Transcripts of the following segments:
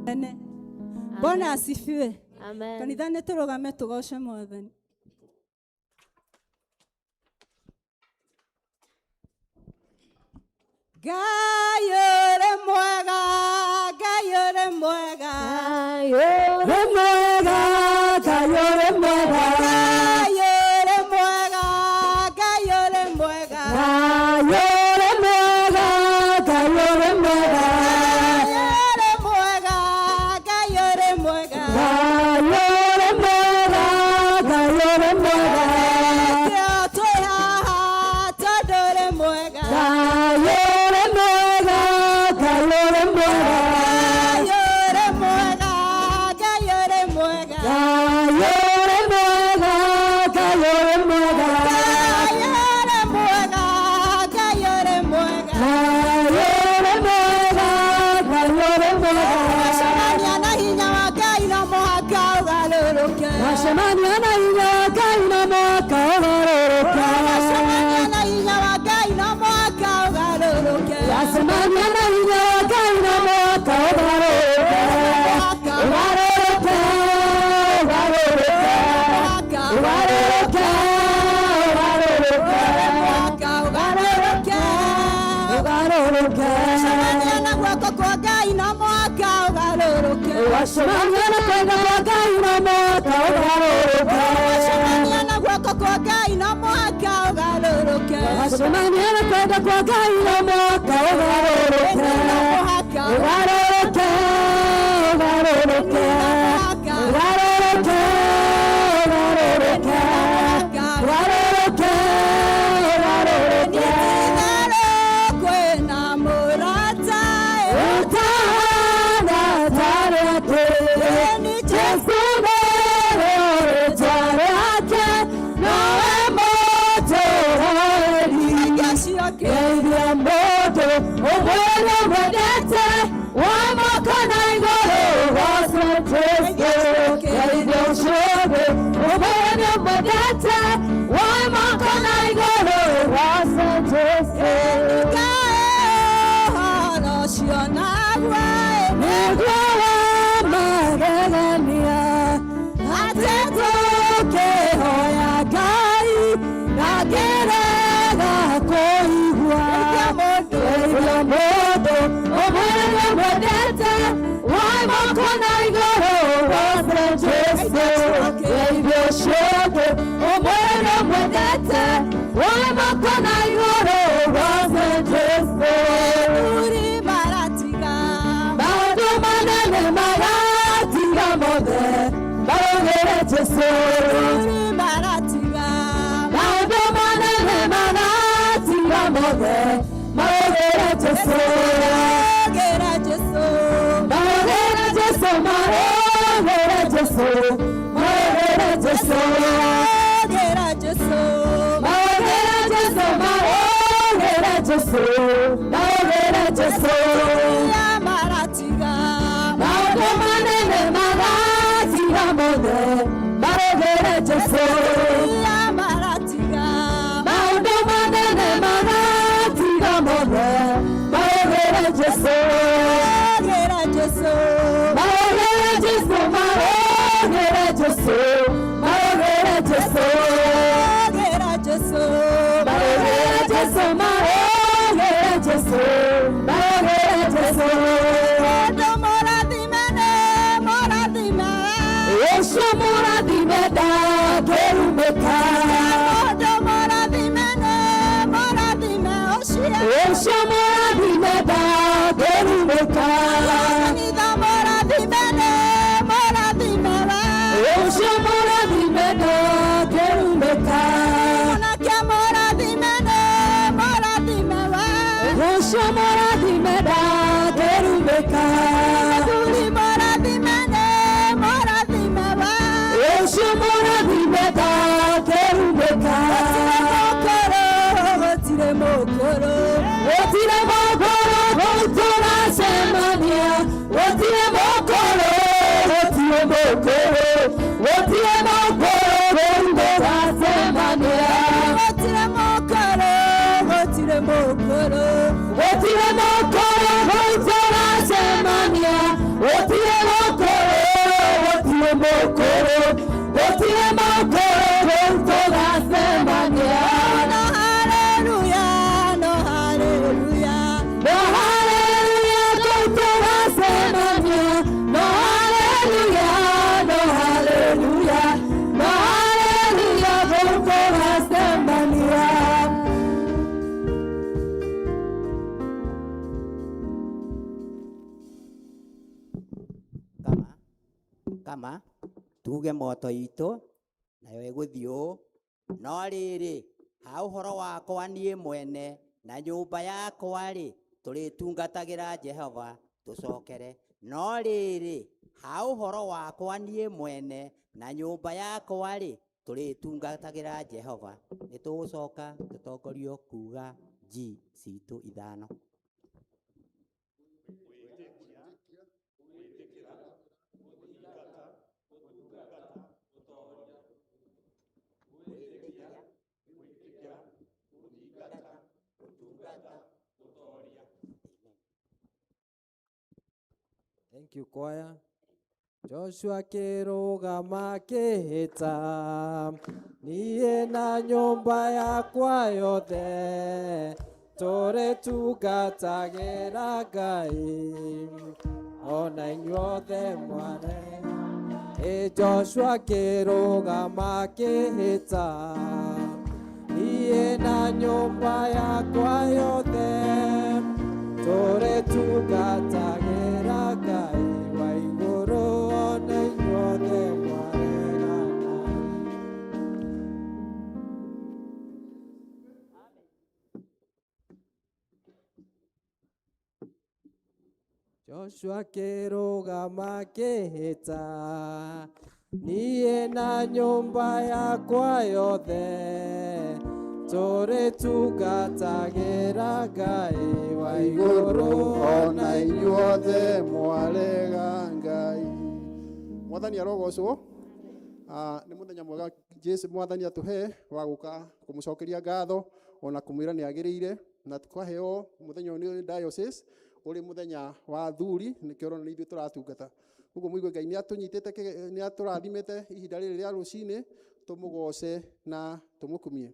Nene. Bwana asifiwe. Amen. Kanitha nĩ tũrũgame tũgoce Mwathani. Ngai ũrĩ mwega, Ngai ũrĩ mwega. Ngai ũrĩ mwega, Ngai ũrĩ mwega. Ngai ũrĩ mwega, Ngai ũrĩ mwega. Ngai ũrĩ mwega, Ngai ũrĩ mwega. Ngai ũrĩ mwega, Ngai ũrĩ mwega. Ngai ũrĩ mwega, Ngai ũrĩ mwega. Nĩkĩo twĩ haha tondũ ũrĩ mwega. Ngai ũrĩ mwega, Ngai ũrĩ mwega. Ngai ũrĩ mwega, Ngai ũrĩ mwega. Ngai ũrĩ mwega, Ngai ũrĩ mwega. Ngai ũrĩ mwega, Ngai ũrĩ mwega. Ngai ũrĩ mwega, Ngai ũrĩ mwega. Wacemania na hinya wa Ngai no mũhaka ũgarũrũke. Wacemania na hinya wa Ngai no mũhaka ũgarũrũke. Wacemania na hinya wa Ngai no mũhaka ũgarũrũke. Wacemania na hinya wa Ngai no mũhaka ũgarũrũke. Ũgarũrũke, ũgarũrũke. Mũhaka Ũgarũrũke, ũgarũrũke. mũhaka ũgarũrũke. Ũgarũrũke. Wacemania na guoko kwa Ngai no mũhaka ũgarũrũke. Wacemania na kwenda kwa Ngai no mũhaka ũgarũrũke. Wacemania na guoko kwa Ngai no mũhaka ũgarũrũke. Wacemania na kwenda kwa Ngai no mũhaka ũgarũrũke. No mũhaka Ũgarũrũke, ũgarũrũke. Ũgarũrũke, ũgarũrũke. Ũgarũrũke, ũgarũrũke. Itherũ kwĩna mũrata Ũtahana tarĩ atĩ, Nĩ Jesũ nĩwe ũrĩ ake, nowe mũtũũrĩri. Gĩcoke. Geithia mũndũ ũmwĩre ũmwendete, wa moko na igũrũ goce Jesũ. Geithia ũcio ũngĩ ũmwĩre ũmwendete, wa moko na igũrũ goce Jesũ. Ũhoro ũcio naguo Nĩguo wa magegania, atĩ tũkĩhoya Ngai, ndangĩrega kũigua. Geithia mũndũ ũmwĩre ũmwendete, wa moko na igũrũ goce Jesũ. Geithia ũcio ũngĩ ũmwĩre ũmwendete, wa moko na igũrũ goce Jesũ. Athuri maratiga Maũndũ manene maratiga mothe marũgĩre Jesũ. Athuri maratiga Maũndũ manene maratiga mothe marũgĩre Jesũ. Gera Jesũ Marũgĩre Jesũ, marũgĩre Jesũ, marũgĩre Jesũ. Gera Jesũ Marũgĩre Jesũ, marũgĩre Jesũ, marũgĩre Jesũ. Ya maratiga Maũndũ manene maratiga mothe marũgĩre Jesũ. Ya maratiga Maũndũ manene maratiga mothe marũgĩre Jesũ. Gera Jesũ Marũgĩre Jesũ, marũgĩre Jesũ, marũgĩre Jesũ. Gera Jesũ Marũgĩre Jesũ, marũgĩre Jesũ, marũgĩre Jesũ. Mũndũ mũrathime nĩ mũrathime Ũcio mũrathime ndangĩrumĩka. Mũndũ mũrathime nĩ mũrathime ũcio Ũcio mũrathime ndangĩrumĩka. Kanitha mũrathime nĩ mũrathime we Ũcio mũrathime ndangĩrumĩka. Mwanake mũrathime nĩ mũrathime we Ũcio mũrathime ndangĩrumĩka. Mũthuri mũrathime nĩ mũrathime we Ũcio mũrathime ndangĩrumĩka. Gũtirĩ mũkũrũ gũtirĩ mũkũrũ Gũtirĩ mũkũrũ gũtũracemania. Gũtirĩ mũkũrũ, gũtirĩ mũkũrũ, gũtirĩ mũkũrũ gũtũracemania. Gũtirĩ mũkũrũ gũtirĩ mũkũrũ Gũtirĩ mũkũrũ gũtũracemania. Kama tuge moto itũ nayo ĩgũthiĩ ũũ, no rĩrĩ, ha ũhoro wakwa niĩ mwene na nyũmba yakwa-rĩ, tũrĩtungatagĩra Jehova. Tũcokere, no rĩrĩ, ha ũhoro wakwa niĩ mwene na nyũmba yakwa-rĩ, tũrĩtungatagĩra Jehova. Nĩ tũgũcoka tũtongorio kuga G citũ ithano. Thank you, choir. Joshua akĩrũgama akĩhĩta, niĩ na nyũmba yakwa yothe tũrĩtungatagĩra Ngai, ona inyuothe mware. Ĩ Joshua akĩrũgama akĩhĩta, niĩ na nyũmba yakwa yothe tũrĩtungatagĩra Ngai wa igũrũ, ona inyuothe mwaregana. Joshua akĩrũgama akĩhĩta, niĩ na nyũmba yakwa yothe tũrĩtungatagĩra Ngai wa igũrũ, ona inyuothe mwarega Ngai. Mwathani arogocwo. Nĩ mũthenya mwega Jesu Mwathani atũhe wa gũka kũmũcokeria ngatho ona kũmwĩra nĩ agĩrĩire, na twaheo mũthenya ũyũ nĩ diocese ũrĩ mũthenya wa athuri, nĩkĩo ũrona nĩ ithuĩ tũratungata. Ũguo mũigue Ngai nĩ atũnyitĩte, nĩ atũrathimĩte ihinda rĩrĩ rĩa rũcinĩ, tũmũgoce na tũmũkumie.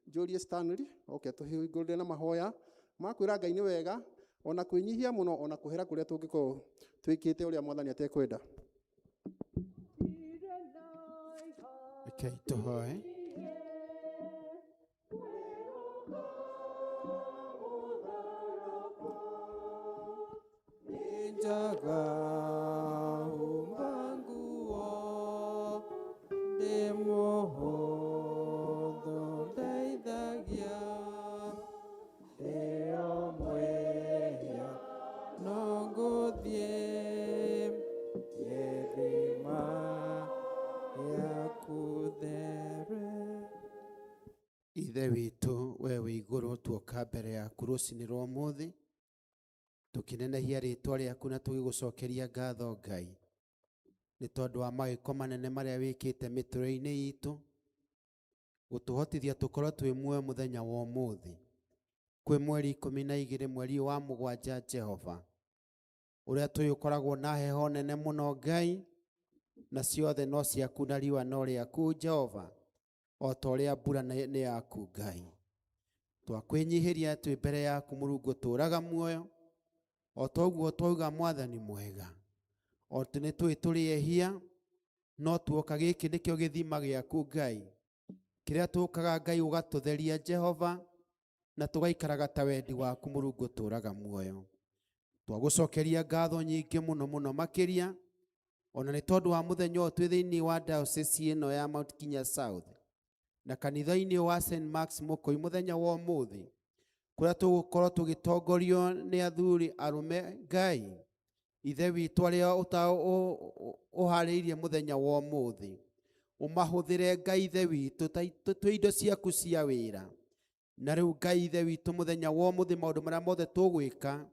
Njũrie Stanley oke tũhingũrĩre na mahoya ma kwĩra Ngai nĩ wega, ona kwĩnyihia mũno, ona kũhera kũrĩa tũngĩkorwo twĩkĩte ũrĩa Mwathani atekwenda. Rekei tũhoe. Njaga humba nguo ndĩ mũhũthũ, ndeithagia ndĩ o mwĩhia, no ngũthiĩ gĩthima gĩaku there. Ithe witũ we wĩ igũrũ, tuoka mbere yaku rũcinĩ rwa ũmũthĩ tũkĩnenehia rĩtwa rĩaku na tũgĩgũcokeria ngatho Ngai, nĩ tondũ wa mawĩko manene marĩa wĩkĩte mĩtũrĩre-inĩ itũ, gũtũhotithia tũkorwo twĩ muoyo mũthenya wa ũmũthĩ, kwĩ mweri 12 mweri wa 7. Jehova, ũrĩa tũĩ ũkoragwo na heho nene mũno Ngai, na ciothe no ciaku na riũa no rĩaku Jehova, o ta ũrĩa mbura nĩ yaku Ngai. Twakwĩnyihĩria twĩ mbere yaku Mũrungu tũraga muoyo, o ta ũguo twauga Mwathani mwega, o nĩ tũĩ tũrĩ ehia, no tuoka gĩkĩ nĩkĩo gĩthima gĩaku Ngai, kĩrĩa tũkaga Ngai ũgatũtheria Jehova, na tũgaikaraga ta wendi waku Mũrungu tũraga muoyo. Twagũcokeria ngatho nyingĩ mũno mũno makĩria, ona nĩ tondũ wa mũthenya ũyũ twĩ thĩinĩ wa diocese ĩno ya Mount Kenya South na kanitha-inĩ wa St Mark's Mũkũi mũthenya wa ũmũthĩ, kũrĩa tũgũkorwo tũgĩtongorio nĩ athuri arũme Ngai Ithe witũ arĩa ũharĩirie mũthenya wa ũmũthĩ, ũmahũthĩre Ngai Ithe witũ ta twĩ indo ciaku cia wĩra. Na rĩu Ngai Ithe witũ mũthenya wa ũmũthĩ maũndũ marĩa mothe tũgwĩka,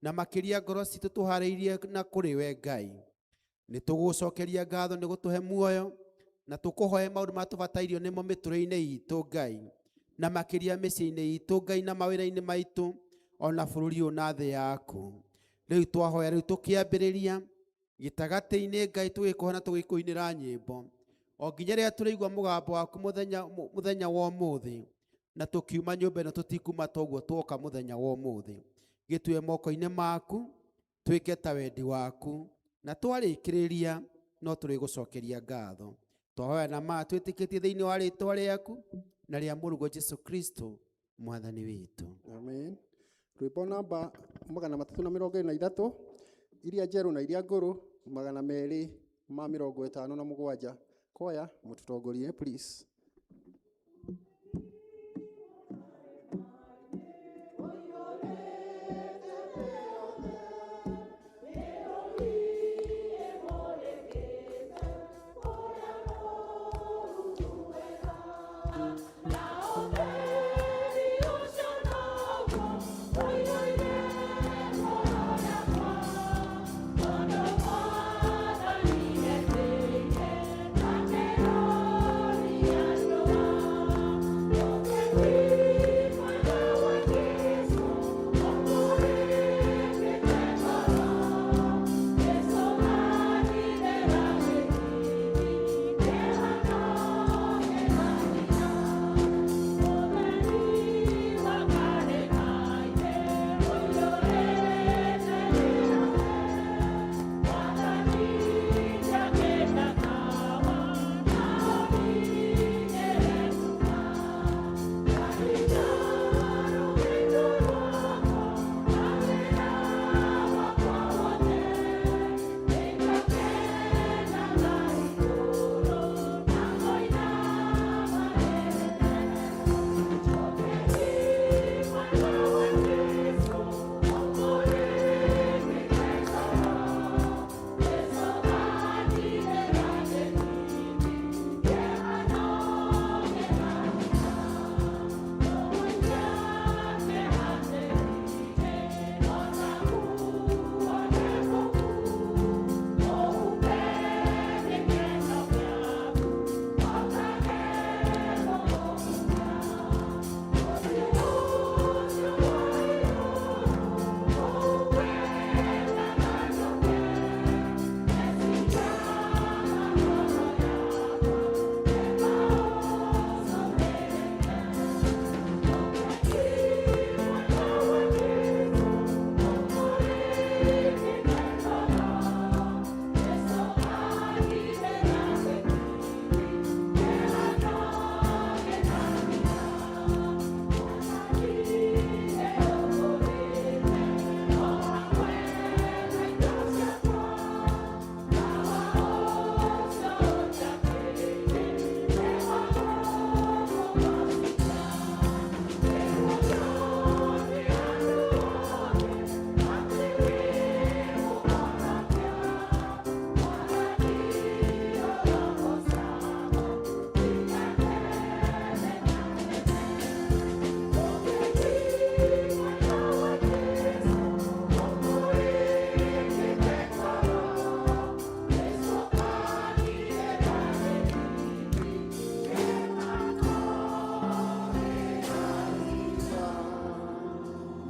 na makĩria ngoro citũ tũharĩirie na kũrĩ we Ngai, nĩ tũgũcokeria ngatho nĩ gũtũhe muoyo, na tũkũhoe maũndũ marĩa tũbatairio nĩmo mĩtũrĩre-inĩ itũ Ngai, na makĩria mĩciĩ-inĩ itũ Ngai, na mawĩra-inĩ maitũ, ona bũrũri ũyũ na thĩ yaku. Rĩu twahoya, rĩu tũkĩambĩrĩria gĩtagatĩ-inĩ Ngai, tũgĩkũhe na tũgĩkũinĩra nyĩmbo o nginya rĩrĩa tũrĩigua mũgambo waku mũthenya wa ũmũthĩ, na tũkiuma nyũmba ĩno tũtikuma toguo twoka mũthenya wa ũmũthĩ. Gĩtue moko-inĩ maku, twĩke ta wendi waku, na twarĩkĩrĩria no tũrĩgũcokeria ngatho. Twahoya na ma twĩtĩkĩtie thĩinĩ wa rĩtwa rĩaku na rĩa Mũrũguo Jesu Kristo Mwathani witũ. Amen. Rwĩmbo namba 323, iria njerũ na iria ngũrũ, 223. ma 57. Kwaya mũtũtongorie please.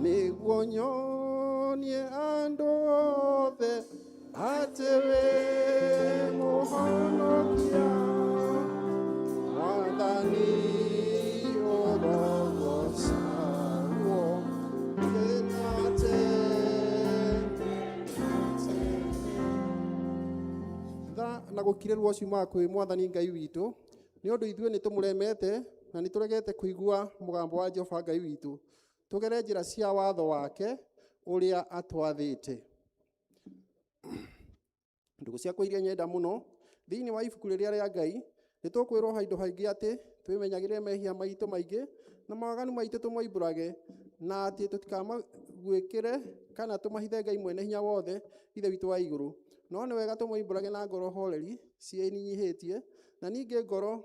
Nĩguo nyonie andũ othe atĩ wĩ mũhonokia, Mwathani ũrogocagwo tene tene. Tha na gũkirĩrwo ciumaga kwĩ Mwathani Ngai witũ, nĩ ũndũ ithuĩ nĩ tũmũremete na nĩ tũregete kũigua mũgambo wa Jehova Ngai witũ, tũgere njĩra cia watho wake ũrĩa atwathĩte. Ndũgũ ciakwa iria nyenda mũno, thĩinĩ wa ibuku rĩrĩa rĩa Ngai nĩ tũkwĩrwo handũ haingĩ atĩ twĩmenyagĩrĩre mehia maitũ maingĩ na mawaganu maitũ tũmoimbũrage, na atĩ tũtikamaguĩkĩre kana tũmahithe Ngai mwene hinya wothe Ithe witũ wa igũrũ. No nĩ wega tũmoimbũrage na ngoro horeri ciĩnyihĩtie, na ningĩ ngoro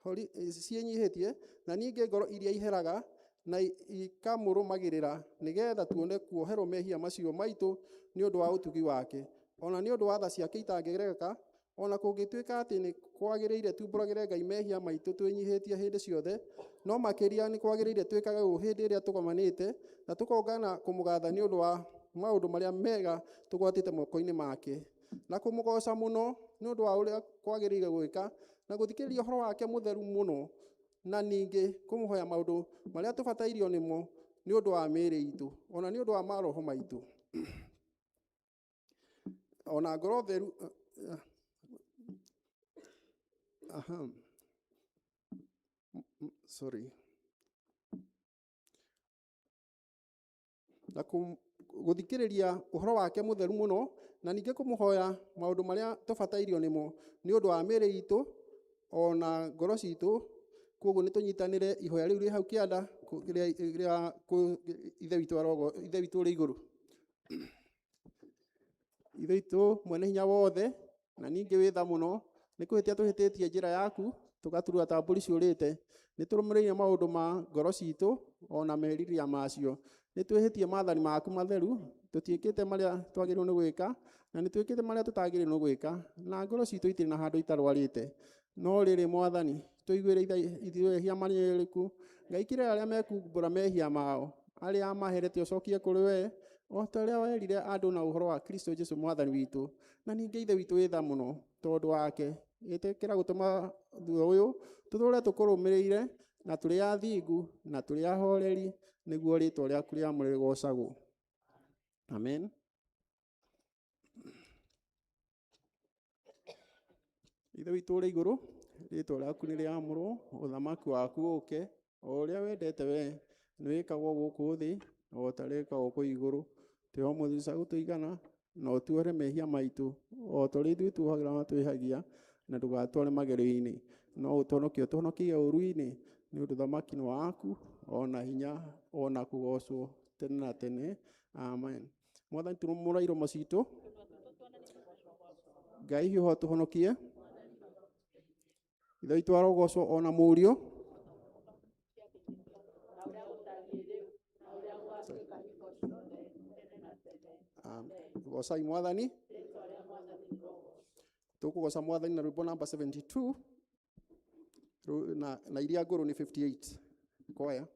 ciĩnyihĩtie, na ningĩ ngoro iria iheraga na ikamũrũmagĩrĩra, nĩgetha tuone kuoherwo mehia macio maitũ nĩ ũndũ wa ũtugi wake, ona nĩ ũndũ wa tha ciake itangĩgereka. Ona kũngĩtuĩka atĩ nĩ kwagĩrĩire tumbũragĩre Ngai mehia maitũ twĩnyihĩtie hĩndĩ ciothe, no makĩria nĩ kwagĩrĩire twĩkage ũũ hĩndĩ ĩrĩa tũgomanĩte na tũkongana kũmũgatha nĩ ũndũ wa maũndũ marĩa mega tũgwatĩte moko-inĩ make, na kũmũgoca mũno nĩ ũndũ wa ũrĩa kwagĩrĩire gwĩka, na gũthikĩrĩria ũhoro wake mũtheru mũno, na ningĩ kũmũhoya maũndũ marĩa tũbatairio nĩmo nĩ ũndũ wa mĩĩrĩ itũ, ona nĩ ũndũ wa maroho maitũ. Ona ngoro theru aha. Sorry. Na Gũthikĩrĩria ũhoro wake mũtheru mũno, na ningĩ kũmũhoya maũndũ marĩa tũbatairio nĩmo nĩ ũndũ wa mĩĩrĩ itũ ona ngoro citũ. Koguo nĩ tũnyitanĩre ihoya rĩu rĩ hau kĩanda rĩa Ithe witũ arogo, Ithe witũ ũrĩ igũrũ. Ithe witũ mwene hinya wothe na ningĩ wĩ tha mũno, nĩ kũhĩtia tũhĩtĩtie njĩra yaku tũgaturura ta mbũri ciũrĩte. Nĩ tũrũmĩrĩire maũndũ ma ngoro citũ ona merirĩria macio. Nĩ twĩhĩtie maathani maku matheru, tũtiĩkĩte marĩa twagĩrĩirwo nĩ gwĩka, na nĩ twĩkĩte marĩa tũtagĩrĩirwo nĩ gwĩka, na ngoro citũ itirĩ na handũ itarwarĩte. No rĩrĩ Mwathani, tũiguĩre ithuĩ ehia marĩrĩku. Ngai kĩrĩa arĩa mekumbũra mehia mao, arĩa maherete ũcokie kũrĩ we, o ta ũrĩa werire andũ na ũhoro wa Kristo Jesu Mwathani witũ. Na ningĩ Ithe witũ wĩ tha mũno tondũ wake, ĩtĩkĩra gũtũma thutha ũyũ tũtũre tũkũrũmĩrĩire na tũrĩ athingu na tũrĩ ahoreri, nĩguo rĩtwa rĩaku rĩamũre rĩgoocagwo. Amen. Ithe witũ ũrĩ igũrũ, rĩtwa rĩaku nĩ rĩamũrwo, ũthamaki waku ũke, o ũrĩa wendete we nĩ wĩkagwo gũkũ thĩ o ta ũrĩa wĩkagwo kũu igũrũ. Tũhe ũmũthĩ ca gũtũigana, na ũtuohere mehia maitũ o ta ũrĩa ithuĩ tuohagĩra arĩa matwĩhagia, na ndũgatware magerio-inĩ, no ũtũhonokie ũtũhonokie ũũru-inĩ, nĩ ũndũ ũthamaki nĩ waku, ona hinya, ona kũgoocwo tene na tene. Amen. Mwathani, turumũra iromo citũ. Ngai hiũha ũtũhonokie. Ithe witũ arogocwo ona Mũriũ. Gocai Mwathani. Tũkũgoca Mwathani na rwĩmbo namba 72 na iria ngũrũ nĩ 58. Kwaya.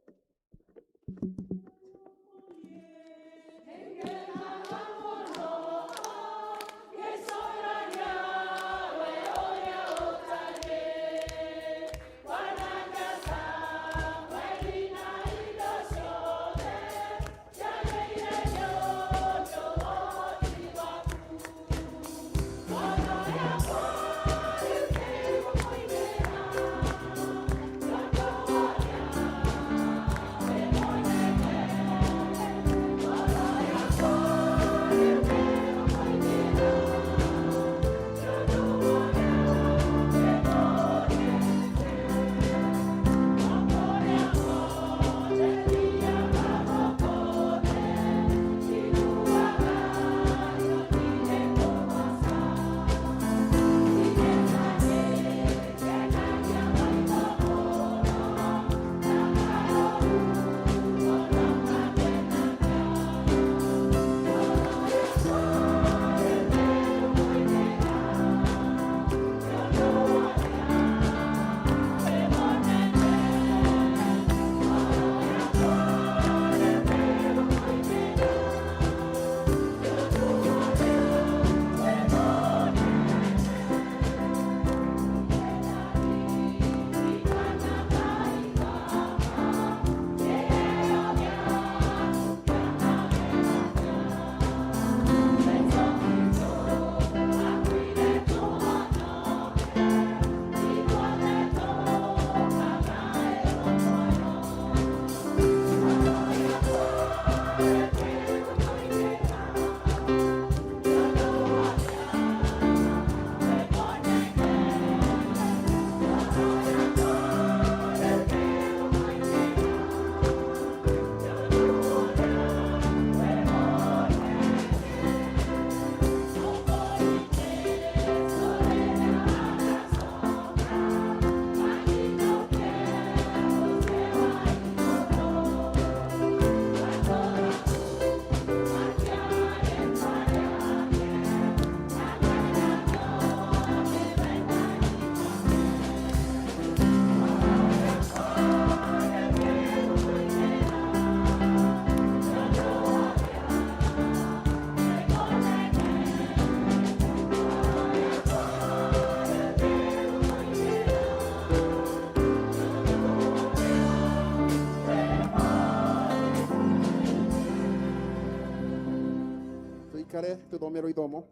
Tuikare tuthomerwo ithomo.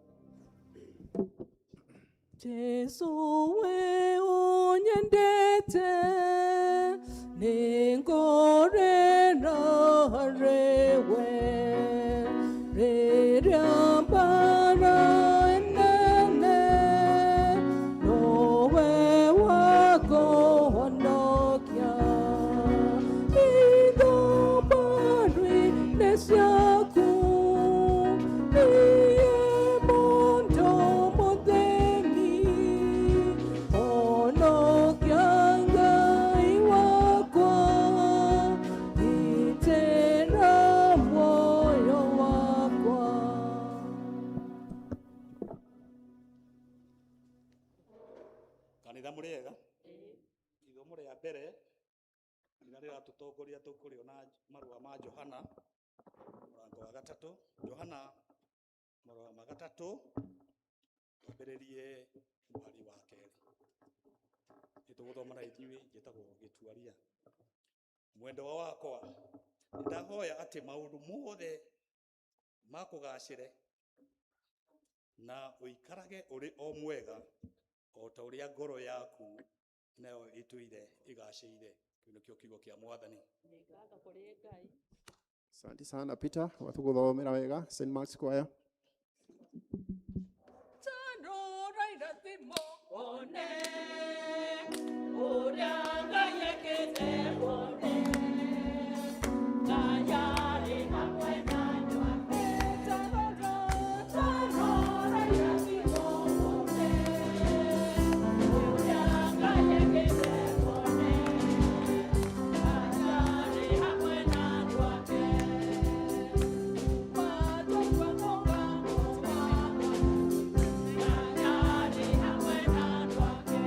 Jesu we unyendete ningorera rewe Rĩrĩa mbara nene, nowe wakũhonokia. Indo mbaru-inĩ ciaku, niĩ mũndũ mũthĩni, honokia Ngai wakwa, gitĩra muoyo wakwa. Kanitha mũrĩ ega? Ithomo rĩa mbere rĩrĩa rĩratũtongoria tũkũrĩona marũa ma Johana mũrango wa gatatũ, Johana marũa ma gatatũ, twambĩrĩrie mũhari wa kerĩ. Nĩtũgũthoma na ithuĩ, njĩtagwo Gĩtuaria. Mwendwa wakwa, ndahoya atĩ maũndũ mothe makũgacĩre na ũikarage ũrĩ o mwega o ta ũrĩa ngoro yaku nayo ĩtũire ĩgacĩire. Kĩu nĩkĩo kiugo kĩa Mwathani. Nĩ ngatho kũrĩ Ngai. Asante sana Peter, watuguthomera wega St. Mark's Choir. Tarora irathimo Wone ũrĩa Ngai ekĩte, wone Ngai arĩ hamwe na andũ ake. Tarora, Tarora irathimo, wone ũrĩa Ngai ekĩte, wone Ngai arĩ hamwe na andũ ake. Matwaigua mũgambo wa Ngai arĩ hamwe na andũ ake.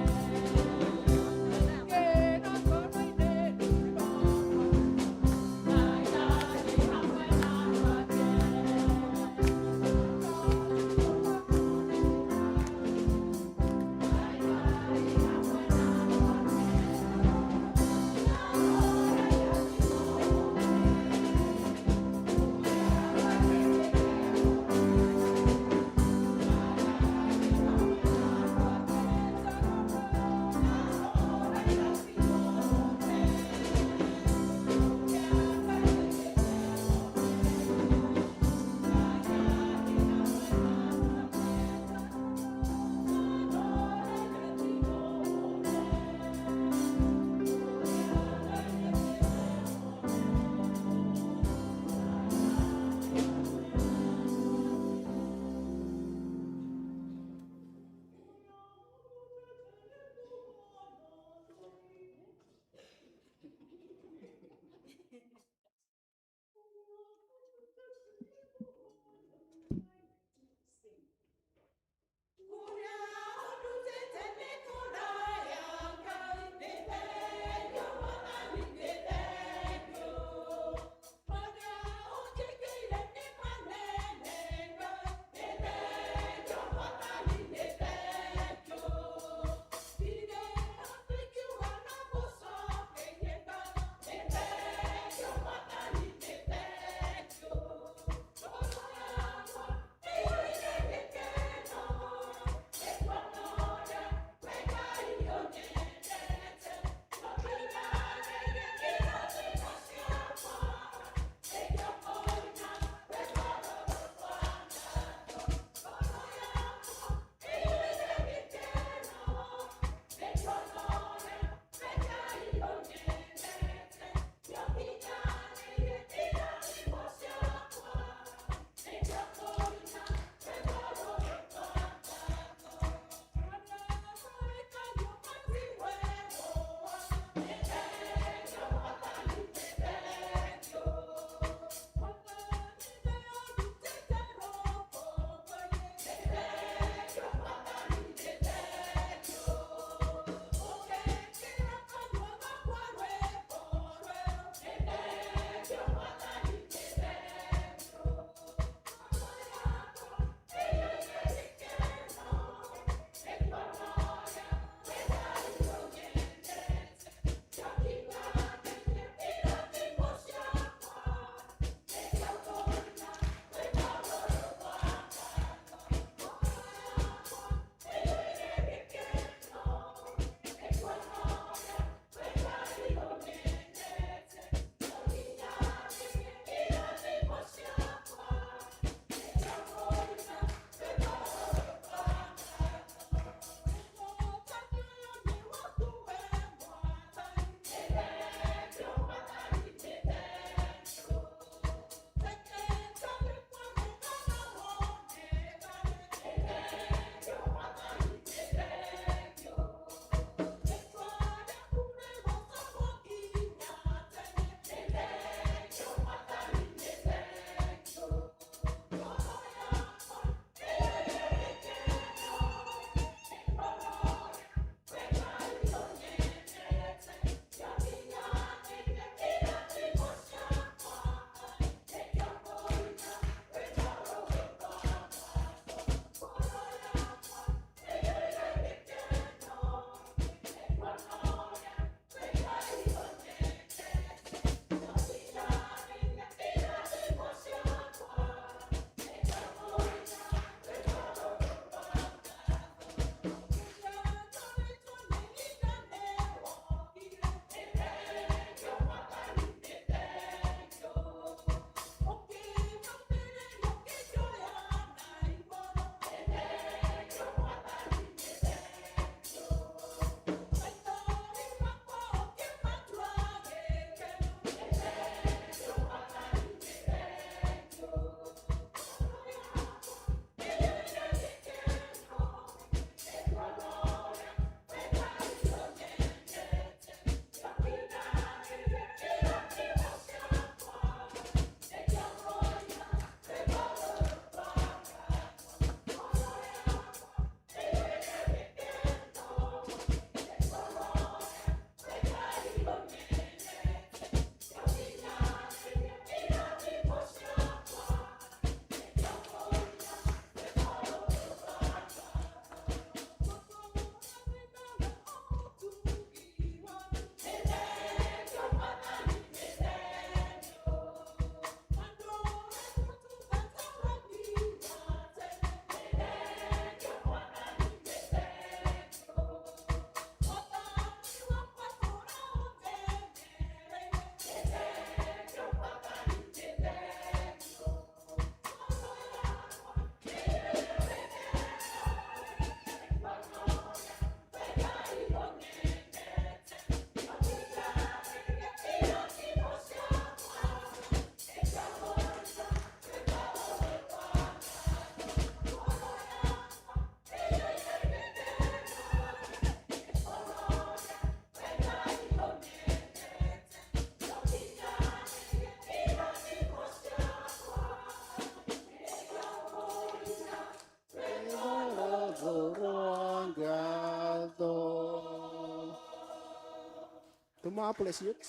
Tuma appreciate.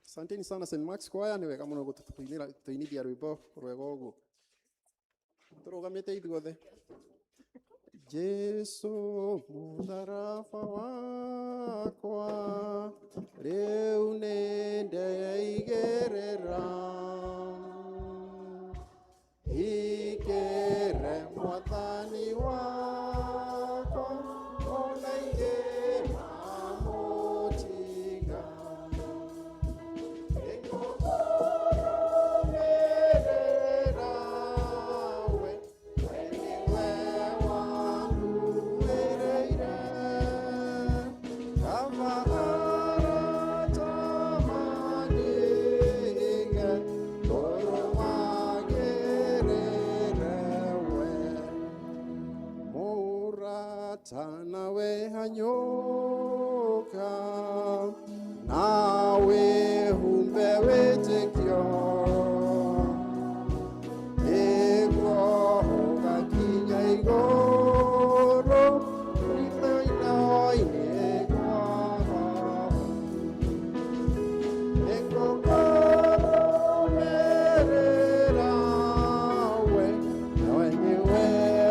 Asanteni sana St. Mark's Choir, nĩ wega mũno gũtũinĩra tũinithia rwĩmbo rwega ũguo. Tũrũgamĩte ithuothe. Jesu mũtharaba wakwa rĩu nĩ ndeigĩrĩra hingĩre mwathani wakwa ona ingĩmamũtiga nĩngũkũrũmĩrĩra we we nĩwe wanguĩrĩire kaba arata mandige kũrũmagĩrĩre we mũrata nawe hanyũka nawe humbe wĩtĩkio nĩguo ũgakinya igũrũ ritho-inĩ kwa Baba. Nĩngũkũrũmĩrĩra we, nawe nĩwe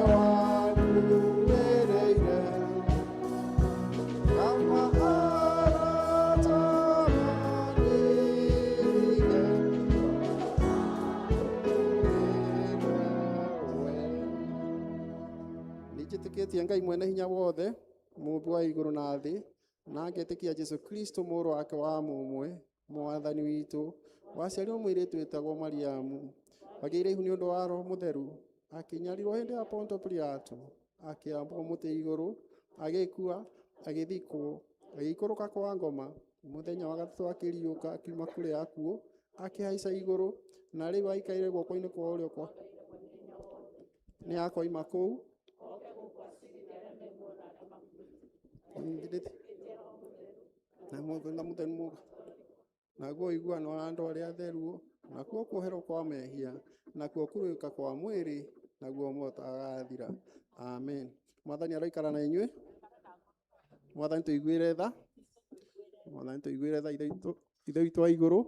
wanguĩrĩire. Kama arata mandige Nĩnjĩtĩkĩtie Ngai mwene hinya wothe mũmbi wa igũrũ na thĩ na ngetĩkia Jesũ Kristo mũrũ wake wa mũmwe mwathani witũ waciarirwo mũirĩtu wĩtagwo Mariamu wagĩire ihu nĩ ũndũ wa Roho Mũtheru akĩnyarirwo hĩndĩ ya Ponto Pilato akĩambwo mũtĩ igũrũ agĩkua agĩthikwo agĩikũrũka kwa ngoma mũthenya wa gatatũ akĩriũka akiuma kũrĩ akuũ akĩhaica igũrũ na rĩu aikaire guoko-inĩ kwa ũrĩo kwa nĩ akoima kũu na na mũtheru mũga naguo ũiguano wa andũ arĩa atheru nakuo kuoherwo kwa mehia nakuo kũrũĩka kwa mwĩrĩ naguo muoyo ũtagathira amen. Mwathani aroikara na inyuĩ. Mwathani tũiguĩre tha. Mwathani tũiguĩre tha. Ithe witũ Ithe witũ wa igũrũ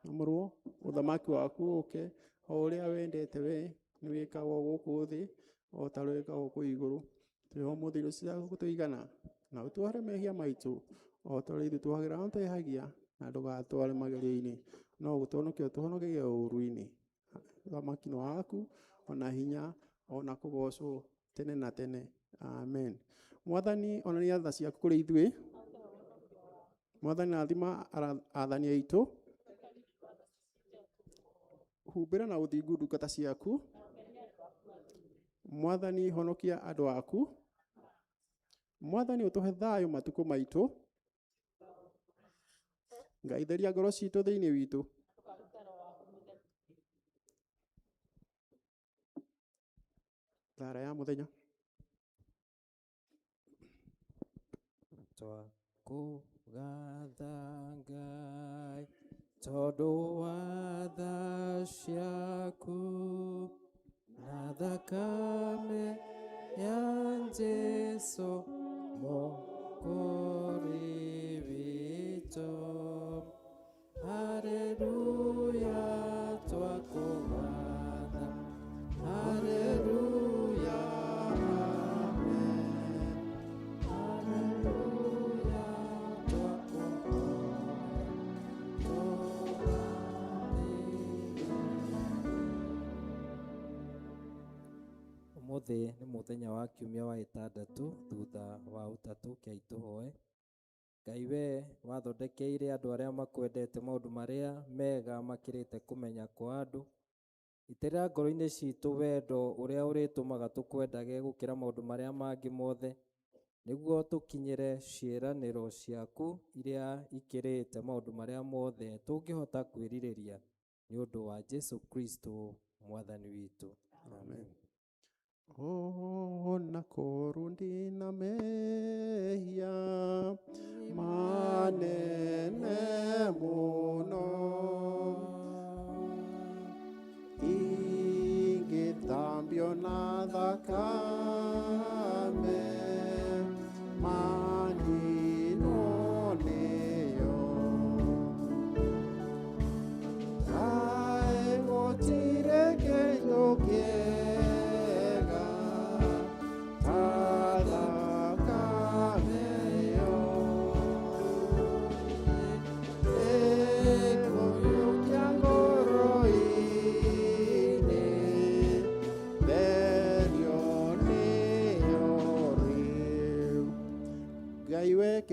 amũrwo ũthamaki waku ũke o ũrĩa wendete we nĩ wĩkagwo gũkũ thĩ o ta ũrĩa wĩkagwo kũu igũrũ. Tũhe ũmũthĩ irio cia gũtũigana na ũtuohere mehia maitũ o ta ũrĩa ithuĩ tuohagĩra arĩa matwĩhagia na ndũgatware magerio-inĩ no gũtũhonokia ũtũhonokagie ũũru-inĩ. Ũthamaki nĩ waku ona hinya ona kũgocwo tene na tene amen. Mwathani onania tha ciaku kũrĩ ithuĩ. Mwathani rathima athani aitũ. Humbĩra na ũthingu ndungata ciaku. Mwathani honokia andũ aku. Mwathani ũtũhe thayũ matukũ maitũ. Ngai theria ngoro citũ thĩinĩ witũ. Thara ya mũthenya. Twakũgatha Ngai tondũ wa tha ciaku na thakame ya Jesũ Mũkũũri witũ. Haleluya twakũgatha, haleluya amen. Haleluya twakũhoya Ũmũthĩ nĩ mũthenya wa kiumia wa ĩtandatũ thutha wa ũtatũ kĩai tũhoe. Ngai we wathondekeire andũ arĩa makwendete maũndũ marĩa mega makĩrĩte kũmenya kwa andũ. Itĩrĩra ngoro-inĩ citũ wendo ũrĩa ũrĩtũmaga tũkwendage gũkĩra maũndũ marĩa mangĩ mothe, nĩguo tũkinyĩre ciĩranĩro ciaku iria ikĩrĩte maũndũ marĩa mothe tũngĩhota kwĩrirĩria nĩ ũndũ wa Jesũ Kristo mwathani witũ. Amen. Ona korwo ndĩna mehia manene mũno ingĩthambio na thakame ma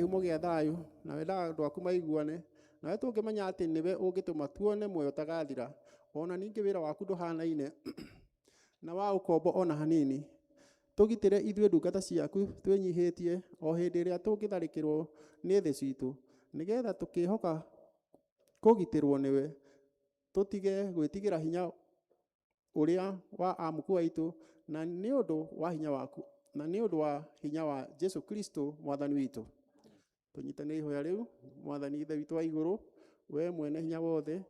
kĩhumo gĩa thayũ na wendaga andũ aku maiguane, nawe tũngĩmenya atĩ nĩwe ũngĩtũma tuone muoyo ũtagathira. Ona ningĩ wĩra waku ndũhanaine na wa ũkombo ona hanini. Tũgitĩre ithuĩ ndungata ciaku twĩnyihĩtie o hĩndĩ ĩrĩa tũngĩtharĩkĩrwo nĩ thĩ citũ, nĩgetha tũkĩhoka kũgitĩrwo nĩwe, tũtige gwĩtigĩra hinya ũrĩa wa amuku aitũ, na nĩ ũndũ wa hinya waku, na nĩ ũndũ wa hinya wa Jesu Kristo mwathani witũ. Tũnyitanĩre ihoya rĩu. Mwathani Ithe witũ wa igũrũ, we mwene hinya wothe,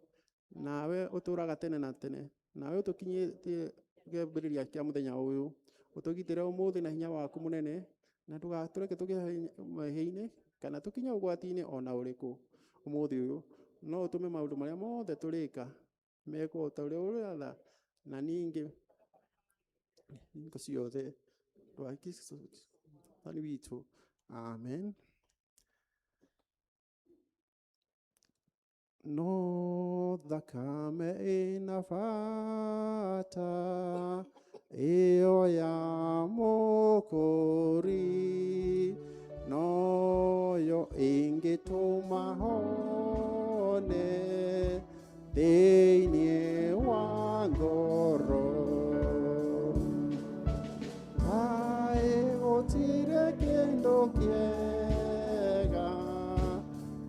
nawe ũtũũraga tene na tene, nawe ũtũkinyĩtie kĩambĩrĩria kĩa mũthenya ũyũ, ũtũgitĩre ũmũthĩ na hinya waku mũnene, na ndũgatũreke tũgĩe mehia-inĩ kana tũkinye ũgwati-inĩ ona ũrĩkũ ũmũthĩ ũyũ, no ũtũme maũndũ marĩa mothe tũrĩka mekwo ta ũrĩa ũratha, na ningĩ hingo ciothe rwa Kristo Mwathani witũ. Amen. No thakame ĩna bata ĩyo ya Mũkũri, noyo ĩngĩtũma hone thĩinĩ wa ngoro. Kaĩ gũtirĩ kĩndũ kĩega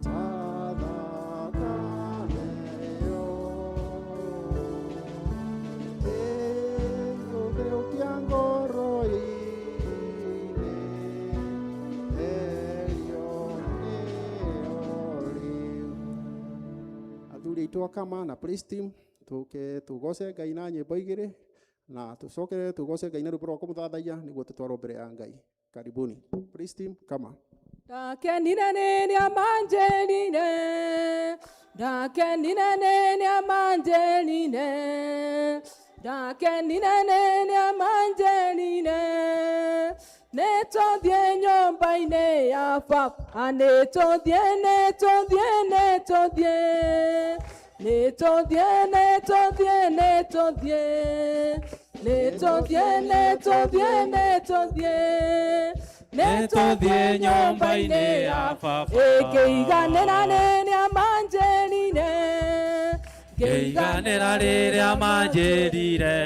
ta thakame ĩyo, ĩgũthũkia ngoro-inĩ, therio nĩyo rĩu. Athuri aitũ akama na praise team, tũke tũgoce Ngai na nyĩmbo igĩrĩ, na tũcokere tũgoce Ngai na rwĩmbo rwa kũmũthathaiya nĩguo tũtwarwo mbere ya Ngai. Karibuni praise team, kama. Ndakenire rĩrĩa manjĩrire, ndakenire rĩrĩa manjĩrire, ndakenire rĩrĩa manjĩrire, nĩtũthiĩ nyũmba-inĩ ya baba, nĩtũthiĩ, nĩtũthiĩ, nĩtũthiĩ, nĩtũthiĩ, nĩtũthiĩ, nĩtũthiĩ, nĩtũthiĩ, nĩtũthiĩ, nĩtũthiĩ, nĩtũthiĩ nyũmba-inĩ ya baba. Ĩngĩiganĩra rĩrĩa manjĩrire, Ngĩiganĩra rĩrĩa manjĩrire,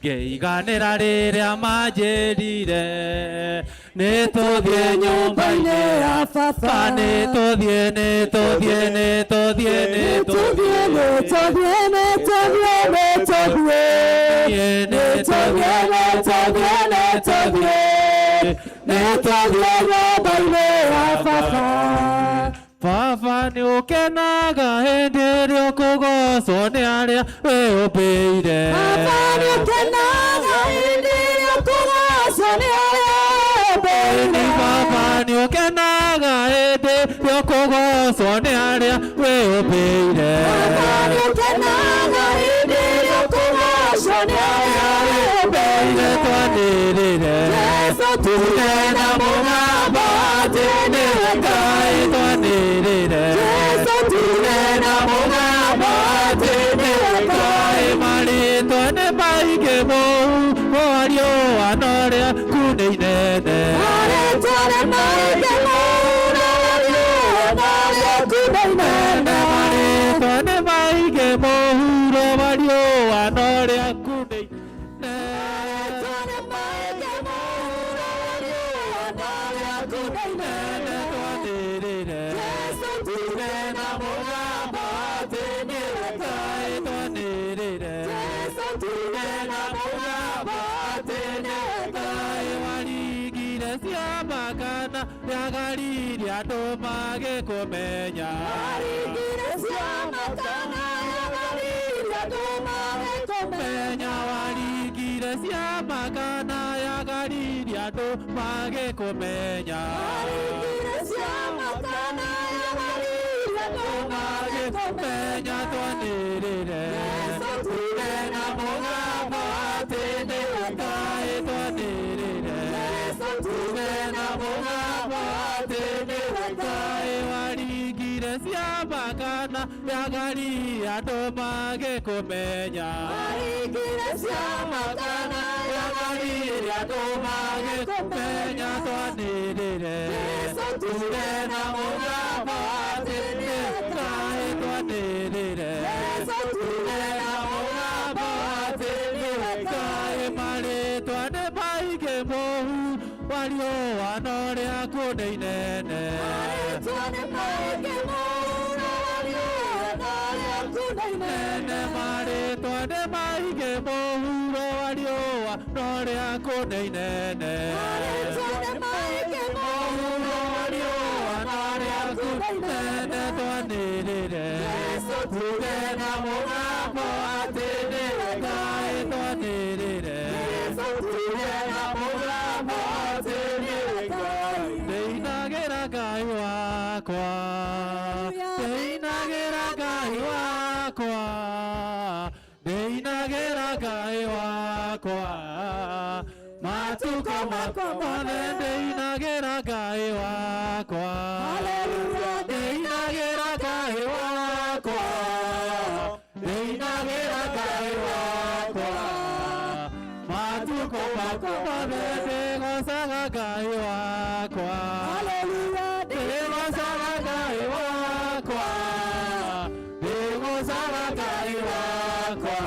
ngĩiganĩra rĩrĩa manjĩrire, nĩtũthiĩ nyũmba-inĩ ya baba, nĩtũthiĩ, nĩtũthiĩ, nĩtũthiĩ, nĩtũthiĩ, nĩtũthiĩ, nĩtũthiĩ, nĩtũthiĩ, nĩtũthiĩ, nĩtũthiĩ, nĩtũthiĩ, nĩtũthiĩ nyũmba-inĩ ya baba. Baba nĩ ũkenaga hĩndĩ ĩrĩa ũkũgocwo nĩ arĩa wĩyũmbĩire. Baba nĩ ũkenaga hĩndĩ ĩrĩa ũkũgocwo nĩ arĩa wĩyũmbĩire. Baba nĩ ũkenaga hĩndĩ ĩrĩa ũkũgocwo nĩ arĩa wĩyũmbĩire. Baba nĩ ũkenaga hĩndĩ ĩrĩa ũkũgocwo nĩ arĩa wĩyũmbĩire. Twanĩrĩre Jesũ tuge na mũgambo atĩ nĩwe Ngai, twanĩrĩre Jesũ tuge na mũgambo atĩ nĩwe Ngai. Marĩtwa nĩ maingĩ mũhu wa riũa no rĩaku nĩ inene. Marĩtwa nĩ maingĩ mũhu wa riũa no rĩaku nĩ inene. Marĩtwa nĩ maingĩ mũhuro wa riũa no rĩaku nĩ inene. Marĩtwa nĩ maingĩ mũhuro wa riũa no rĩaku nĩ inene. Twanĩrĩre Jesũ tuge na mũgambo atĩ nĩwe Ngai, twanĩrĩre Jesũ tuge na mũgambo atĩ nĩwe Ngai. Waringire ciama kana rĩa Galili andũ magĩkũmenya. Waringire ciama kana ya Galili andũ magĩkũmenya. Waringire ciama kana ya Galili andũ magĩkũmenya. Waringire ciama kana ya Galili andũ magĩkũmenya. Twanĩrĩre Jesũ tuge na mũgambo atĩ nĩwe Ngai, twanĩrĩre Jesũ tuge na mũgambo atĩ nĩwe Ngai. Waringire ciama kana Ya Galili andũ magĩkũmenya. Maringire ciama kana Ya Galili andũ magĩkũmenya twanĩrĩre. Tuge na mũgambo atĩ nĩ Ngai twanĩrĩre. Tuge na mũgambo atĩ nĩ Ngai marĩtwa nĩ maingĩ mũhu wa riũa no rĩaku nĩ inene. Marĩtwa nĩ maingĩ mũno wa riũa no rĩaku nĩ inene. Nene marĩtwa nĩ maingĩ mũhuro wa riũa no rĩaku nĩ inene. Marĩtwa nĩ maingĩ Mũhuro wa riũa no rĩaku nene twanĩrĩre. Tuge na mũgambo atĩ nĩ Ngai twanĩrĩre. Tuge na mũgambo atĩ nĩ Ngai. Ndĩinagĩra Ngai wakwa. Ndĩinagĩra Ngai wakwa. Ndĩinagĩra Ngai wakwa. Matukũ makwa mothe ndĩinagĩra Ngai wakwa. Ndĩinagĩra Ngai wakwa. Ndĩinagĩra Ngai wakwa. Matukũ makwa mothe ndĩgocaga Ngai wakwa. Ndĩgocaga Ngai wakwa. Ndĩgocaga Ngai wakwa.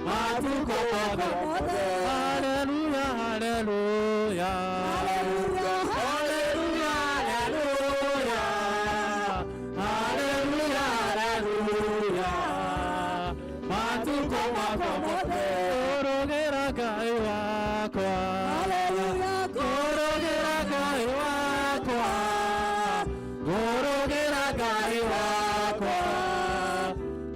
Matukũ makwa mothe. Haleluya, haleluya. Haleluya, haleluya. Haleluya, haleluya. Matukũ makwa mothe. Ngũrũgĩra Ngai wakwa. Ngũrũgĩra Ngai wakwa. Ngũrũgĩra Ngai wakwa.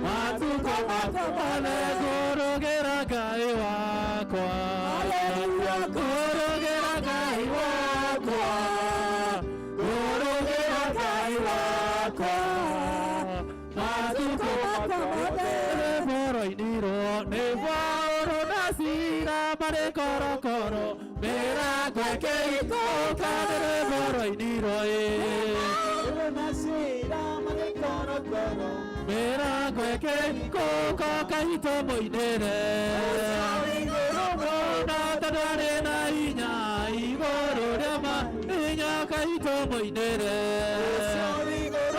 Matukũ makwa mothe ngũrũgĩra Ngai wakwa. Ngũrũgĩra Ngai wakwa. Ngũrũgĩra Ngai wakwa. Matukũ makwa mothe. Boroinirwo nĩ Paũlũ na Sila marĩ korokoro mĩrango ĩkĩhingũka nĩ boroinirwo ĩ. Mĩrango ĩkĩhingũka kaitũ mũinĩre. Ona tondũ arĩ na hinya igũrũ rĩa mahinya kaitũ mũinĩre.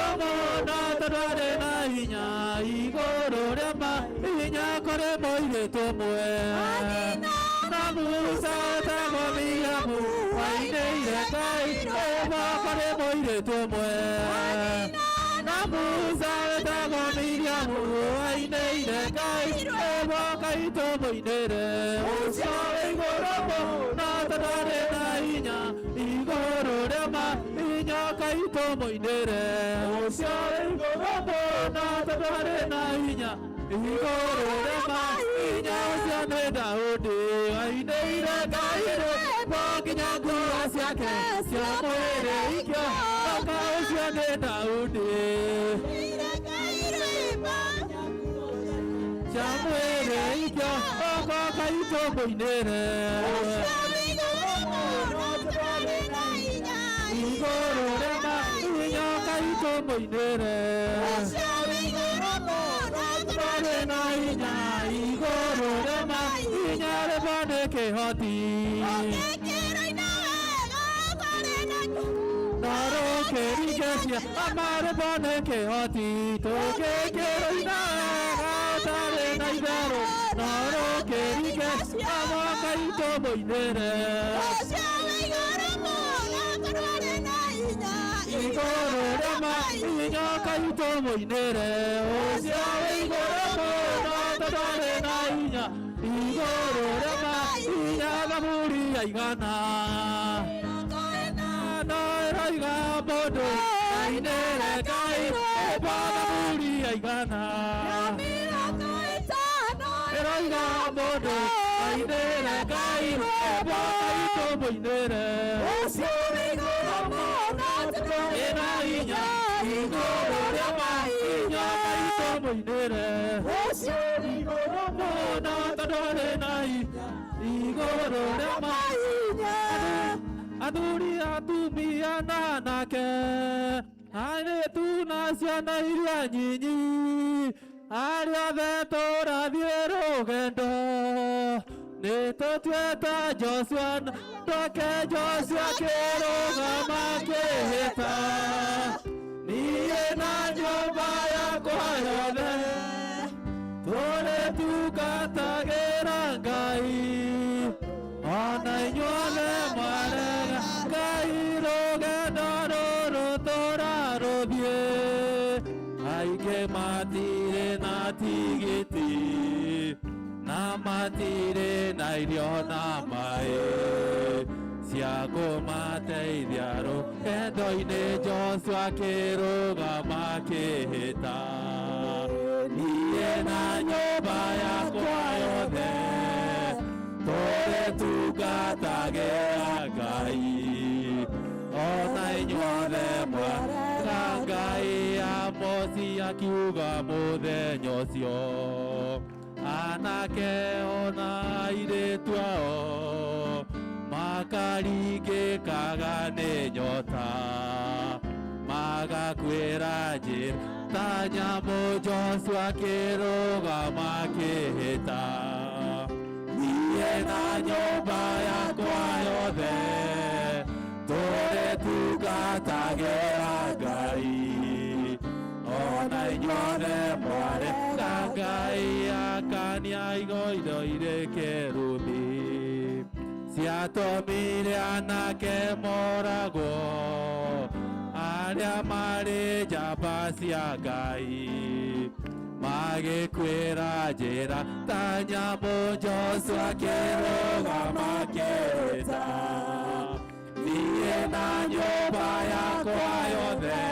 Ona tondũ arĩ na hinya igũrũ rĩa mahinya kũrĩ mũirĩtu ũmwe. Na Musa etagwo Miriamu wainĩire Ngai rwĩmbo kũrĩ mũirĩtu ũmwe. Na Musa etagwo Miriamu wainĩire Ngai rwĩmbo kaitũ mũinĩre. Ũcio wĩ igũrũ mũno tondũ arĩ na hinya igũrũ rĩa mahinya kaitũ mũinĩre. Ũcio wĩ igũrũ mũno tondũ arĩ na hinya igũrũ rĩa mahinya ũcio nĩ Daudi wainĩire Ngai rwĩmbo nginya nguo ciake cia mwĩrĩ ikĩohoka ũcio nĩ Daudi cia mwĩrĩ ikĩohoka kaitũ mũinĩre. Igũrũ rĩa mahinya kaitũ mũinĩre. Arĩ na hinya igũrũ rĩa mahinya rĩmwe nĩ kĩhoti. Na rũkĩringĩcia amarĩmwo nĩ kĩhoti tũkĩkĩrũina wega ũtarĩ na itherũ na rũkĩringĩcia amakaitũ mũinĩre. Igũrũ rĩa mahinya kaitũ mũinĩre. Ũcio wĩ igũrũ mũno tondũ arĩ na hinya igũrũ rĩa mahinya thaburi ya igana. No ĩroiga mũndũ ainĩre Ngai rwĩmbo thaburi ya igana. Ĩroiga mũndũ ainĩre Ngai rwĩmbo kaitũ mũinĩre. Ĩna hinya igũrũ rĩa mahinya kaitũ mũinĩre. Mũno tondũ arĩ na hinya igũrũ rĩa mahinya. Athuri atumia na anake airĩtu na ciana iria nyinyi arĩa othe tũrathiĩ rũgendo nĩ tũtuĩte Joshua twake Joshua kĩrũgama kĩhĩta niĩ na nyũmba yakwa yothe tũrĩtungatagĩra Ngai ona inyuothe mwarega Ngai rũgendo rũrũ tũrarũthiĩ aingĩ matirĩ na tigiti na matirĩ na irio na maĩ cia kũmateithia rũgendo-inĩ Joshua kĩrũgama kĩhĩta niĩ na nyũmba yakwa yothe tũrĩtungatagĩra Ngai ona inyuothe mwarega Ngai Amosi akiuga mũthenya ũcio anake ona airĩtu ao makaringĩkaga nĩ nyota magakuĩra njĩra ta nyamũ Joshua kĩrũgama kĩhĩta niĩ na nyũmba yakwa yothe tũrĩtungatagĩra Ngai ona inyuothe mwarega Ngai akania igoindo irĩ kĩrumi ciatũmire anake moragwo arĩa marĩ njamba cia Ngai magĩkuĩra njĩra ta nyamũ Joshua kĩrũgama kĩhĩta niĩ na nyũmba yakwa yothe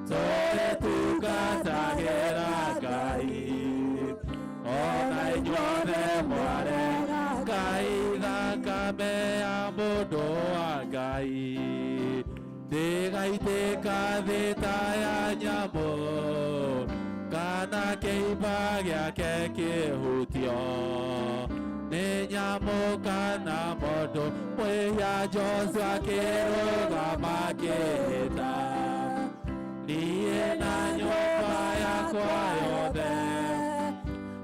tũrĩtungatagĩra Ngai ona inyuothe mwarega Ngai thakame ya mũndũ wa Ngai ndĩgaitĩka thĩ ta ya nyamũ kana kĩimba gĩake kĩhutio nĩ nyamũ kana mũndũ mwĩhia Joshua kĩrũgama kĩhĩta niĩ na nyũmba yakwa yothe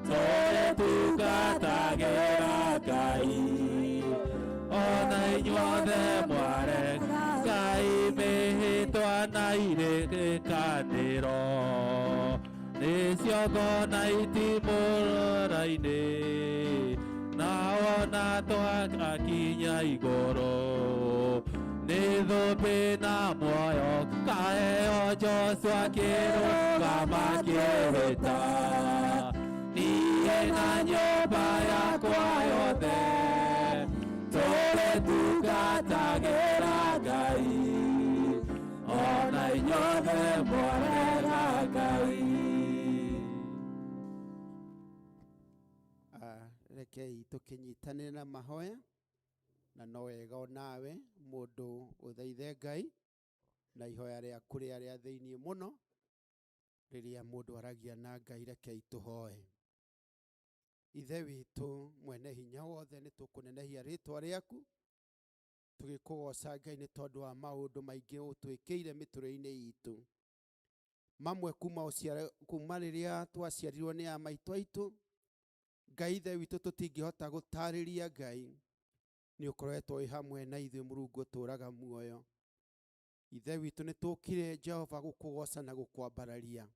tũrĩtungatagĩra Ngai ona inyuothe mwarega Ngai mĩhĩtwa na irĩkanĩro nĩcio na itimũrora-inĩ na ona twagakinya igũrũ nĩ thũmbĩ na muoyo kaheo Joshua kĩrũgama kĩhĩta niĩ na nyũmba yakwa yothe tũrĩtungatagĩra Ngai ona inyuothe mwarega Ngai. Rekei tũkĩnyitanĩre na mahoya na no wega onawe mũndũ ũthaithe Ngai na ihoya rĩaku rĩa rĩa thĩiniĩ mũno rĩrĩa mũndũ aragia na Ngai. Rekei tũhoe. Ithe witũ mwene hinya wothe, nĩ tũkũnenehia rĩtwa rĩaku tũgĩkũgoca Ngai nĩ tondũ wa maũndũ maingĩ ũtwĩkĩire mĩtũrĩre-inĩ itũ, mamwe kuma rĩrĩa twaciarirwo nĩ a maitũ aitũ. Ngai Ithe witũ tũtingĩhota gũtarĩria Ngai nĩ ũkoretwo wĩ hamwe na ithuĩ Mũrungu ũtũraga muoyo. Ithe witũ nĩ tũkire Jehova gũkũgoca na gũkwambararia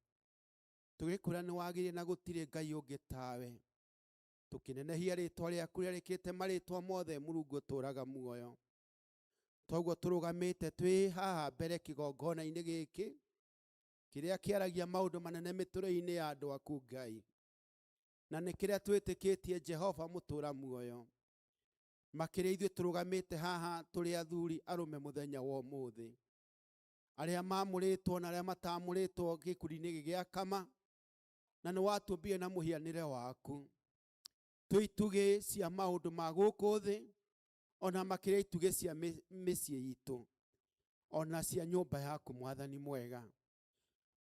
tũgĩkwĩra nĩ wagĩrĩire na gũtirĩ Ngai ũngĩ tawe, tũkĩnenehia rĩtwa rĩaku rĩrĩa rĩkĩrĩte marĩtwa mothe Mũrungu ũtũraga muoyo. Toguo tũrũgamĩte twĩ haha mbere kĩgongona-inĩ gĩkĩ kĩrĩa kĩaragia maũndũ manene mĩtũrĩre-inĩ ya andũ aku Ngai, na nĩ kĩrĩa twĩtĩkĩtie Jehova mũtũra muoyo. Makĩria ithuĩ tũrũgamĩte haha tũrĩ athuri arũme mũthenya wa ũmũthĩ, arĩa mamũrĩtwo na arĩa matamũrĩtwo gĩkundi-inĩ gĩkĩ gĩa Kama, na nĩ watũmbire na mũhianĩre waku. Twĩ itugĩ cia maũndũ ma gũkũ thĩ, ona makĩria itugĩ cia mĩciĩ itũ, ona cia nyũmba yaku Mwathani mwega.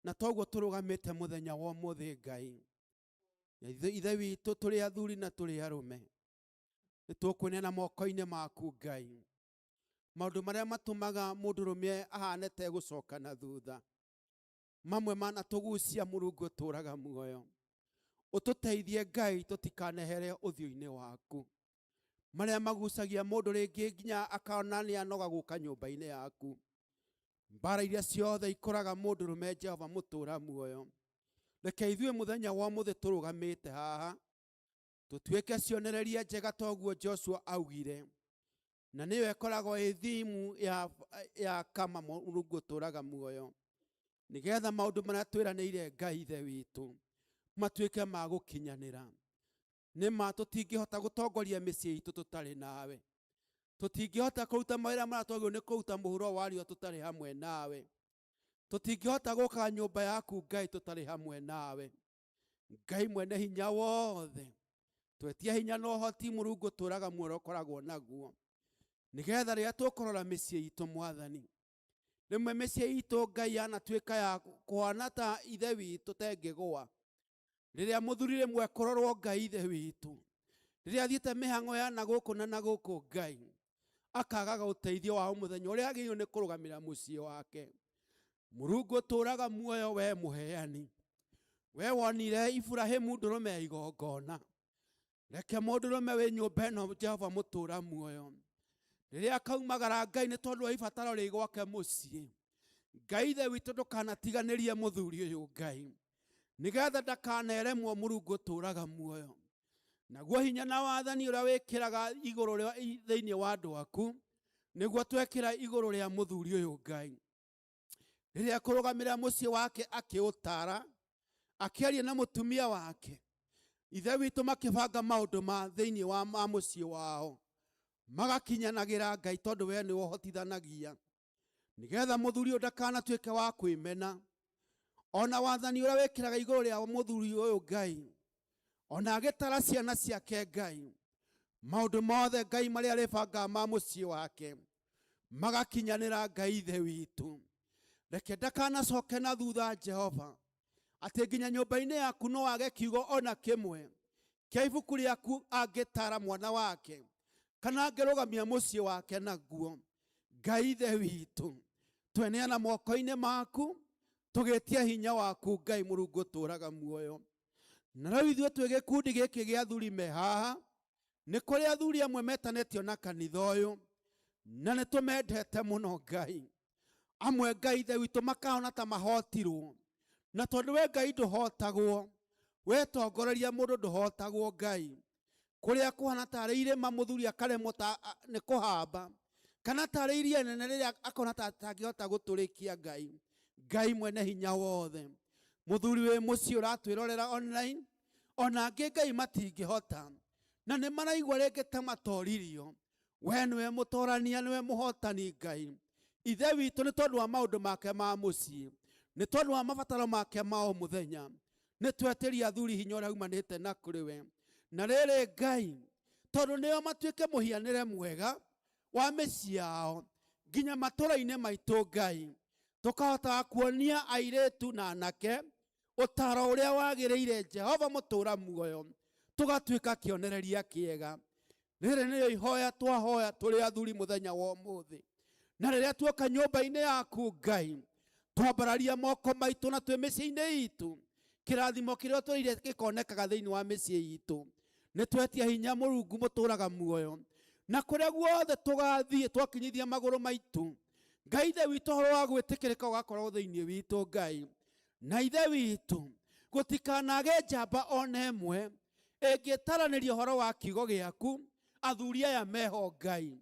Na toguo tũrũgamĩte mũthenya wa ũmũthĩ Ngai, Ithe witũ tũrĩ athuri na tũrĩ arũme, nĩ tũkwĩneana moko-inĩ maku Ngai. Maũndũ marĩa matũmaga mũndũrũme ahane ta egũcoka na thutha, Mamwe manatũgucia Mũrungu ũtũũraga muoyo. Ũtũteithie Ngai tũtikanehere ũthiũ-inĩ waku. Marĩa magucagia mũndũ rĩngĩ nginya akona nĩ anoga gũka nyũmba-inĩ yaku. Mbara iria ciothe ikoraga mũndũ rũme Jehova mũtũũra muoyo. Reke ithuĩ mũthenya wa ũmũthĩ tũrũgamĩte haha tũtuĩke cionereria njega toguo Joshua augire, na nĩyo ĩkoragwo ĩ thimu ya kama Mũrungu ũtũũraga muoyo, nĩgetha maũndũ marĩa twĩranĩire Ngai Ithe witũ matuĩke ma gũkinyanĩra. Nĩ ma tũtingĩhota gũtongoria mĩciĩ itũ tũtarĩ nawe, tũtingĩhota kũruta mawĩra marĩa twagĩrĩirwo nĩ kũruta mũhuro wa riũa tũtarĩ hamwe nawe, tũtingĩhota gũka nyũmba yaku Ngai tũtarĩ hamwe nawe. Ngai mwene hinya wothe, twetia hinya na ũhoti Mũrungu ũtũũraga muoyo ũkoragwo naguo, nĩgetha rĩrĩa tũkũrora mĩciĩ itũ Mwathani, rĩmwe mĩciĩ itũ Ngai yanatuĩka ya kũhana ta Ithe witũ tengĩgũa. Rĩrĩa mũthuri rĩmwe kũrorwo Ngai Ithe witũ, rĩrĩa athiĩte mĩhang'o ya na gũkũ na na gũkũ Ngai akagaga ũteithio wa mũthenya ũrĩa agĩrĩirwo nĩ kũrũgamĩrĩra mũciĩ wake. Mũrungu ũtũũraga muoyo we mũheani, we wonire Iburahĩmu ndũrũme ya igongona, reke mũndũrũme wĩ nyũmba ĩno Jehova mũtũũra muoyo, rĩrĩa akaumagara Ngai nĩ tondũ wa ibataro rĩ gwake mũciĩ, Ngai Ithe witũ ndũkanatiganĩrie mũthuri ũyũ Ngai, nĩgetha ndakaneremwo Mũrungu ũtũũraga muoyo. Naguo hinya na wathani ũrĩa wĩkĩraga igũrũ rĩa thĩinĩ wa andũ aku, nĩguo twekĩra igũrũ rĩa mũthuri ũyũ Ngai. Rĩrĩa kũrũgamĩrĩra mũciĩ wake akĩũtara, akĩaria na mũtumia wake, Ithe witũ makĩbanga maũndũ ma thĩinĩ wa ma mũciĩ wao, magakinyanagĩra Ngai tondũ we nĩwe ũhotithanagia, nĩgetha mũthuri ũyũ ndakanatuĩke wa kwĩmena. Ona wathani ũrĩa wĩkĩraga igũrũ rĩa mũthuri ũyũ Ngai, ona agĩtara ciana ciake Ngai, maũndũ mothe Ngai marĩa arĩbangaga ma mũciĩ wake magakinyanĩra Ngai Ithe witũ. Reke ndakanacoke na thutha Jehova, atĩ nginya nyũmba-inĩ yaku no age kiugo ona kĩmwe kĩa ibuku rĩaku angĩtara mwana wake kana angĩrũgamia mũciĩ wake naguo. Ngai Ithe witũ, tweneana moko-inĩ maku tũgĩtia hinya waku Ngai Mũrungu ũtũũraga muoyo. Na rĩu ithuĩ twĩ gĩkundi gĩkĩ gĩa athuri me haha, nĩ kũrĩ athuri amwe metanĩtio na kanitha ũyũ, na nĩ tũmendete mũno Ngai. Amwe Ngai Ithe witũ makahona ta mahotirwo, na tondũ we Ngai ndũhotagwo, we tongoreria mũndũ ndũhotagwo Ngai. Kũrĩa kũhana tarĩ irĩma mũthuri akaremwo ta nĩ kũhamba, kana tarĩ iria nene rĩrĩa akona ta atangĩhota gũtũrĩkia Ngai. Ngai mwene hinya wothe, mũthuri wĩ mũciĩ ũratwĩrorera online, ona angĩ Ngai matingĩhota, na nĩ maraigua rĩngĩ ta matoririo. We nĩwe mũtorania, nĩwe mũhotani Ngai Ithe witũ, nĩ tondũ wa maũndũ make ma mũciĩ, nĩ tondũ wa mabataro make ma o mũthenya, nĩ twetĩria athuri hinya ũrĩa umanĩte na kũrĩ we. Na rĩrĩ Ngai, tondũ nĩo matuĩke mũhianĩre mwega wa mĩciĩ yao nginya matũra-inĩ maitũ Ngai, tũkahotaga kuonia airĩtu na anake ũtaro ũrĩa wagĩrĩire Jehova mũtũũra muoyo, tũgatuĩka kĩonereria kĩega. Rĩrĩ nĩrĩo ihoya twahoya tũrĩ athuri mũthenya wa ũmũthĩ, na rĩrĩa tuoka nyũmba-inĩ yaku Ngai, twambararia moko maitũ na twĩ mĩciĩ-inĩ itũ, kĩrathimo kĩrĩa ũtũrĩire gĩkonekaga thĩinĩ wa mĩciĩ itũ. Nĩ twetia hinya Mũrungu mũtũũraga muoyo, na kũrĩa guothe tũgathiĩ twakinyithia magũrũ maitũ, Ngai Ithe witũ ũhoro wa gwĩtĩkĩrĩka ũgakorwo thĩinĩ witũ Ngai. Na Ithe witũ, gũtikanage njamba ona ĩmwe ĩngĩtaranĩria ũhoro wa kiugo gĩaku, athuri aya meho Ngai.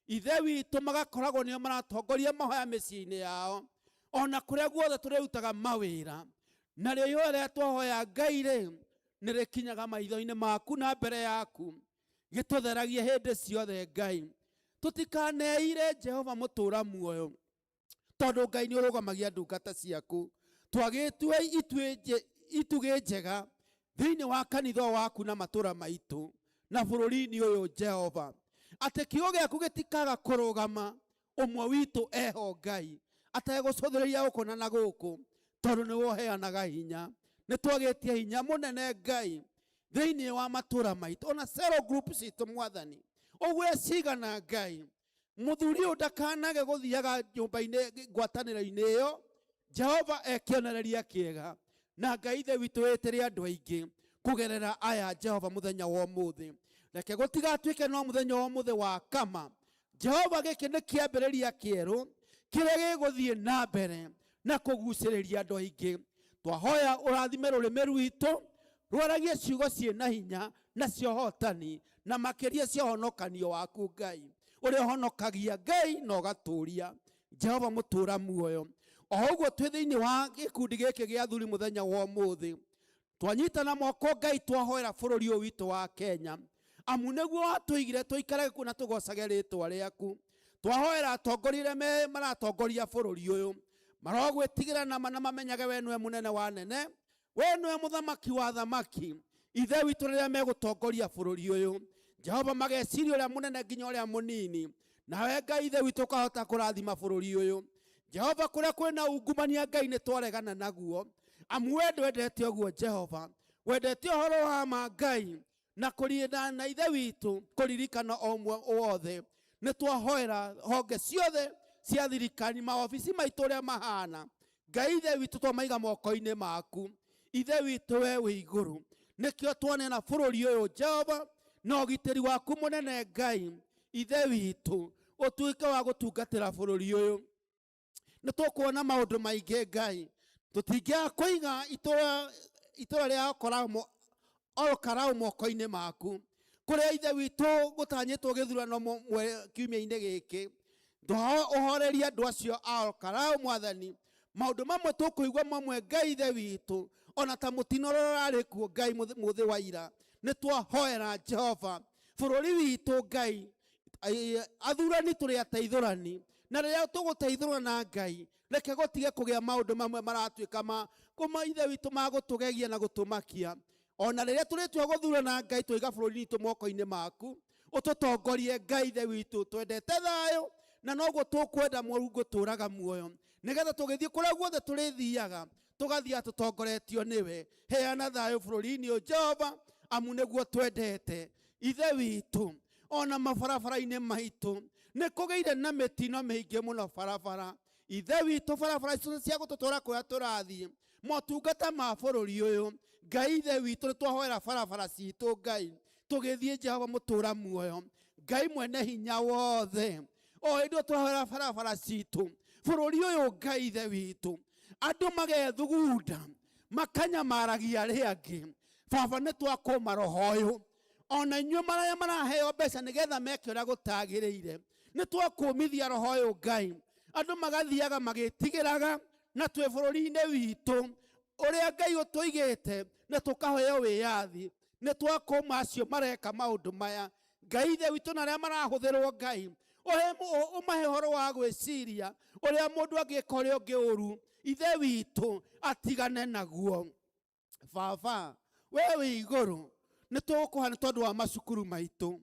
Ithe witũ magakoragwo nĩo maratongoria mahoya mĩciĩ-inĩ yao, ona kũrĩa guothe tũrĩrutaga mawĩra. Narĩo ihoya rĩrĩa twahoya Ngai rĩ, nĩ rĩkinyaga maitho-inĩ maku na mbere yaku, gĩtũtheragie hĩndĩ ciothe Ngai. Tũtikaneire Jehova mũtũũra muoyo, tondũ Ngai nĩ ũrũgamagia ndungata ciaku. Twagĩtue itugĩ njega thĩinĩ wa kanitha waku na matũra maitũ na bũrũri-inĩ ũyũ Jehova, atĩ kiugo gĩaku gĩtikaga kũrũgama, ũmwe witũ eho Ngai ategũcũthĩrĩria gũkũ na na gũkũ, tondũ nĩwe ũheanaga hinya. Nĩ twagĩtie hinya mũnene Ngai thĩinĩ wa matũra maitũ, ona cell group citũ Mwathani, ũguo cigana Ngai. Mũthuri ũyũ ndakanage gũthiaga nyũmba-inĩ ngwatanĩro-inĩ ĩyo, Jehova ekĩonereria kĩega na Ngai ithe witũ wĩtĩre andũ aingĩ kũgerera aya Jehova mũthenya wa ũmũthĩ. Reke gũtigatuĩke no mũthenya wa ũmũthĩ wa kama. Jehova, gĩkĩ nĩ kĩambĩrĩria kĩerũ kĩrĩa gĩgũthiĩ na mbere na kũgucĩrĩria andũ aingĩ. Twahoya ũrathime rũrĩmĩ rwitũ rwaragie ciugo ciĩna hinya na cia ũhotani na makĩria cia ũhonokanio waku Ngai, ũrĩa ũhonokagia Ngai na ũgatũũria. Jehova mũtũũra muoyo, o ũguo twĩ thĩinĩ wa gĩkundi gĩkĩ gĩa athuri mũthenya wa ũmũthĩ, twanyitana moko Ngai, twahoera bũrũri ũyũ witũ wa Kenya, amu nĩguo watũigire tũikarage kuo na tũgocage rĩtwa rĩaku. Twahoera atongoria arĩa maratongoria bũrũri ũyũ, marogwĩtigĩra na mamenyage we nĩwe mũnene wa nene, we nĩwe mũthamaki wa thamaki. Ithe witũ, rĩrĩa megũtongoria bũrũri ũyũ, Jehova, mageciria ũrĩa mũnene nginya ũrĩa mũnini, nawe Ngai ithe witũ ũkahota kũrathima bũrũri ũyũ. Jehova, kũrĩa kwĩna ungumania Ngai nĩ twaregana naguo, amu we ndwendete ũguo. Jehova, wendete ũhoro wa ma Ngai na kũrinda na ithe witũ kũririkana o ũmwe wothe. Nĩ twahoera honge ciothe cia thirikari, maobici maitũ ũrĩa mahana, Ngai ithe witũ, twamaiga moko-inĩ maku, ithe witũ we wĩ igũrũ. Nĩkĩo twanena bũrũri ũyũ Jehova na ũgitĩri waku mũnene Ngai ithe witũ, ũtuĩke wa gũtungatĩra bũrũri ũyũ. Nĩ tũkuona maũndũ maingĩ Ngai, tũtingĩaga kũiga itũra rĩa Olkarau moko-inĩ maku, kũrĩa ithe witũ gũtanyĩtwo gĩthurano kiumia-inĩ gĩkĩ. Ũhorerie andũ acio a Olkarau Mwathani. Maũndũ mamwe tũkũigua mamwe Ngai ithe witũ, ona ta mũtino ũrĩa ũrarĩ kuo Ngai mũthĩ wa ira. Nĩ twahoera Jehova bũrũri witũ Ngai, athurani tũrĩ ateithũrani, na rĩrĩa tũgũteithũrana Ngai, reke gũtige kũgĩa maũndũ mamwe maratuĩka ma kũma ithe witũ magũtũgegia na gũtũmakia. Ona rĩrĩa tũrĩtua gũthurana Ngai, twaiga bũrũri witũ moko-inĩ maku, ũtũtongorie Ngai ithe witũ. Twendete thayũ na noguo tũkwenda Mũrungu tũraga muoyo, nĩgetha tũgĩthiĩ kũrĩa guothe tũrĩthiaga, tũgathiaga tũtongoretio nĩwe. Heana thayũ bũrũri-inĩ ũyũ Jehova, amu nĩguo twendete. Ithe witũ, ona mabarabara-inĩ maitũ nĩ kũgĩire na mĩtino mĩingĩ mũno barabara. Ithe witũ, barabara icio cia gũtũtwara kũrĩa tũrathiĩ, motungata ma bũrũri ũyũ Ngai ithe witũ, nĩ twahoera barabara citũ Ngai tũgĩthiĩ. Jehova mũtũũra muoyo, Ngai mwene hinya wothe, o hĩndĩ ĩyo twahoera barabara citũ bũrũri ũyũ Ngai ithe witũ, andũ magethugunda makanyamaragia arĩa angĩ. Baba, nĩ twakũma roho ũyũ, ona inyuĩ maraya maraheo mbeca nĩgetha meke ũrĩa gũtagĩrĩire, nĩ twakũmithia roho ũyũ Ngai. Andũ magathiaga magĩtigĩraga na twĩ bũrũri-inĩ witũ ũrĩa Ngai ũtũigĩte na tũkaheo wĩyathi. Nĩ twakũma acio mareka maũndũ maya Ngai ithe witũ, na arĩa marahũthĩrwo Ngai, ũmahe ũhoro wa gwĩciria ũrĩa mũndũ angĩka ũrĩa ũngĩ ũru, ithe witũ atigane naguo. Baba we wĩ igũrũ, nĩ tũgũkũha nĩ tondũ wa macukuru maitũ.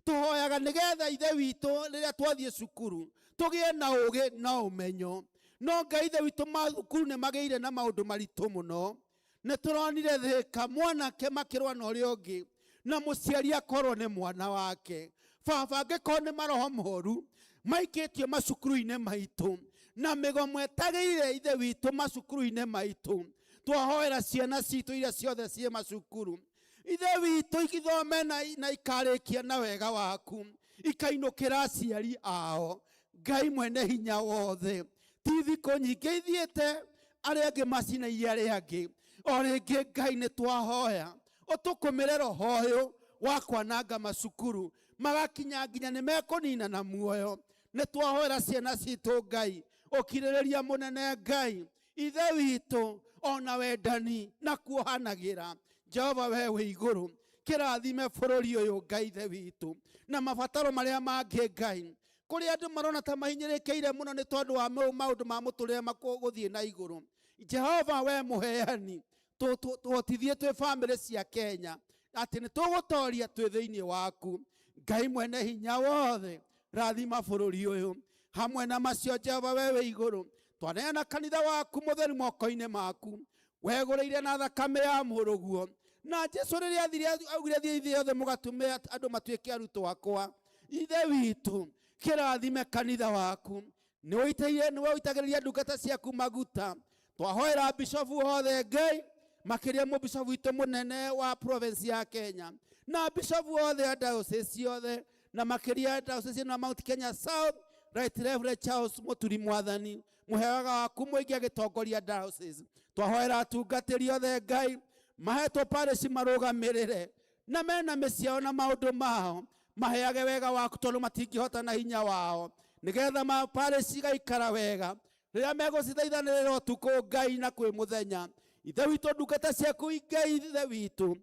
Tũhoyaga nĩgetha ithe witũ rĩrĩa twathiĩ cukuru tũgĩe na ũgĩ na ũmenyo, no Ngai ithe witũ, mathukuru nĩ magĩire na maũndũ maritũ mũno. Nĩ tũronire Thĩka mwanake makĩrũa na ũrĩa ũngĩ, na mũciari akorwo nĩ mwana wake. Baba, angĩkorwo nĩ maroho moru maikĩtio macukuru-inĩ maitũ na mĩgomo ĩtagĩrĩire, ithe witũ, macukuru-inĩ maitũ, twahoera ciana citũ iria ciothe ciĩ macukuru, ithe witũ, ithome na ikarĩkia na wega waku, ikainũkĩra aciari ao. Ngai mwene hinya wothe, ti thikũ nyingĩ ithiĩte arĩa angĩ macinairie arĩa angĩ. O rĩngĩ Ngai, nĩ twahoya ũtũkũmĩre roho ũyũ wa kwananga macukuru, magakinya nginya nĩ mekũnina na muoyo. Nĩ twahoera ciana citũ Ngai ũkirĩrĩria mũnene, Ngai ithe witũ, ona wendani na kuohanagĩra. Jehova we wĩ igũrũ, kĩrathime bũrũri ũyũ Ngai ithe witũ, na mabataro marĩa mangĩ Ngai, kũrĩa andũ marona ta mahinyĩrĩkĩire mũno nĩ tondũ wa maũndũ ma mũtũrĩre gũthiĩ na igũrũ. Jehova we mũheani, tũhotithie twĩ bamĩrĩ cia Kenya atĩ nĩ tũgũtoria twĩ thĩinĩ waku. Ngai mwene hinya wothe, rathima bũrũri ũyũ. Hamwe na macio, Jehova we wĩ igũrũ, twaneana kanitha waku mũtheru moko-inĩ maku, wegũrĩire na thakame ya mũrũguo. Na Jesu rĩrĩa athire augire, thiĩ thĩ yothe mũgatũme andũ matuĩke arutwo akwa. Ithe witũ, kĩrathime kanitha waku, nĩwe ũitagĩrĩria ndungata ciaku maguta. Twahoera bishofu othe Ngai, makiria mubishofu witũ mũnene wa province ya Kenya na bishofu othe a diocese ciothe, na makiria diocese ĩno ya Mount Kenya South, Right Reverend Charles Muturi Mwathani muheaga waku mũingĩ agĩtongoria diocese. Twahoera atungatĩri othe Ngai mahetwo parish marũgamĩrĩre na mena mĩciĩ yao na maũndũ mao, maheage wega waku tondũ matingĩhota na hinya wao, nĩgetha ma parish igaikara wega rĩrĩa megũcithaithanĩrĩra ũtukũ Ngai na kwĩ mũthenya. Ithe witũ ndungata ciaku Ngai, Ithe witũ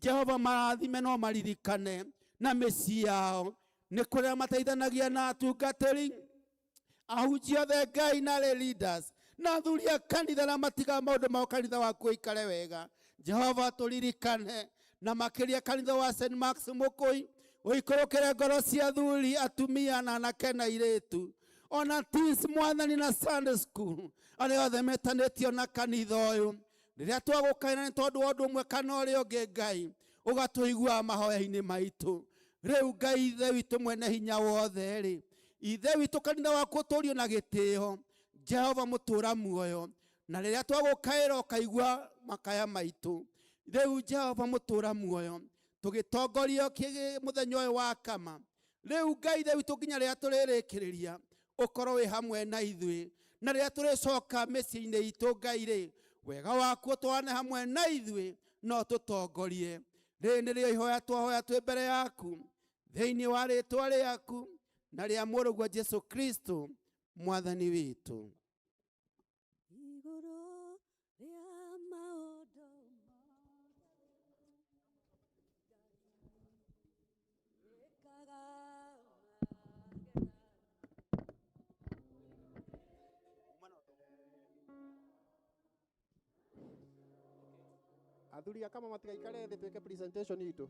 Jehova, marathime no maririkane na mĩciĩ yao, nĩ kũrĩa mateithanagia na atungatĩri ahunjia othe Ngai na arĩ leaders na athuri a kanitha na matiga maũndũ mao kanitha waku ũikare wega. Jehova tũririkane na makĩria kanitha wa St Mark's Mũkũi, ũikũrũkĩre ngoro cia athuri atumia na anake na airĩtu ona teens Mwathani na Sunday school arĩa othe metanĩtio na kanitha ũyũ. Rĩrĩa twagũkaĩra nĩ tondũ wa ũndũ ũmwe kana ũrĩa ũngĩ Ngai, ũgatũigua mahoya-inĩ maitũ. Rĩu Ngai Ithe witũ mwene hinya wothe rĩ, Ithe witũ kanitha waku ũtũũrio na gĩtĩo, Jehova mũtũũra muoyo, na rĩrĩa twagũkaĩra ũkaigua makaya maitũ. Rĩu Jehova mũtũũra muoyo, tũgĩtongorio mũthenya ũyũ wa kama, rĩu Ngai Ithe witũ nginya rĩrĩa tũrĩrĩkĩrĩria ũkorwo wĩ hamwe na ithuĩ, na rĩrĩa tũrĩcoka mĩciĩ-inĩ itũ Ngai rĩ, wega waku ũtwarane hamwe na ithuĩ no tũtongorie. Rĩrĩ nĩrĩo ihoya twahoya twĩ mbere yaku thĩinĩ wa rĩtwa rĩaku na rĩa mũrũguo Jesu Kristo Mwathani witũ. Igũrũ rĩa maũndũ mothe, Athuri a kama matigaikare thĩ twĩke presentation itũ.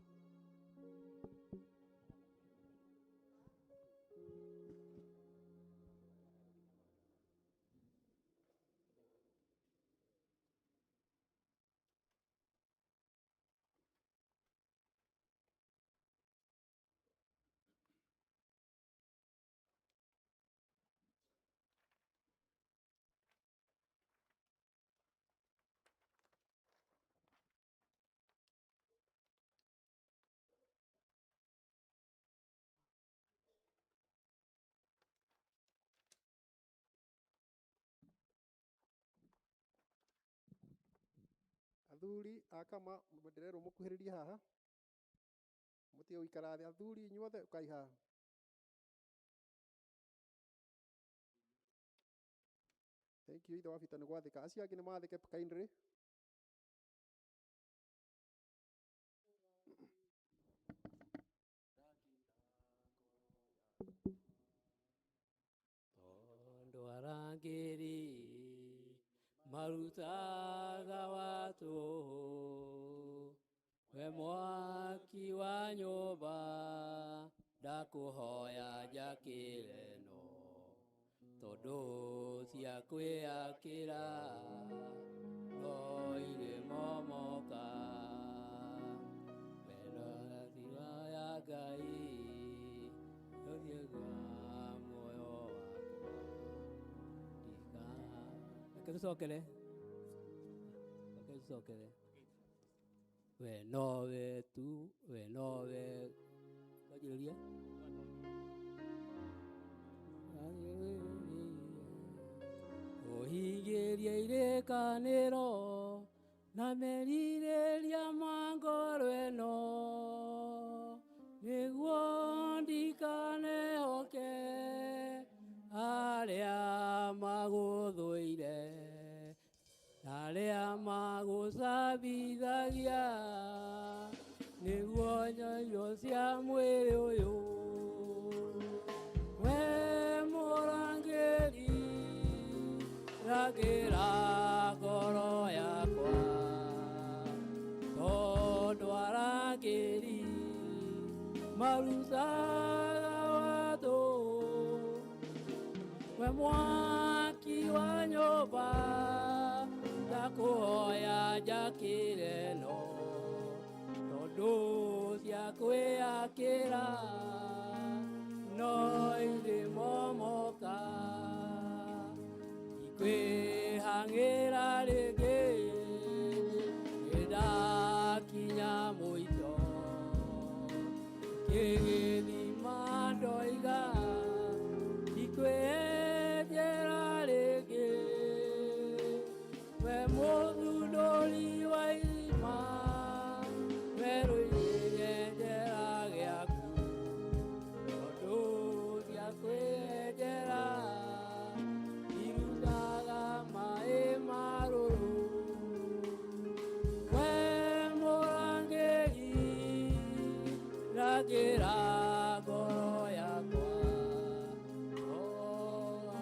Athuri a kama ndĩrerwo mũkuhĩrĩrie haha, mũtige gũikara thĩ. Athuri inyuothe ũkai haha. Thank you ithe wa bita nĩ gwathĩka. Acio angĩ nĩ mathĩke kindly. Tondũ arangĩri marutaga watu, we mwaki wa nyũmba ndakũhoya njakĩre no, tondũ cia kwĩakĩra no irĩ momoka. Wendo ya Ngai rũthiĩ gwa muoyo wakwa. Reke tũcokere, reke tũcokere. We nowe tu, we nowe. Kwanjĩrĩria. Ũhingĩrie irĩkanĩro na merirĩria ma ngoro ĩno, nĩguo ndikanehoke arĩa magũthũire na arĩa magũcabithagia, nĩguo irio cia mwĩrĩ ũyũ. We mũrangĩri rangĩra ngoro yakwa, tondũ arangĩri marutaga watũ. We mwaki wa nyũmba ndakũhoya njakĩre no, tondũ cia kwĩakĩra no irĩ momoka. Ndigũtang'ĩra rĩngĩ nĩndakinya mũico kĩgĩthima ndoiga ndikwĩenjera rĩngĩ we mũthundũri wa irima werũire njera gĩaku tondũ ndiakwĩenjera irutaga maĩ marũrũ we mũrangĩri rangĩra ngoro yakwa o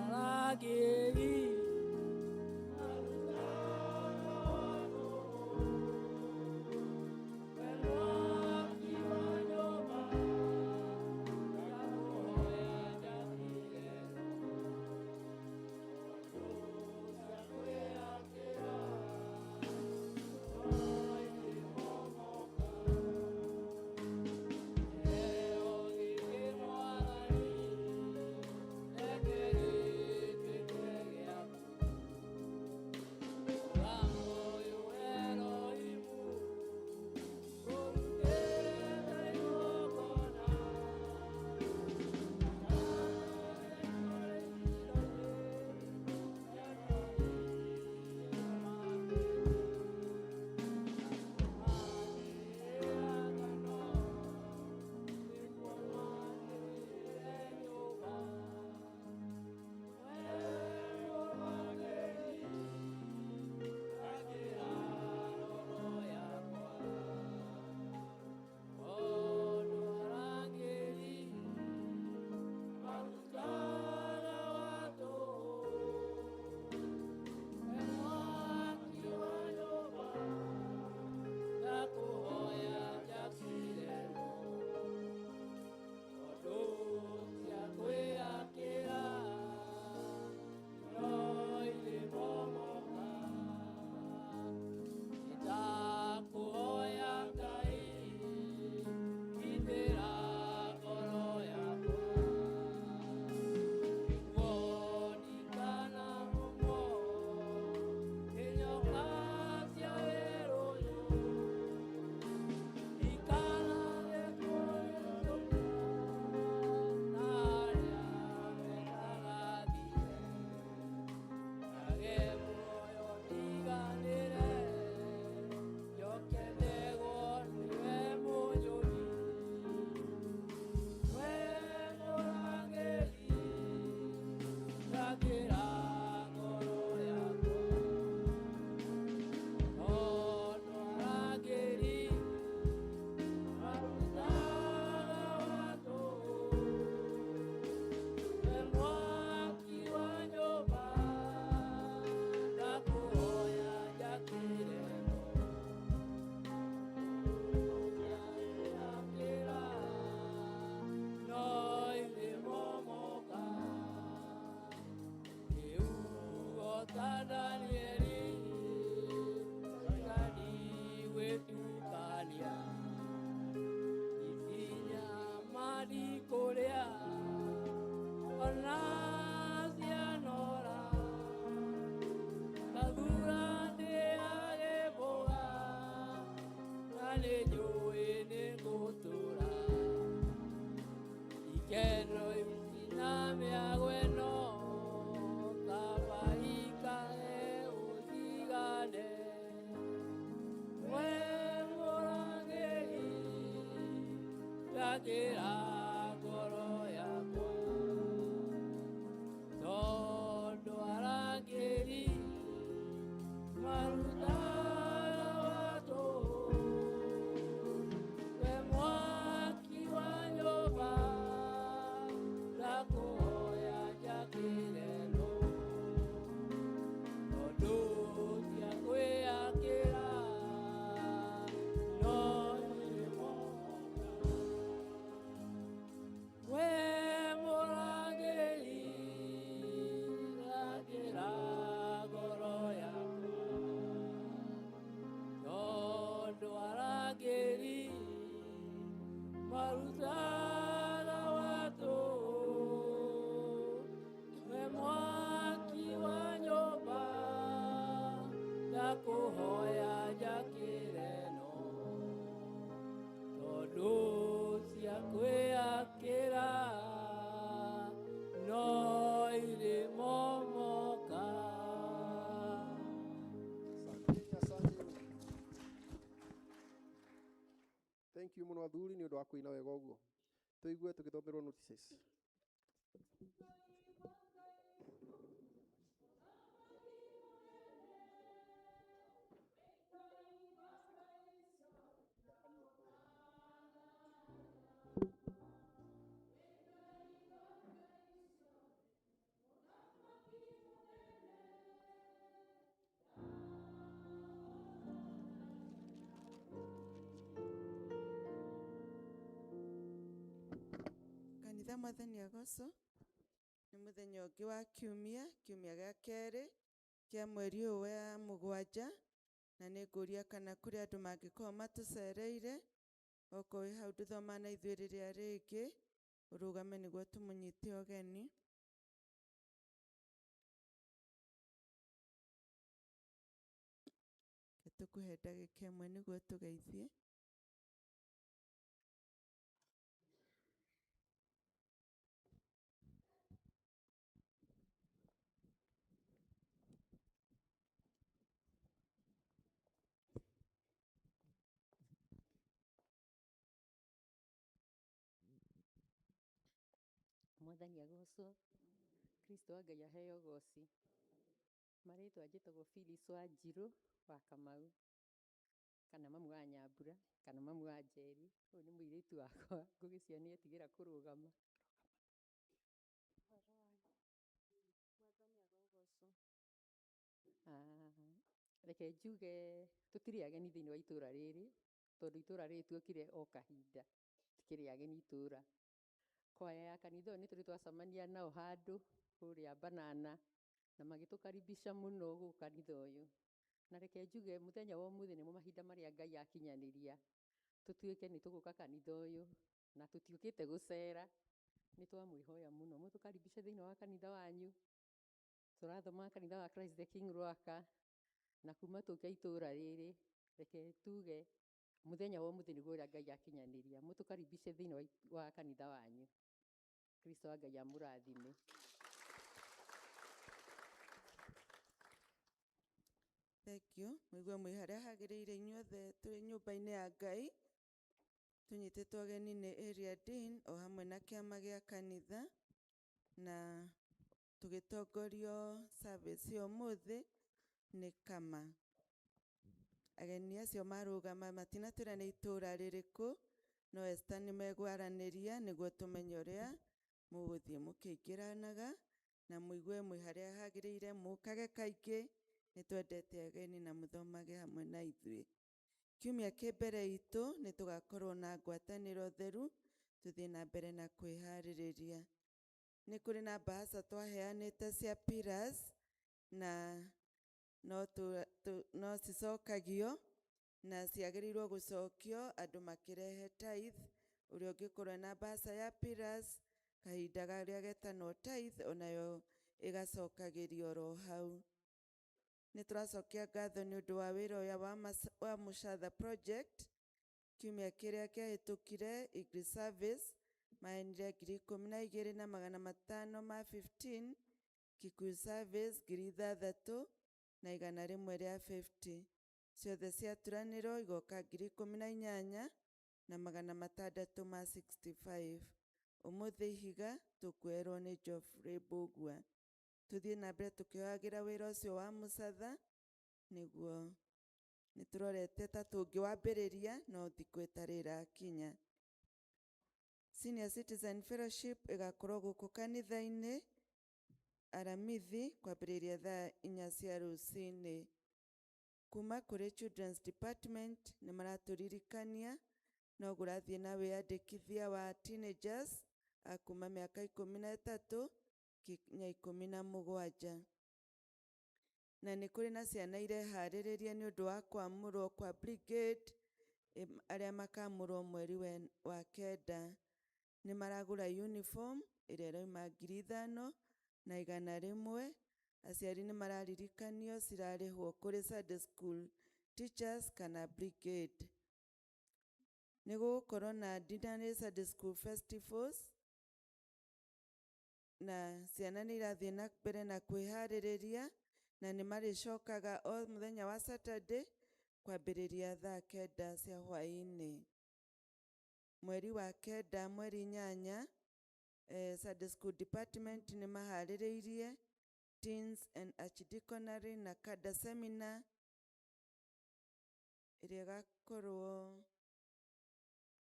arangĩri Rangĩra ngoro yakwa tondũ arangĩri marutaga watũ we mwaki wa nyũmba ndakũhoya njakĩre no tondũ ndiakwĩakĩra no nĩmo. Mũno athuri nĩ ũndũ wa kũina wega ũguo. Tũigue tũgĩthomerwo notices. Kanitha, mwathani agocwo. Nĩ mũthenya ũngĩ wa kiumia, kiumia gĩa kerĩ kĩa mweri ũyũ wa mũgwanja, na nĩ ngũria kana kũrĩ andũ mangĩkorwo matũcereire. Okorwo wĩ hau ndũthoma na ithuĩ rĩrĩa rĩngĩ, ũrũgame nĩguo tũmũnyite ũgeni. Reke tũkũhe ndagĩka ĩmwe nĩguo tũgeithie. Mwathani agocwo. Kristo wa Ngai aheo goci. Marĩtwa njĩtagwo Phyllis Wanjirũ wa Kamau, kana mamu wa Nyambura, kana mamu wa Njeri. Ũyũ nĩ mũirĩtu wakwa, ngũgĩcia nĩ etigĩra kũrũgama. Reke njuge tũtirĩ ageni thĩinĩ wa itũra rĩrĩ, tondũ itũra rĩrĩ tuokire o kahinda, tikĩrĩ ageni itũra. Kwaya ya kanitha ũyũ nĩ tũrĩ twacemania nao handũ kũrĩa Banana, na magĩtũkaribisha mũno gũkũ kanitha ũyũ. Na reke njuge mũthenya wa ũmũthĩ nĩmo mahinda marĩa Ngai akinyanĩria tũtuĩke nĩ tũgũka kanitha ũyũ, na tũtiũkĩte gũcera, nĩ twamwĩhoya mũno mũtũkaribishe thĩinĩ wa kanitha wanyu. Tũrathoma kanitha wa Christ the King Rwaka, na kuma tũke itũra rĩrĩ, reke tuge mũthenya wa ũmũthĩ nĩguo ũrĩa Ngai akinyanĩria mũtũkaribishe thĩinĩ wa kanitha wanyu. Kristo wa Ngai amũrathime. Thank you. Mũigue mwĩ harĩa hagĩrĩire inyuothe tũrĩ nyũmba-inĩ ya Ngai. Tũnyitĩtwo ũgeni nĩ Area Dean o hamwe na kĩama gĩa kanitha, na tũgĩtongorio service ya ũmũthĩ nĩ Kama. Ageni acio marũgama matinatwĩra nĩ itũra rĩrĩkũ, no Esther nĩ megwaranĩria nĩguo tũmenye ũrĩa mũgũthiĩ mũkĩingĩranaga, na mũigue mwĩ harĩa hagĩrĩire, mũkage kaingĩ. Nĩ twendete ageni na mũthomage hamwe na ithuĩ. Kiumia kĩ mbere itũ nĩ tũgakorwo na ngwatanĩro theru, tũthiĩ na mbere na kwĩharĩrĩria. Nĩ kũrĩ na mbahaca twaheanĩte cia pillars, na no cicokagio, na ciagĩrĩirwo gũcokio andũ makĩrehe tithe. Ũrĩa ũngĩkorwo na mbahaca ya pillars kahinda karĩa getanwo tithe, onayo ĩgacokagĩrio oro hau. Nĩ tũracokia ngatho nĩ ũndũ wa wĩra ũyũ wa Mũcatha Project. Kiumia kĩrĩa kĩahĩtũkire English Service maheanire 12,500 ma 15, Kikuyu Service 6,100 rĩa 50. Ciothe ciaturanĩrwo igoka 18,600 ma 65. Ũmũthĩ ihiga tũkuoerwo nĩ Geoffrey Mbũgua. Tũthiĩ na mbere tũkĩoyagĩra wĩra ũcio wa Mũcatha, nĩguo nĩ tũrorete ta tũngĩwambĩrĩria no thikũ ĩtarĩ ĩrakinya. Senior Citizen Fellowship ĩgakorwo gũkũ kanitha-inĩ Aramithi kwambĩrĩria thaa 4 cia rũcinĩ. Kuma kũrĩ Children's Department nĩ maratũririkania no kũrathiĩ na wĩyandĩkithia wa teenagers a kuma mĩaka 13 nginya 17. Na nĩ kũrĩ na ciana ireharĩrĩria nĩ ũndũ wa kwamũrwo kwa brigade, arĩa makamũrwo mweri wa kenda. Nĩ maragũra uniform ĩrĩa ĩrauma 5,100. Aciari nĩ mararirikanio cirarĩhwo kũrĩ Sunday school teachers kana brigade. Nĩ gũgũkorwo na Dinner Sunday school festivals, na ciana nĩ irathiĩ na mbere na kwĩharĩrĩria, na nĩ marĩcokaga o mũthenya wa Saturday kwambĩrĩria thaa 9 cia hwaĩ-inĩ. Mweri wa kenda mweri 8, Sunday School Department nĩ maharĩrĩirie Teens and Archdeaconry na Kada Seminar ĩrĩa ĩgakorwo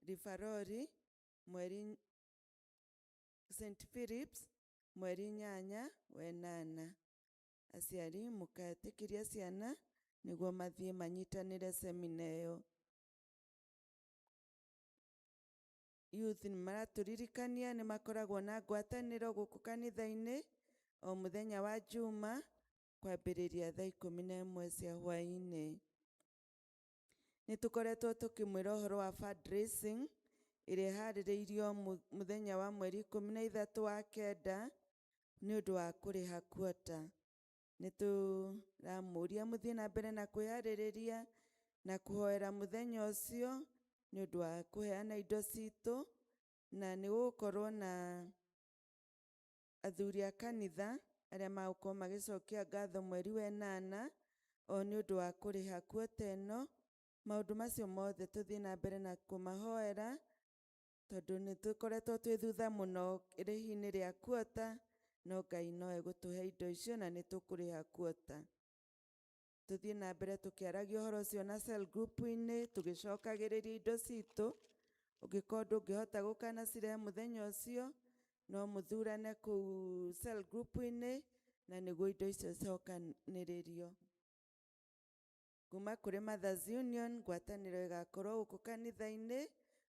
Rivaroli mweri St. Philips mweri 8 wa 8. Aciari mũketĩkĩria ciana nĩguo mathiĩ manyitanĩre semina ĩyo. Youth nĩ maratũririkania nĩ makoragwo na ngwatanĩro gũkũ kanitha-inĩ o mũthenya wa Juma kwambĩrĩria thaa 11 cia hwaĩ-inĩ. Nĩ tũkoretwo tũkĩmwĩra ũhoro wa fundraising ĩrĩa ĩharĩrĩirio mũthenya wa mweri 13 wa 9 nĩ ũndũ wa kũrĩha kuota. Nĩ tũramũria mũthiĩ na mbere na kwĩharĩrĩria na kũhoera mũthenya ũcio nĩ ũndũ wa kũheana indo citũ, na nĩ gũgũkorwo na athuri a kanitha arĩa magũkorwo magĩcokia ngatho mweri wa 8 o nĩ ũndũ wa kũrĩha kuota ĩno. Maũndũ macio mothe tũthiĩ na mbere na kũmahoera tondũ nĩ tũkoretwo twĩ thutha mũno irĩhi-inĩ rĩa kuota, no Ngai no egũtũhe indo icio na nĩ tũkũrĩha kuota. Tũthiĩ na mbere tũkĩaragia ũhoro ũcio na cell group-inĩ tũgĩcokagĩrĩria indo citũ. Ũngĩkorwo ndũngĩhota gũka na cirehe mũthenya ũcio, no mũthurane kũu cell group-inĩ na nĩguo indo icio cicokanĩrĩrio. Kuma kũrĩ Mothers Union, ngwatanĩro ĩgakorwo gũkũ kanitha-inĩ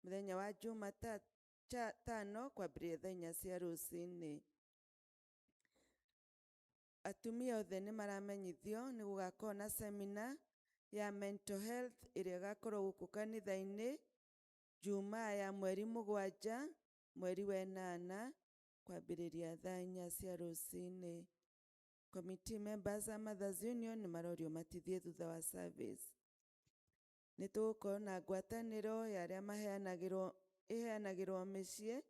mũthenya wa Jumatano kwambĩrĩria thaa 4 cia rũcinĩ. Atumia othe nĩ maramenyithio nĩ gũgakorwo na seminar ya mental health ĩrĩa ĩgakorwo gũkũ kanitha-inĩ Jumaa ya mweri 7 mweri wa 8 kwambĩrĩria thaa 4 cia rũcinĩ. Committee members a Mothers Union nĩ marorio matithie thutha wa service. Nĩ tũgũkorwo na ngwatanĩro ya arĩa maheanagĩrwo ĩheanagĩrwo mĩciĩ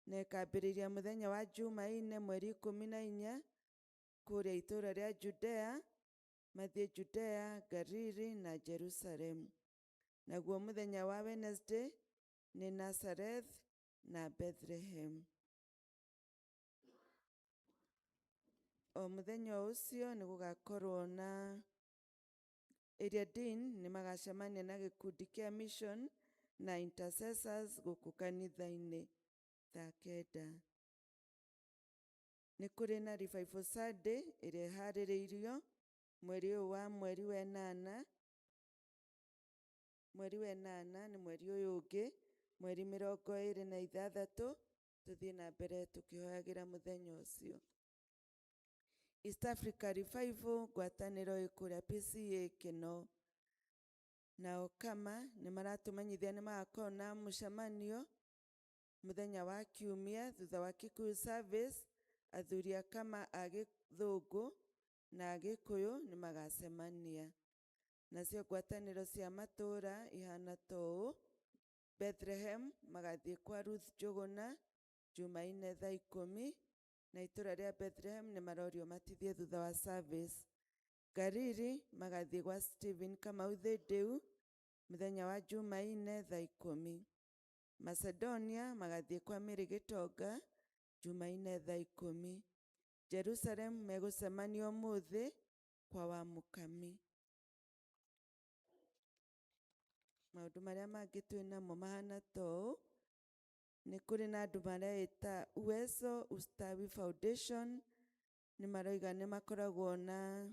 na ĩkambĩrĩria mũthenya wa Jumaine mweri 14 kũrĩa itũũra rĩa Judea, mathiĩ Judea, Galili na Jerusalem. Naguo mũthenya wa Wednesday nĩ Nazareth na Bethlehem. O mũthenya ũcio nĩ gũgakorwo na Area Dean nĩ magacemania na gĩkundi kĩa mission na intercessors gũkũ kanitha-inĩ thaa 9. Nĩ kũrĩ na Revival Sunday ĩrĩa ĩharĩrĩirio mweri ũyũ wa mweri wa 8. Mweri wa 8 nĩ mweri ũyũ ũngĩ, mweri 26, tũthiĩ na mbere tũkĩhoyagĩra mũthenya ũcio. East Africa Revival ngwatanĩro ĩ kũrĩa PCEA Kĩno. Nao kama nĩ maratũmenyithia nĩ magakorwo na mũcemanio mũthenya wa Kiumia thutha wa Kikuyu service. Athuri a kama a Gĩthũngũ na a Gĩkũyũ nĩ magacemania. Nacio ngwatanĩro cia matũũra ihana ta ũũ: Bethlehem magathiĩ kwa Ruth Njũgũna Jumaine thaa 10, na itũũra rĩa Bethlehem nĩ marorio matithie thutha wa service. Galili magathiĩ gwa Stephen Kamau Thĩndĩu mũthenya wa Jumaine thaa 10. Macedonia magathiĩ kwa Mary Gĩtonga Jumaine thaa 10. Jerusalem megũcemania ũmũthĩ kwa Wamũkami. Maũndũ marĩa mangĩ twĩ namo mahana ta ũũ: nĩ kũrĩ na andũ mareĩta Uwezo Ustawi Foundation, nĩ maroiga nĩ makoragwo na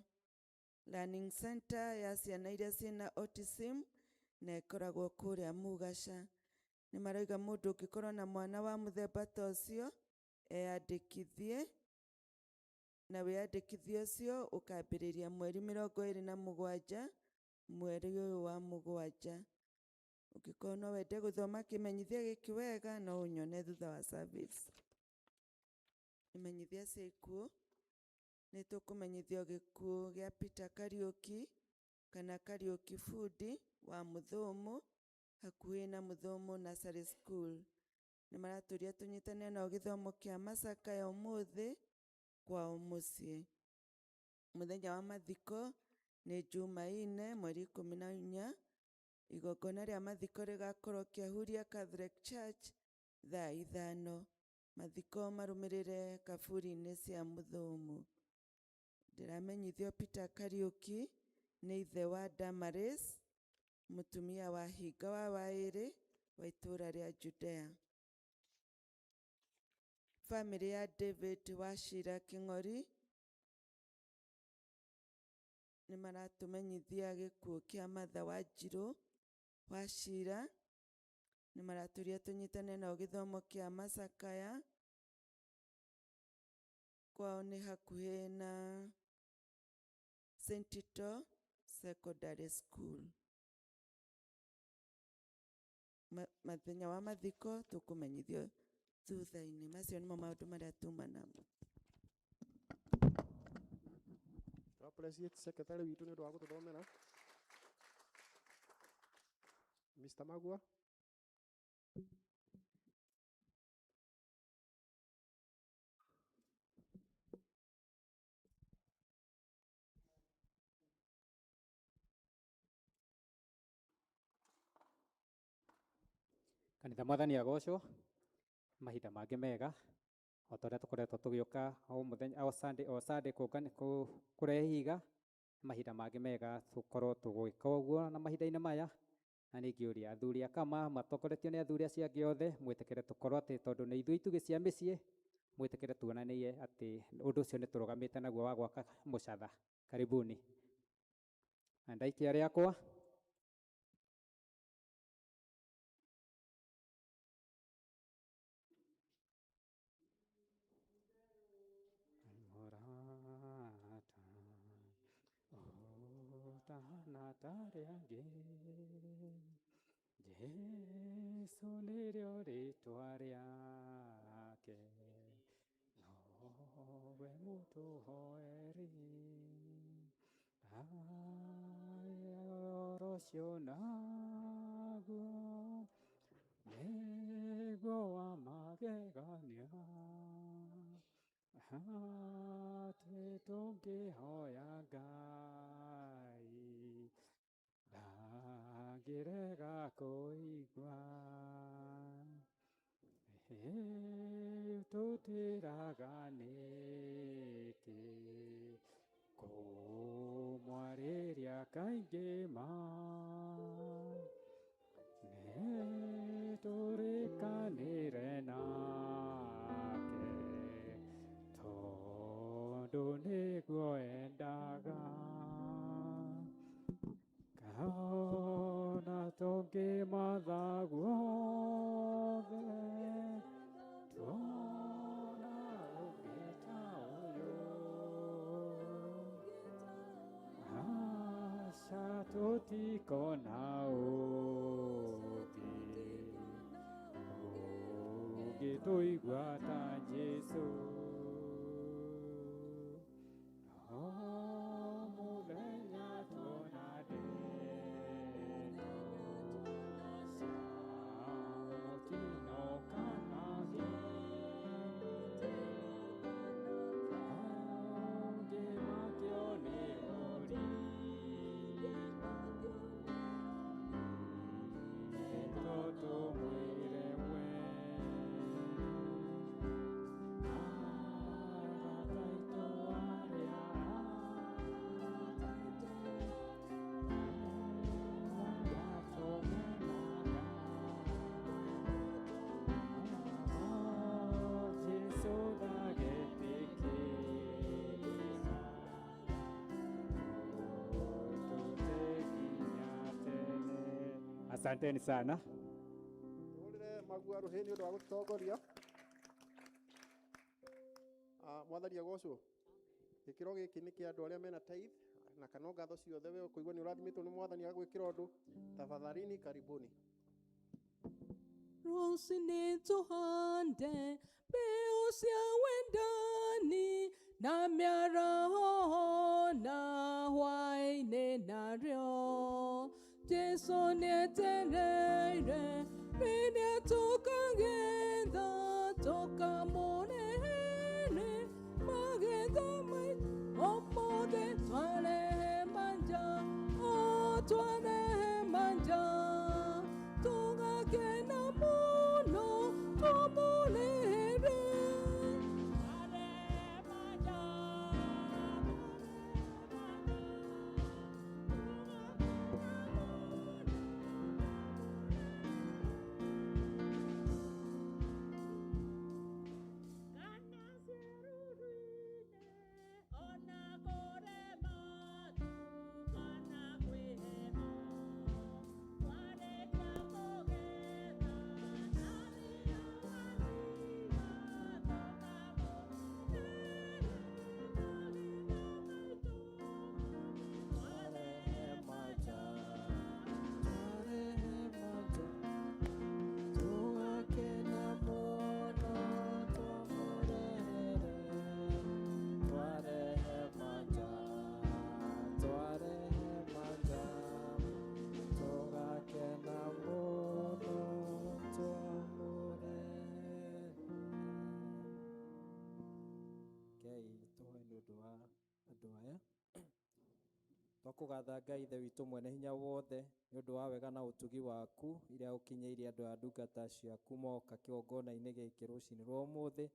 learning center ya ciana iria ciĩna autism na ĩkoragwo kũrĩa Mugaca. Nĩ maroiga mũndũ ũngĩkorwo na mwana wa mũthemba ta ũcio eyandĩkithie, na wĩyandĩkithia ũcio ũkambĩrĩria mweri 27 mweri ũyũ wa 7. Ũngĩkorwo no wende gũthoma kĩmenyithia gĩkĩ wega, no ũnyone thutha wa service. Imenyithia cia ikuũ: nĩ tũkũmenyithio gĩkuũ gĩa Peter Kariũki kana Kariũki Bundi wa Mũthũmũ hakuhĩ na Mũthũmũ Nursery School. Nĩ maratũria tũnyitane nao gĩthomo kĩa macakaya ũmũthĩ kwao mũciĩ. Mũthenya wa mathiko nĩ Jumaine mweri 14. Igongona rĩa mathiko rĩgakorwo Kĩahuria Catholic Church thaa 5. Mathiko marũmĩrĩre kaburi-inĩ cia Mũthũmũ. Ndĩramenyithio Peter Kariuki nĩ ithe wa Damaris, mũtumia wa hinga wa Waĩrĩ wa itũũra rĩa Judea. Famĩlĩ ya David Wachira Kĩng'ori nĩ maratũmenyithia gĩkuũ kĩa Martha Wanjirũ Wachira. Nĩ maratũria tũnyitane nao gĩthomo kĩa macakaya. Kwao nĩ hakuhĩ na St. Tito Secondary School. Mũthenya wa mathiko tũkũmenyithio thutha-inĩ. Macio nĩmo maũndũ marĩa tuma namo. Appreciate secretary witũ nĩ ũndũ wa gũtũthomera. Mr. Magua. Kanitha mwathani agocwo mahinda mangĩ mega o ta ũrĩa tũkoretwo tũgĩũka o mũthenya o Sunday o Sunday kũrehe ihiga mahinda mangĩ mega tũkorwo tũgĩka ũguo na mahinda-inĩ maya na ningĩũria athuri a kama matongoretio nĩ athuri acio angĩ othe mwĩtĩkĩre tũkorwo atĩ tondũ nĩ ithuĩ itugĩ cia mĩciĩ mwĩtĩkĩre tuonanie atĩ ũndũ ũcio nĩ tũrũgamĩte naguo wa gwaka mũcatha. Karibuni. Na ndaikia rĩakwa. Jesu nĩrĩo rĩtwa rĩake, nowe mũtũhoeri. Ũhoro ũcio naguo nĩguo wa magegania, atĩ tũngĩhoya Ngai ndangĩrega kũigua. Tũtĩraga nĩkĩ kũmwarĩria kaingĩ ma, nĩtũrĩkanĩre nake tondũ nĩguo endaga. Kana tũngĩmatha guothe tuona ũngĩ ta ũyũ, aca tũtikona ũngĩ ũngĩtũigua ta Jesũ. O mũthenya tuona ndeto cia mũtino kana ũngĩmakio nĩ ũritũ, ithe to tũmwĩre we. Arata aitũ arĩa Jesũ ndagetĩkĩra tũte nginya tene. Asanteni sana. Tũhũrĩre Magua rũhĩ nĩ ũndũ wa gũtũtongoria. Mwathani agocwo. Gĩkĩro gĩkĩ nĩ kĩa andũ arĩa mena tithe na kana ngatho ciothe we ũkũigua nĩ ũrathimĩtwo nĩ mwathani agagwĩkĩra ũndũ. Tafadhalini, karibuni. Rũcinĩ tũhande mbeũ cia wendani na mĩaraho na hwaĩ-inĩ narĩo. Jesũ nĩetereire rĩrĩa tũkagetha tũkamũrehere magetha maitũ. Ũmũthĩ twarehe manja, o twarehe manja. Twakũgatha Ngai Ithe witũ mwene hinya wothe nĩ ũndũ wa wega na ũtugi waku iria ũkinyĩirie andũ a ndungata ciaku moka kĩgongona-inĩ gĩkĩ rũcinĩ rwa ũmũthĩ.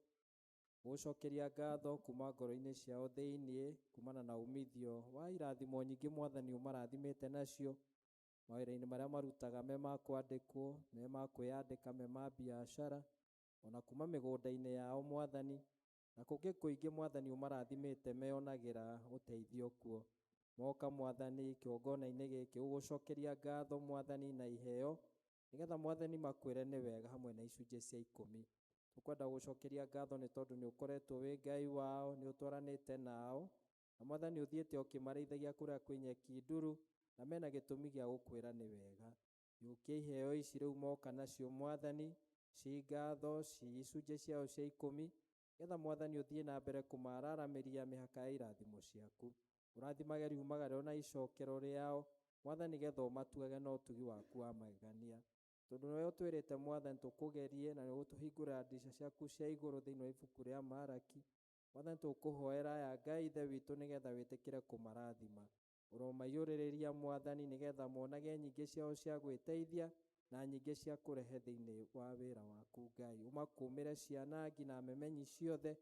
Gũcokeria ngatho kuma ngoro-inĩ ciao thĩiniĩ kumana na umithio wa irathimo nyingĩ Mwathani ũmarathimĩte nacio mawĩra-inĩ marĩa marutaga me ma kwandĩkwo, me ma kwĩyandĩka, me ma biacara, ona kuma mĩgũnda-inĩ yao Mwathani, na kũngĩ kũingĩ Mwathani ũmarathimĩte meyonagĩra ũteithio kuo. Moka Mwathani kĩgongona-inĩ gĩkĩ gũgũcokeria ngatho Mwathani na iheo nĩgetha Mwathani makwĩre nĩ wega hamwe na icunjĩ cia 10. Tũkwenda gũcokeria ngatho nĩ tondũ nĩ ũkoretwo wĩ Ngai wao, nĩ ũtwaranĩte nao, na Mwathani ũthiĩte ũkĩmarĩithagia kũrĩa kwĩ nyeki nduru, na mena gĩtũmi gĩa gũkwĩra nĩ wega. Yũkia iheo ici rĩu moka nacio Mwathani, ci ngatho, ci icunjĩ ciao cia 10, nĩgetha Mwathani ũthiĩ na mbere kũmararamĩria mĩhaka ya irathimo ciaku. Ũrathimage riumagaro na icokero rĩao, Mwathani getha ũmatuage na ũtugi waku wa magegania. Tondũ nĩwe ũtwĩrĩte Mwathani tũkũgerie na nĩũgũtũhingũrĩra ndirica ciaku cia igũrũ thĩinĩ wa ibuku rĩa Maraki. Mwathani tũkũhoera aya Ngai Ithe witũ nĩgetha wĩtĩkĩre kũmarathima. Ũromaiyũrĩrĩria Mwathani nĩgetha monage nyingĩ ciao cia gwĩteithia na nyingĩ cia kũrehe thĩinĩ wa wĩra waku Ngai. Ũmakũmĩre ciana nginya memenyi ciothe.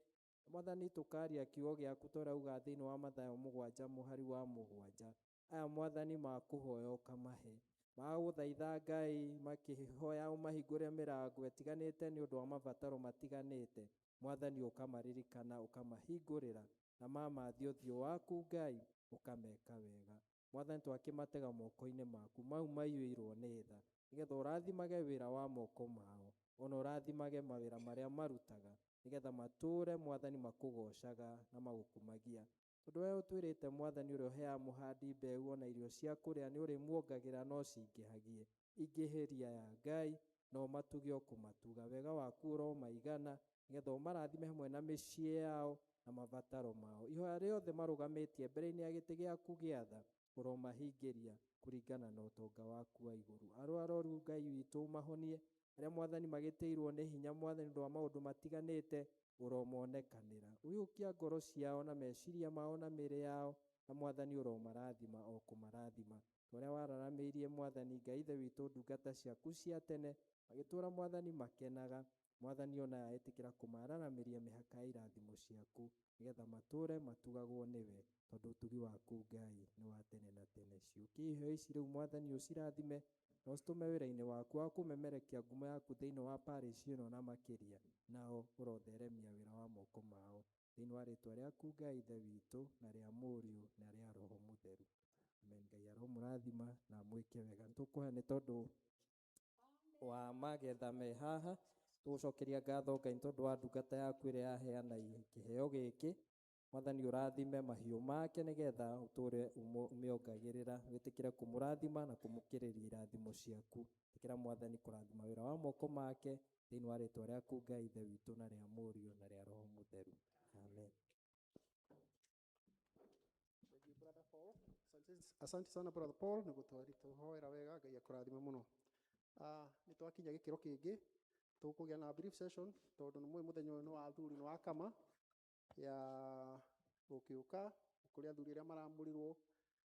Mwathani tũkaria kiugo gĩaku tũrauga thĩinĩ wa Mathayo 7 mũhari wa 7. Aya Mwathani makũhoya ũkamahe. Magũthaitha Ngai makĩhoya ũmahingũre mĩrango ĩtiganĩte nĩ ũndũ wa mabataro matiganĩte. Mwathani ũkamaririkana ũkamahingũrĩra na mamathi ũthiũ waku Ngai ũkameka wega. Mwathani twakĩmatega moko-inĩ maku mau maiyũirwo nĩ tha nĩgetha ũrathimage wĩra wa moko mao, ona ũrathimage mawĩra marĩa marutaga nĩgetha matũũre Mwathani makũgocaga na magũkumagia. Tondũ we ũtwĩrĩte Mwathani ũrĩa ũheaga mũhandi mbeũ ona irio cia kũrĩa nĩ ũrĩmuongagĩra no cingĩhagie. Ingĩhĩria ya Ngai no matuge o kũmatuga. Wega waku ũromaigana nĩgetha ũmarathime hamwe na mĩciĩ yao na mabataro mao. Ihoya rĩothe marũgamĩtie mbere-inĩ ya gĩtĩ gĩaku gĩa tha ũromahingĩria kũringana na ũtonga waku wa igũrũ. Arwaru Ngai witũ ũmahonie, arĩa Mwathani magĩtĩirwo nĩ hinya Mwathani ũndũ wa maũndũ matiganĩte ũromonekanĩra. Ũiyũkia ngoro ciao na meciria mao na mĩĩrĩ yao, na Mwathani ũromarathima o kũmarathima. Ũrĩa wararamĩirie Mwathani Ngai Ithe witũ ndungata ciaku cia tene magĩtũũra Mwathani makenaga. Mwathani ona ĩtĩkĩra kũmararamĩria mĩhaka ya irathimo ciaku nĩgetha matũũre matugagwo nĩwe, tondũ ũtugi waku Ngai nĩ wa tene na tene. Ciũkia iheo ici rĩu Mwathani ũcirathime na ũcitũme wĩra-inĩ waku wa kũmemerekia ngumo yaku thĩinĩ wa parish ĩno na makĩria, nao ũrotheremia wĩra wa moko mao thĩinĩ wa rĩtwa rĩaku Ngai Ithe witũ na rĩa Mũriũ na rĩa Roho Mũtheru. Amen. Ngai aromũrathima na amwĩke wega. Nĩtũkũhoya nĩ tondũ wa magetha me haha, tũgũcokeria ngatho Ngai nĩ tondũ wa ndungata yaku ĩrĩa yaheana kĩheo gĩkĩ. Mwathani ũrathime mahiũ make nĩgetha ũtũũre ũmĩongagĩrĩra, wĩtĩkĩre kũmũrathima na kũmũkĩrĩria irathimo ciaku. Ĩtĩkĩra Mwathani kũrathima wĩra wa moko make thĩinĩ wa rĩtwa rĩaku Ngai Ithe witũ na rĩa Mũriũ na rĩa Roho Mũtheru. Amen. Thank you, Brother Paul. Asante sana Brother Paul nĩ gũtũhoera wega, Ngai akũrathime mũno. Nĩ twakinya gĩkĩro kĩngĩ tũkũgĩa na brief session tondũ nĩ mũĩ mũthenya ũyũ nĩ wa athuri nĩ wa kama ya gũkĩũka kũrĩ athuri arĩa maramũrirwo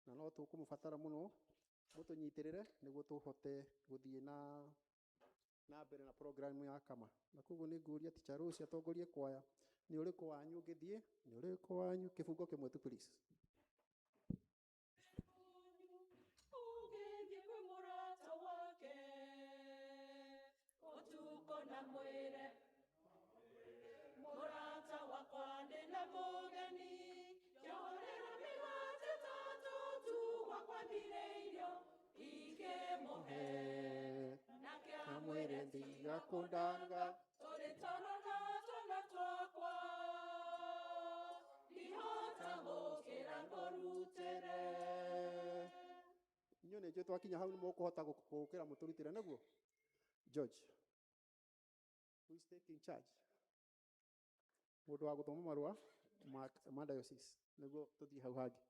na no tũkũmũbatara mũno mũtũnyitĩrĩre nĩguo tũhote gũthiĩ na mbere na program ya kama. Na koguo nĩ ngũria Teacher Rose atongorie kwaya. Nĩ ũrĩkũ wanyu ũngĩthiĩ? Nĩ ũrĩkũ wanyu? Kĩbungo kĩmwe tu please. Ũgĩthiĩ kwĩ mũrata wake ũtukũ na mwĩre mũrata wakwa ndĩna mũgeni njohorera mĩgate ĩtatũ tu gwakwa ndirĩ irio ingĩmũhe nake amwĩre tiga kũndanga tũrĩ toro na twana twakwa ndihota gũkĩra ngũrutĩre. Inyuĩ nĩ njũĩ twakinya hau nĩ mũkũhota gũkĩra mũtũrutĩre nĩguo. George, who is taking charge? Mũndũ wa gũthoma marũa ma diocese nĩguo tũthiĩ hau hangĩ.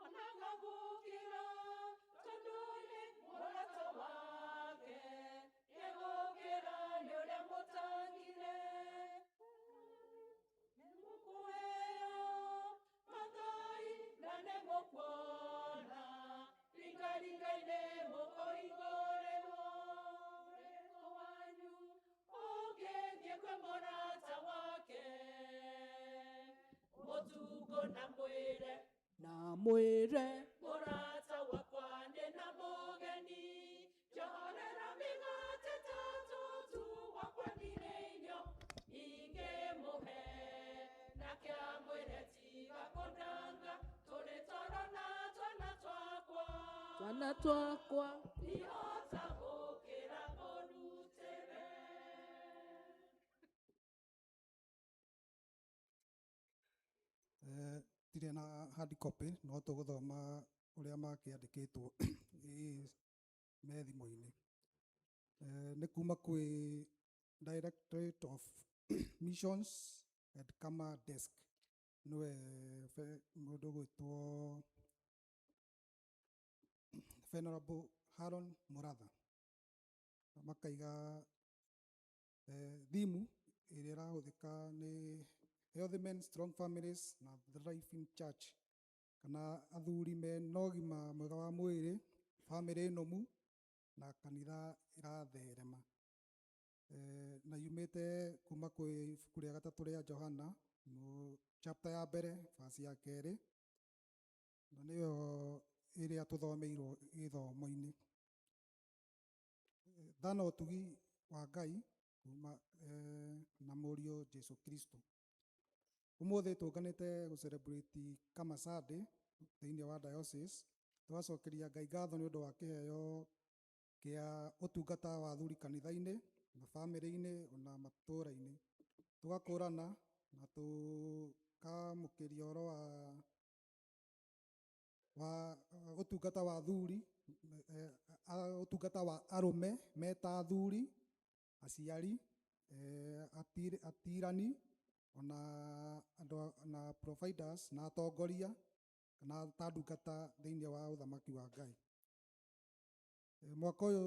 Onaga gũkĩra tondũ nĩ mũrata wake, nĩegũkĩra nĩ ũrĩa mũtangire. Amwĩre Mũrata wakwa ndĩna mũgeni, njohorera mĩgate ĩtatũ tu, gwakwa ndirĩ irio ingĩmũhe. Nake amwĩre tiga kũndanga, tũrĩ toro na twana twakwa. Twana twakwa. Ndihota gũkĩra ngũrutĩre. Ndirĩ na hard copy no tũgũthoma ũrĩa makĩandĩkĩtwo me thimũ-inĩ. Nĩ kuma kwĩ Directorate of Missions and Kama Desk, nĩwe mũndũ ũgwĩtwo Venerable Haron Muratha. Makaiga thimu ĩrĩa ĩrahũthĩka nĩ Healthy Men, Strong Families na Thriving Church, kana athuri mena ũgima mwega wa mwĩrĩ, bamĩrĩ nũmu na kanitha ĩratherema. Na yumĩte kuma kwĩ ibuku rĩa gatatũ rĩa Johana, chapter ya mbere verse ya kerĩ, na nĩyo ĩrĩa tũthomeirwo gĩthomo-inĩ. Tha na ũtugi wa Ngai kuma na mũriũ Jesu Kristo. Ũmũthĩ tũnganĩte gũ celebrate Kama Sunday thĩinĩ wa diocese, tũgacokeria Ngai ngatho nĩ ũndũ wa kĩheo kĩa ũtungata wa athuri kanitha-inĩ na bamĩrĩ-inĩ ona matũũra-inĩ. Tũgakũrana na tũkamũkĩria ũhoro wa ũtungata wa athuri, ũtungata wa arũme meta athuri, aciari, atirani, ona andũ na providers na atongoria kana ta ndungata thĩinĩ wa ũthamaki wa Ngai. Mwaka ũyũ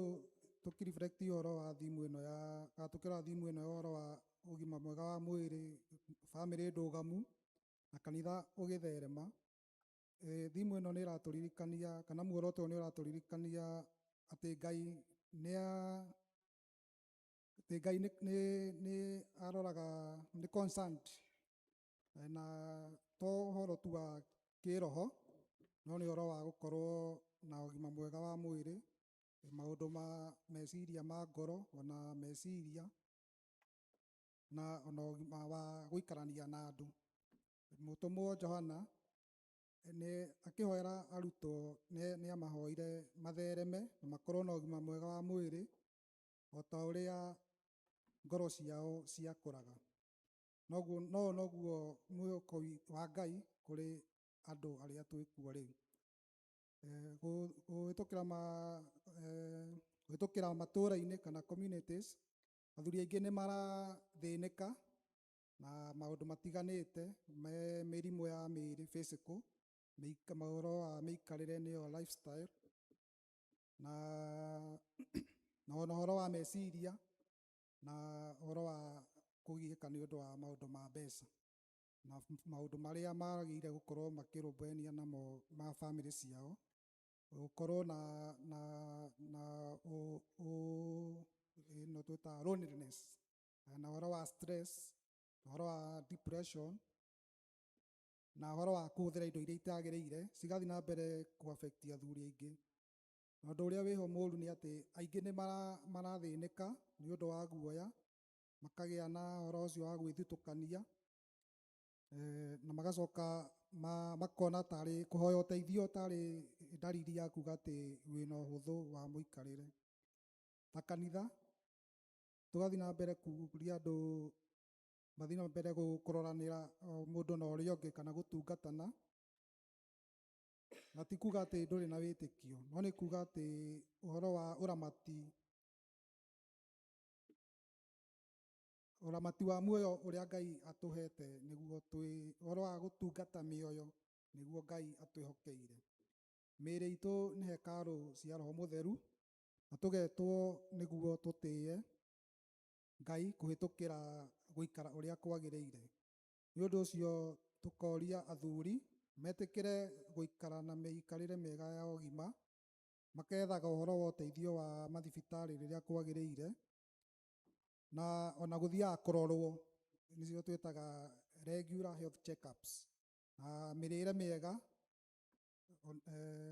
tũkĩreflect ũhoro wa thimu ĩno ya, kana tũkĩrora thimu ĩno ya ũhoro wa ũgima mwega wa mwĩrĩ, bamĩrĩ ndũgamu na kanitha ũgĩtherema. Thimu ĩno nĩ ĩratũririkania kana muoroto ũyũ nĩ ũratũririkania atĩ Ngai nĩ a, atĩ Ngai nĩ, nĩ, nĩ aroraga, nĩ concerned na to ũhoro tu wa kĩroho, no nĩ ũhoro wa gũkorwo na ũgima mwega wa mwĩrĩ, maũndũ ma meciria ma ngoro ona meciria na ona ũgima wa gũikarania na andũ. Mũtũmwo Johana nĩ akĩhoera arutwo nĩ amahoire mathereme na makorwo na ũgima mwega wa mwĩrĩ o ta ũrĩa ngoro ciao ciakũraga. Noguo, no noguo mwĩhoko wa Ngai kũrĩ andũ arĩa twĩkuo rĩu. Kũhĩtũkĩra matũũra-inĩ kana communities, athuri aingĩ nĩ marathĩnĩka na maũndũ matiganĩte, me mĩrimũ ya mĩĩrĩ physical, maũhoro wa mĩikarĩre nĩyo lifestyle, na ona ũhoro wa meciria na ũhoro wa kũgiĩka nĩ ũndũ wa maũndũ ma mbeca na maũndũ marĩa magĩrĩire gũkorwo makĩrũmbũyania namo ma bamĩrĩ ciao, gũkorwo na ĩno twĩtaga loneliness, na ũhoro wa stress, na ũhoro wa depression, na ũhoro wa kũhũthĩra indo iria itagĩrĩire, cigathiĩ na mbere kũ affect athuri aingĩ. Na ũndũ ũrĩa wĩho mũru nĩ atĩ aingĩ nĩ marathĩnĩka nĩ ũndũ wa guoya, makagĩa na ũhoro ũcio wa gwĩthutũkania, na magacoka makona tarĩ kũhoya ũteithio tarĩ ndariri ya kuga atĩ wĩna ũhũthũ wa mũikarĩre. Ta kanitha tũgathiĩ na mbere kũria andũ mathiĩ na mbere kũroranĩra o mũndũ na ũrĩa ũngĩ kana gũtungatana, na ti kuga atĩ ndũrĩ na wĩtĩkio, no nĩ kuga atĩ ũhoro wa ũramati, ũramati wa muoyo ũrĩa Ngai atũhete nĩguo twĩ, ũhoro wa gũtungata mĩoyo nĩguo Ngai atwĩhokeire. Mĩĩrĩ itũ nĩ hekarũ cia Roho Mũtheru, na tũgetwo nĩguo tũtĩĩe Ngai kũhĩtũkĩra gũikara ũrĩa kwagĩrĩire. Nĩ ũndũ ũcio tũkoria athuri metĩkĩre gũikara na mĩikarĩre mĩega ya ũgima, makethaga ũhoro wa ũteithio wa mathibitarĩ rĩrĩa kwagĩrĩire, na ona gũthiaga kũrorwo, nĩcio twĩtaga regular health checkups, na mĩrĩre mĩega,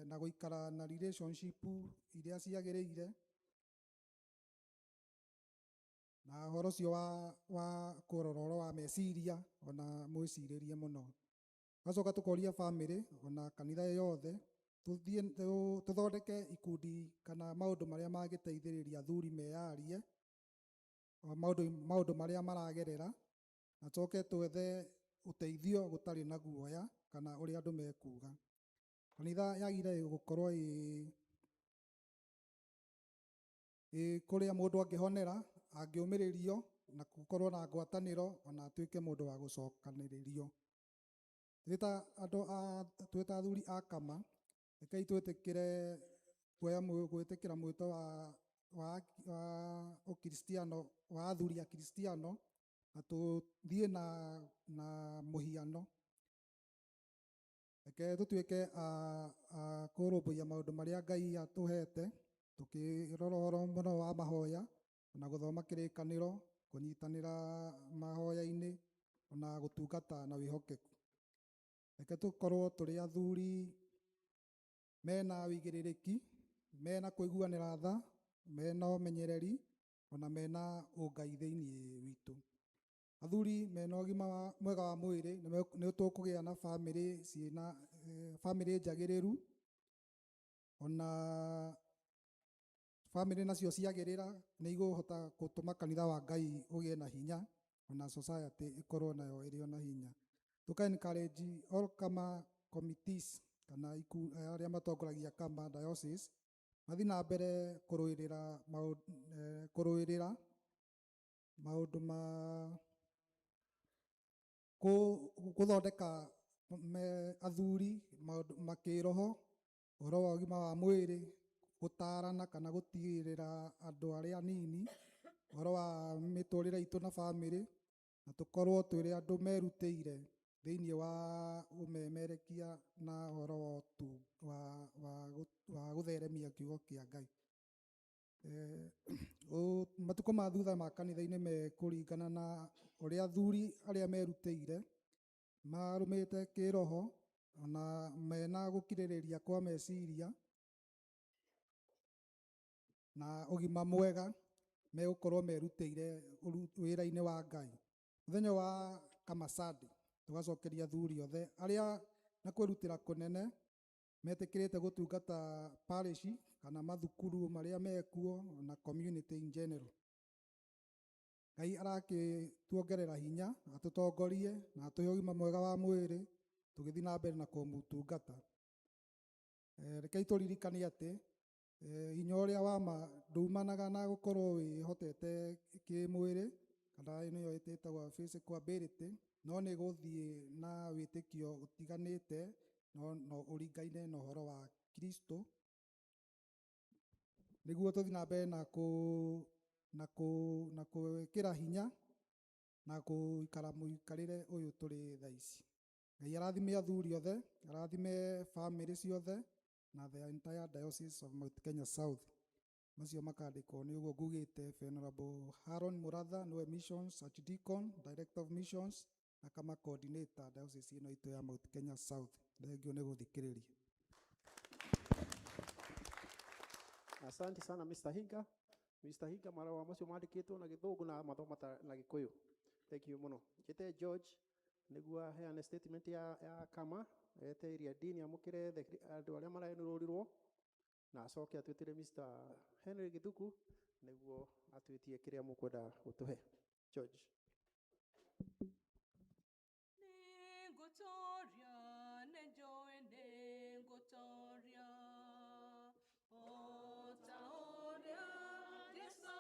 na gũikara na relationship iria ciagĩrĩire, na ũhoro ũcio wa kũrora ũhoro wa meciria ona mwĩcirĩrie mũno. Tũgacoka tũkoria bamĩrĩ ona kanitha yothe tũthiĩ tũthondeke ikundi kana maũndũ marĩa mangĩteithĩrĩria athuri meyarie maũndũ marĩa maragerera, na tũcoke twethe ũteithio gũtarĩ na guoya kana ũrĩa andũ mekuga. Kanitha yagĩrĩire gũkorwo ĩ kũrĩa mũndũ angĩhonera, angĩũmĩrĩrio na gũkorwo na ngwatanĩro ona atuĩke mũndũ wa gũcokanĩrĩrio. Twĩ ta andũ a twĩ ta athuri a kama, rekei twĩtĩkĩre kuoya gwĩtĩkĩra mwĩto wa ũkristiano wa athuri a kristiano na tũthiĩ na mũhiano. Reke tũtuĩke a kũrũmbũiya maũndũ marĩa Ngai atũhete, tũkĩrora ũhoro mũno wa mahoya ona gũthoma kĩrĩkanĩro, kũnyitanĩra mahoya-inĩ ona gũtungata na wĩhokeku. Reke tũkorwo tũrĩ athuri mena wĩigĩrĩrĩki, mena kũiguanĩra tha, mena ũmenyereri ona mena ũngai thĩinĩ witũ. Athuri mena ũgima mwega wa mwĩrĩ nĩ tũkũgĩa na bamĩrĩ ciĩna bamĩrĩ njagĩrĩru, ona bamĩrĩ nacio ciagĩrĩra nĩ igũhota gũtũma kanitha wa Ngai ũgĩe na hinya ona society ĩkorwo nayo ĩrĩ ona hinya. Tũka encourage all kama committees kana arĩa matongoragia kama diocese mathiĩ na mbere kũrũĩrĩra kũrũĩrĩra maũndũ ma gũthondeka athuri maũndũ makĩroho, ũhoro wa ũgima wa mwĩrĩ, gũtarana kana gũtigĩrĩra andũ arĩa anini ũhoro wa mĩtũrĩre itũ na bamĩrĩ, na tũkorwo twĩrĩ andũ merutĩire thĩinĩ wa ũmemerekia na ũhoro wa gũtheremia kiugo kĩa Ngai. Matukũ ma thutha ma kanitha-inĩ mekũringana na ũrĩa athuri arĩa merutĩire marũmĩte kĩroho ona mena gũkirĩrĩria kwa meciria na ũgima mwega megũkorwo merutĩire wĩra-inĩ wa Ngai. Mũthenya wa Kama Sunday tũgacokeria athuri othe arĩa na kwĩrutĩra kũnene metĩkĩrĩte gũtungata parish kana mathukuru marĩa mekuo na community in general. Ngai arakĩtuongerera hinya atũtongorie na atũhe ũgima mwega wa mwĩrĩ tũgĩthiĩ na mbere na kũmũtungata. Rekei tũririkane atĩ hinya ũrĩa wa ma ndumanaga na gũkorwo wĩhotete kĩmwĩrĩ kana nĩyo ĩtagwo physical ability, no nĩ gũthiĩ na wĩtĩkio ũtiganĩte no ũringaine na ũhoro wa Kristo, nĩguo tũthiĩ na mbere na gwĩkĩra hinya na gũikara mũikarĩre ũyũ tũrĩ thaa ici. Ngai arathime athuri othe, arathime bamĩrĩ ciothe na the entire diocese of Mount Kenya South. Macio makandĩkwo nĩ ũguo ngugĩte. Venerable Haron Muratha nĩwe Missions Archdeacon, Director of Missions na kama coordinator diocese ĩno itũ ya Mount Kenya South. Thengio nĩ gũthikĩrĩria. Asante sana Mr. Hinga. Mr. Hinga marũa macio mandĩkĩtwo na gĩthũngũ na mathoma na gĩkũyũ. Thank you mũno. Njĩte George nĩguo aheane statement ya kama, ete iria dini amũkĩre andũ arĩa maraenrolirwo na acoke atwĩtĩre Mr. Henry Githuku nĩguo atwĩtie kĩrĩa mũkwenda gũtũhe. George. Nĩngũtũria, nĩnjũĩ nĩngũtũria, o ta ũrĩa Jesũ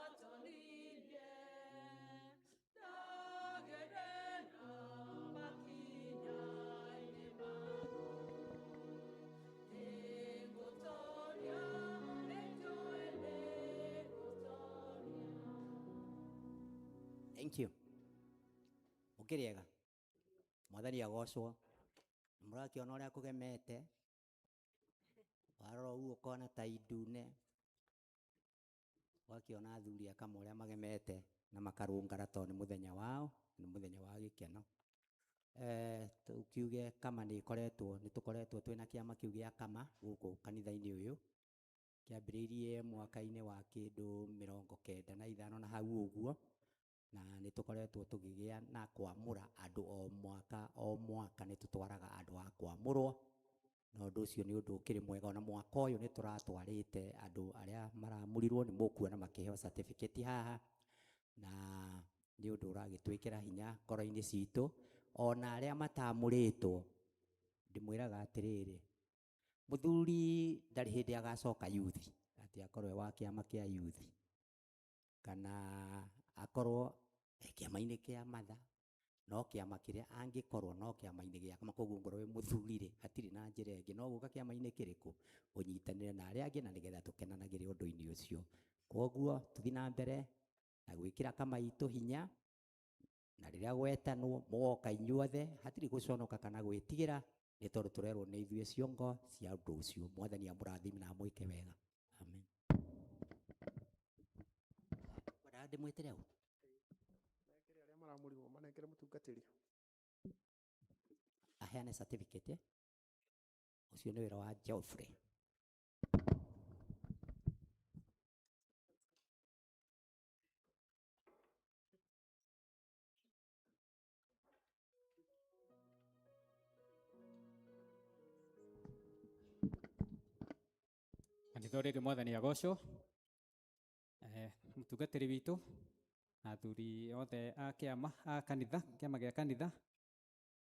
atonirie, ndagerera makinya-inĩ maku. Nĩngũtũria, nĩnjũĩ nĩngũtũria. Thank you. Mũkĩrĩega. Mwathani agocwo. Mũrakĩona ũrĩa kũgemete. Warora ũguo ũkona ta indune. Ũgakĩona athuri a kama ũrĩa magemete na makarũngara tondũ nĩ mũthenya wao, nĩ mũthenya wa gĩkeno. Tukiuge kama nĩ ĩkoretwo, nĩ tũkoretwo twĩna kĩama kĩu gĩa kama gũkũ kanitha-inĩ ũyũ. Kĩambĩrĩirie mwaka-inĩ wa kĩndũ 95 na hau ũguo, na nĩ tũkoretwo tũkĩgĩa na kwamũra andũ o mwaka o mwaka, nĩ tũtwaraga andũ a kwamũrwo, na ũndũ ũcio nĩ ũndũ ũkĩrĩ mwega. Ona mwaka ũyũ nĩ tũratwarĩte andũ arĩa maramũrirwo, nĩ mũkuona makĩheo certificate haha, na nĩ ũndũ ũragĩtwĩkĩra hinya ngoro-inĩ citũ. Ona arĩa matamũrĩtwo, ndĩmwĩraga atĩrĩrĩ, mũthuri ndarĩ hĩndĩ agacoka youth, atĩ akorwo e wa kĩama kĩa youth, kana akorwo e kĩama-inĩ kĩa matha, no kĩama kĩrĩa angĩkorwo no kĩama-inĩ gĩa kama. Koguo ngorwo wĩ mũthuri rĩ, hatirĩ na njĩra ĩngĩ, no gũka kĩama-inĩ kĩrĩkũ ũnyitanĩre na arĩa angĩ, na nĩgetha tũkenanagĩre ũndũ-inĩ ũcio. Koguo tũthiĩ na mbere na gwĩkĩra kama itũ hinya, na rĩrĩa gwetanwo mũgoka inyuothe, hatirĩ gũconoka kana gwĩtigĩra, nĩ tondũ tũrerwo nĩ ithuĩ ciongo cia ũndũ ũcio. Mwathani amũrathime na amwĩke wega. Amen. Ngwendaga ndĩmwĩtĩre ũ? Manengere arĩa maramũrirwo, manengere mũtungatĩri. Aheane certificate, eh? Ũcio nĩ wĩra wa Geoffrey. Kanitha ũrĩ mwathani agocwo. Mũtungatĩri witũ na athuri othe a kĩama a kanitha, kĩama gĩa kanitha,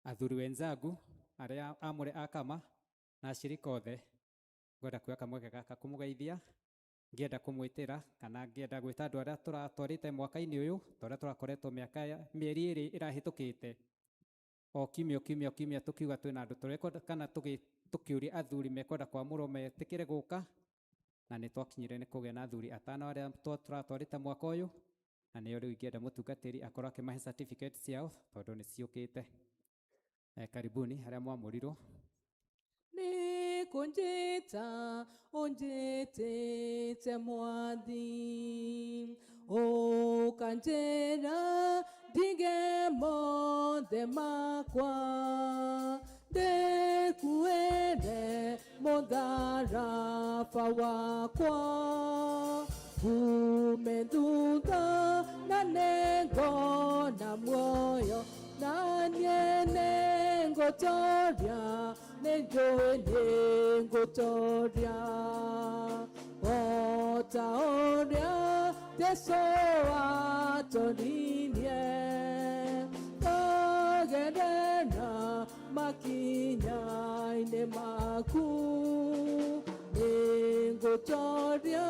athuri wenzangu arĩa amũre a kama na ashirika othe, ngwenda kuoya kamweke gaka kũmũgeithia, ngĩenda kũmwĩtĩra kana ngĩenda gwĩta andũ arĩa tũratwarĩte mwaka-inĩ ũyũ, ta ũrĩa tũrakoretwo mĩaka ya mĩeri ĩrĩ ĩrahĩtũkĩte, o kiumia o kiumia o kiumia tũkiuga twĩna andũ tũrekwenda kana tũkĩũria athuri mekwenda kwamũrwo metĩkĩre gũka, na nĩ twakinyire nĩ kũgĩa na athuri atano arĩa tũratwarĩte mwaka ũyũ, na nĩo rĩu ingĩenda mũtungatĩri akorwo akĩmahe certificate ciao tondũ nĩ ciũkĩte. Karibuni arĩa mwamũrirwo. Nĩ kũnjĩta ũnjĩtĩte mwathi, ũkanjĩra ndige mothe makwa, ndĩkuĩre mũtharaba wakwa, ngume thutha na nĩngona muoyo, na niĩ nĩngũtoria, nĩnjũĩ nĩngũtoria, o ta ũrĩa Jesũ atoririe, kũgerera makinya-inĩ maku, nĩngũtoria,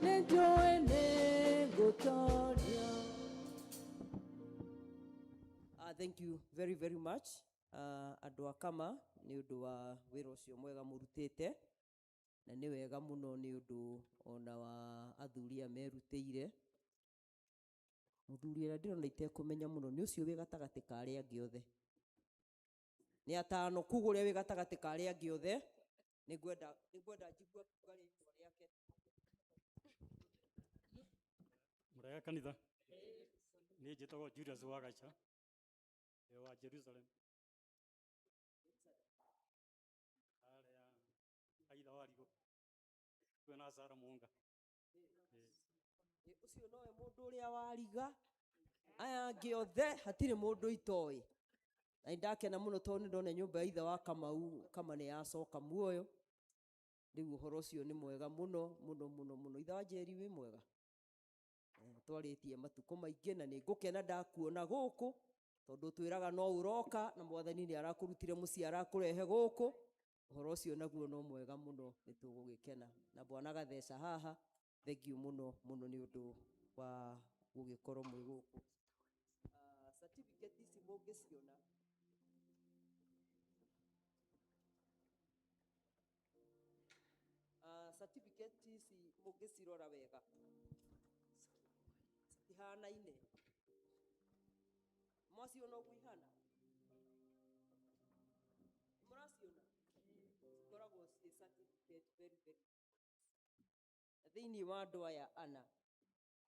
nĩnjũĩ nĩngũtoria. Thank you very, very much, andũ a kama, nĩ ũndũ wa wĩra ũcio mwega mũrutĩte, na nĩ wega mũno nĩ ũndũ ona wa athuri aya merutĩire. Mũthuri ũrĩa ndĩrona itekũmenya mũno nĩ ũcio wĩ gatagatĩ ka arĩa angĩ othe, nĩ atano, koguo ũrĩa wĩ gatagatĩ ka arĩa angĩ othe nĩngwenda njigue akiuga rĩtwa rĩake. Mũrega kanitha, niĩ njĩtagwo Julius Wagacha, ndĩ wa Jerusalem, harĩa Aitha wa Rigũ, kwĩna Sara Mũnga. Ũcio nowe mũndũ ũrĩa wariga, aya angĩ othe hatirĩ mũndũ itoĩ. Na nĩ ndakena mũno tondũ nĩ ndona nyũmba ya ithe wa Kamau kama nĩ yacoka muoyo. Rĩu ũhoro ũcio nĩ mwega mũno mũno mũno mũno. Ithe wa Njeri wĩ mwega? Twarĩtie matukũ maingĩ na nĩ ngũkena ndakuona gũkũ, tondũ twĩraga no ũroka na mwathani nĩ arakũrutire mũciĩ arakũrehe gũkũ. Ũhoro ũcio naguo no mwega mũno, nĩ tũgũgĩkena. Na bwana Gatheca haha, thengiũ mũno mũno nĩ ũndũ wa gũgĩkorwo mwĩ gũkũ. Certificate ici mũngĩciona, certificate ici mũngĩcirora wega citihanaine. Mwaciona ũguo ihana? Mũraciona? Cikoragwo ciĩ certificate very, very different. Na thĩinĩ wa andũ aya ana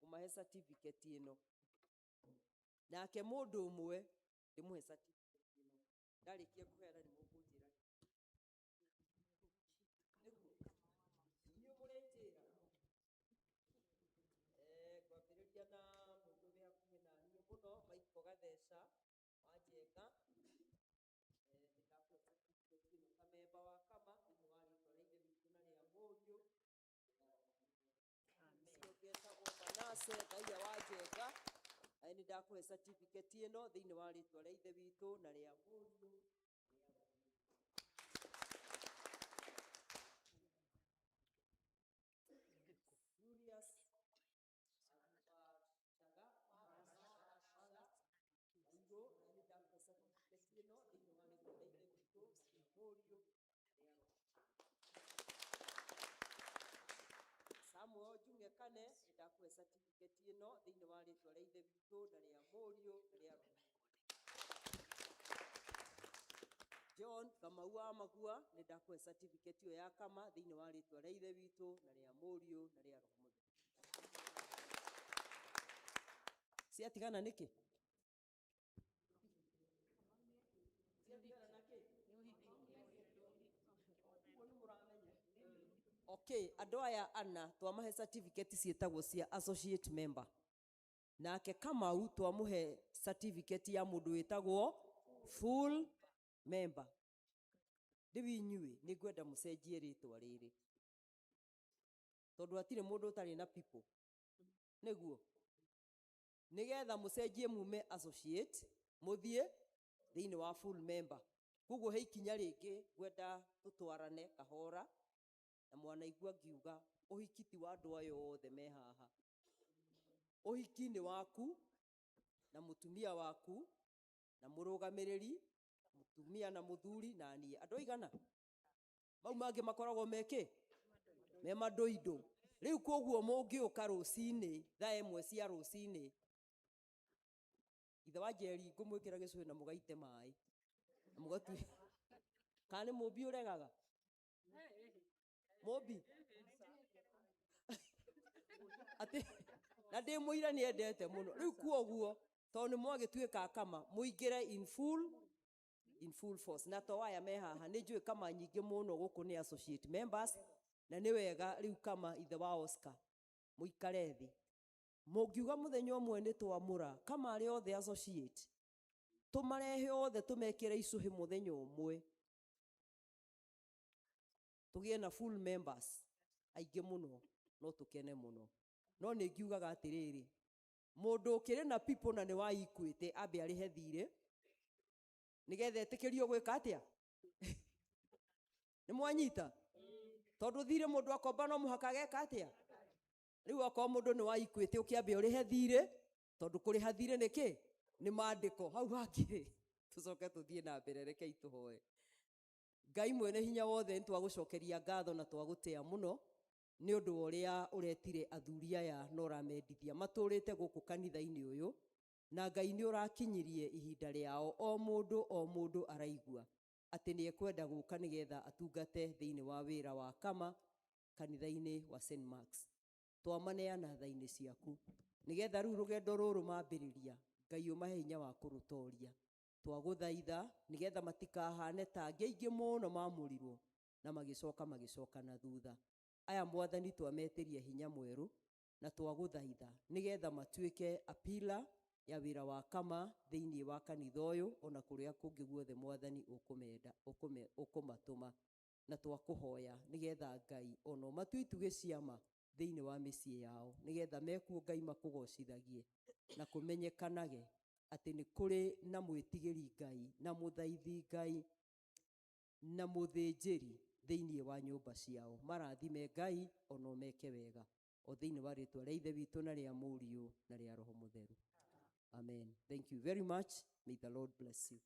kũmahe certificate ĩno, nake mũndũ ũmwe ndĩmũhe certificate ĩno. Ndarĩkia kũheana nĩ mũkũnjĩra. Nĩguo inyuĩ mũrĩnjĩra. Ngwambĩrĩria na mũndũ wĩ hakuhĩ na niĩ mũno, Michael Gatheca wa Njenga. Nĩ ndakũhe certificate ĩno ta memba wa Kama thĩinĩ wa rĩtwa rĩa Ithe witũ na rĩa Mũriũ. Ũcio ũngĩ etagwo Manase Thaiya wa Njenga. Nawe nĩ ndakũhe certificate ĩno thĩinĩ wa rĩtwa rĩa Ithe witũ na rĩa Mũriũ. Julius Waigũ, na nĩ ndakũhe certificate ĩno thĩinĩ wa rĩtwa rĩa Ithe witũ na rĩa Mũriũ. Samuel Njung'e Kane, nĩ ndakũhe certificate ĩno thĩinĩ wa rĩtwa rĩa Ithe witũ na rĩa Mũriũ na rĩa Roho. John Kamau wa Magua, nĩ ndakũhe certificate ĩyo ya Kama thĩinĩ wa rĩtwa rĩa Ithe witũ na rĩa Mũriũ na rĩa Roho Mũtheru. Ciatigana nĩkĩ? Ciatigana na kĩ? Ũguo nĩ mũramenya. Okay, andũ aya ana twamahe certificate ciĩtagwo cia associate member. Nake Kamau twamũhe certificate ya mũndũ wĩtagwo full member. Rĩu inyuĩ nĩ ngwenda mũcenjie rĩtwa rĩrĩ, tondũ hatirĩ mũndũ ũtarĩ na people. Nĩguo nĩgetha mũcenjie mume associate mũthiĩ thĩinĩ wa full member. Koguo he ikinya rĩngĩ ngwenda tũtwarane kahora, na mwanaigua ngiuga ũhiki ti wa andũ aya othe me haha. Ũhiki nĩ waku na mũtumia waku na mũrũgamĩrĩri, mũtumia na mũthuri na niĩ. Andũ aigana? Mau mangĩ makoragwo me kĩ? Me mandũindũ. Rĩu koguo mũngĩũka rũcinĩ thaa 1 cia rũcinĩ, ithe wa Njeri ngũmwĩkĩra gĩcũhĩ na mũgaite maĩ na mũgatue. Kana nĩ mũmbi ũregaga? Mũmbi? Atĩ na ndĩ mũira nĩ endete mũno. Rĩu koguo tondũ nĩ mwagĩtuĩka Kama, mũingĩre in full force. Na to aya me haha, nĩ njũĩ Kama nyingĩ mũno gũkũ nĩ associate members, na nĩ wega rĩu Kama ithe wa Oscar mũikare thĩ. Mũngiuga mũthenya ũmwe nĩ twamũra Kama arĩa othe associate, tũmarehe othe tũmekĩre icũhĩ mũthenya ũmwe, tũgĩe na full members aingĩ mũno, no tũkene mũno. No nĩ ngiugaga atĩrĩrĩ, mũndũ ũkĩrĩ na people na nĩ wa Equity ambe arĩhe thirĩ nĩgetha etĩkĩrio gwĩka atĩa? Nĩ mwanyita? Tondũ thirĩ mũndũ akomba no mũhaka ageka atĩa? Rĩu okorwo mũndũ nĩ wa Equity ũkĩambe ũrĩhe thirĩ, tondũ kũrĩha thirĩ nĩ kĩ? Nĩ maandĩko. Hau hangĩ tũcoke tũthiĩ na mbere, rekei tũhoe. Ngai mwene hinya wothe, nĩ twagũcokeria ngatho na twagũtĩa mũno nĩ ũndũ wa ũrĩa ũretire athuri aya na ũramendithia matũrĩte gũkũ kanitha-inĩ ũyũ, na Ngai nĩ ũrakinyirie ihinda rĩao, o mũndũ o mũndũ araigua atĩ nĩ ekwenda gũka nĩgetha atungate thĩinĩ wa wĩra wa Kama kanitha-inĩ wa St. Mark's. Twamaneana tha-inĩ ciaku nĩgetha rĩu rũgendo rũrũ mambĩrĩria, Ngai ũmahe hinya wa kũrũtoria. Twagũthaitha nĩgetha matikahane ta angĩ aingĩ mũno mamũrirwo na magĩcoka magĩcoka na thutha. Aya Mwathani twametĩria hinya mwerũ na twagũthaitha nĩgetha matuĩke a pillar ya wĩra wa Kama thĩinĩ wa kanitha ũyũ ona kũrĩa kũngĩ guothe Mwathani ũkũmenda, ũkũmatũma. Na twakũhoya nĩgetha Ngai ona ũmatue itugĩ ciama thĩinĩ wa mĩciĩ yao, nĩgetha mekuo Ngai makũgocithagie na kũmenyekanage atĩ nĩ kũrĩ na mwĩtigĩri Ngai na mũthaithi Ngai na mũthĩnjĩri thĩinĩ wa nyũmba ciao. Marathime Ngai ona ũmeke wega, o thĩinĩ wa rĩtwa rĩa Ithe witũ na rĩa Mũriũ na rĩa Roho Mũtheru. Amen. Thank you very much. May the Lord bless you.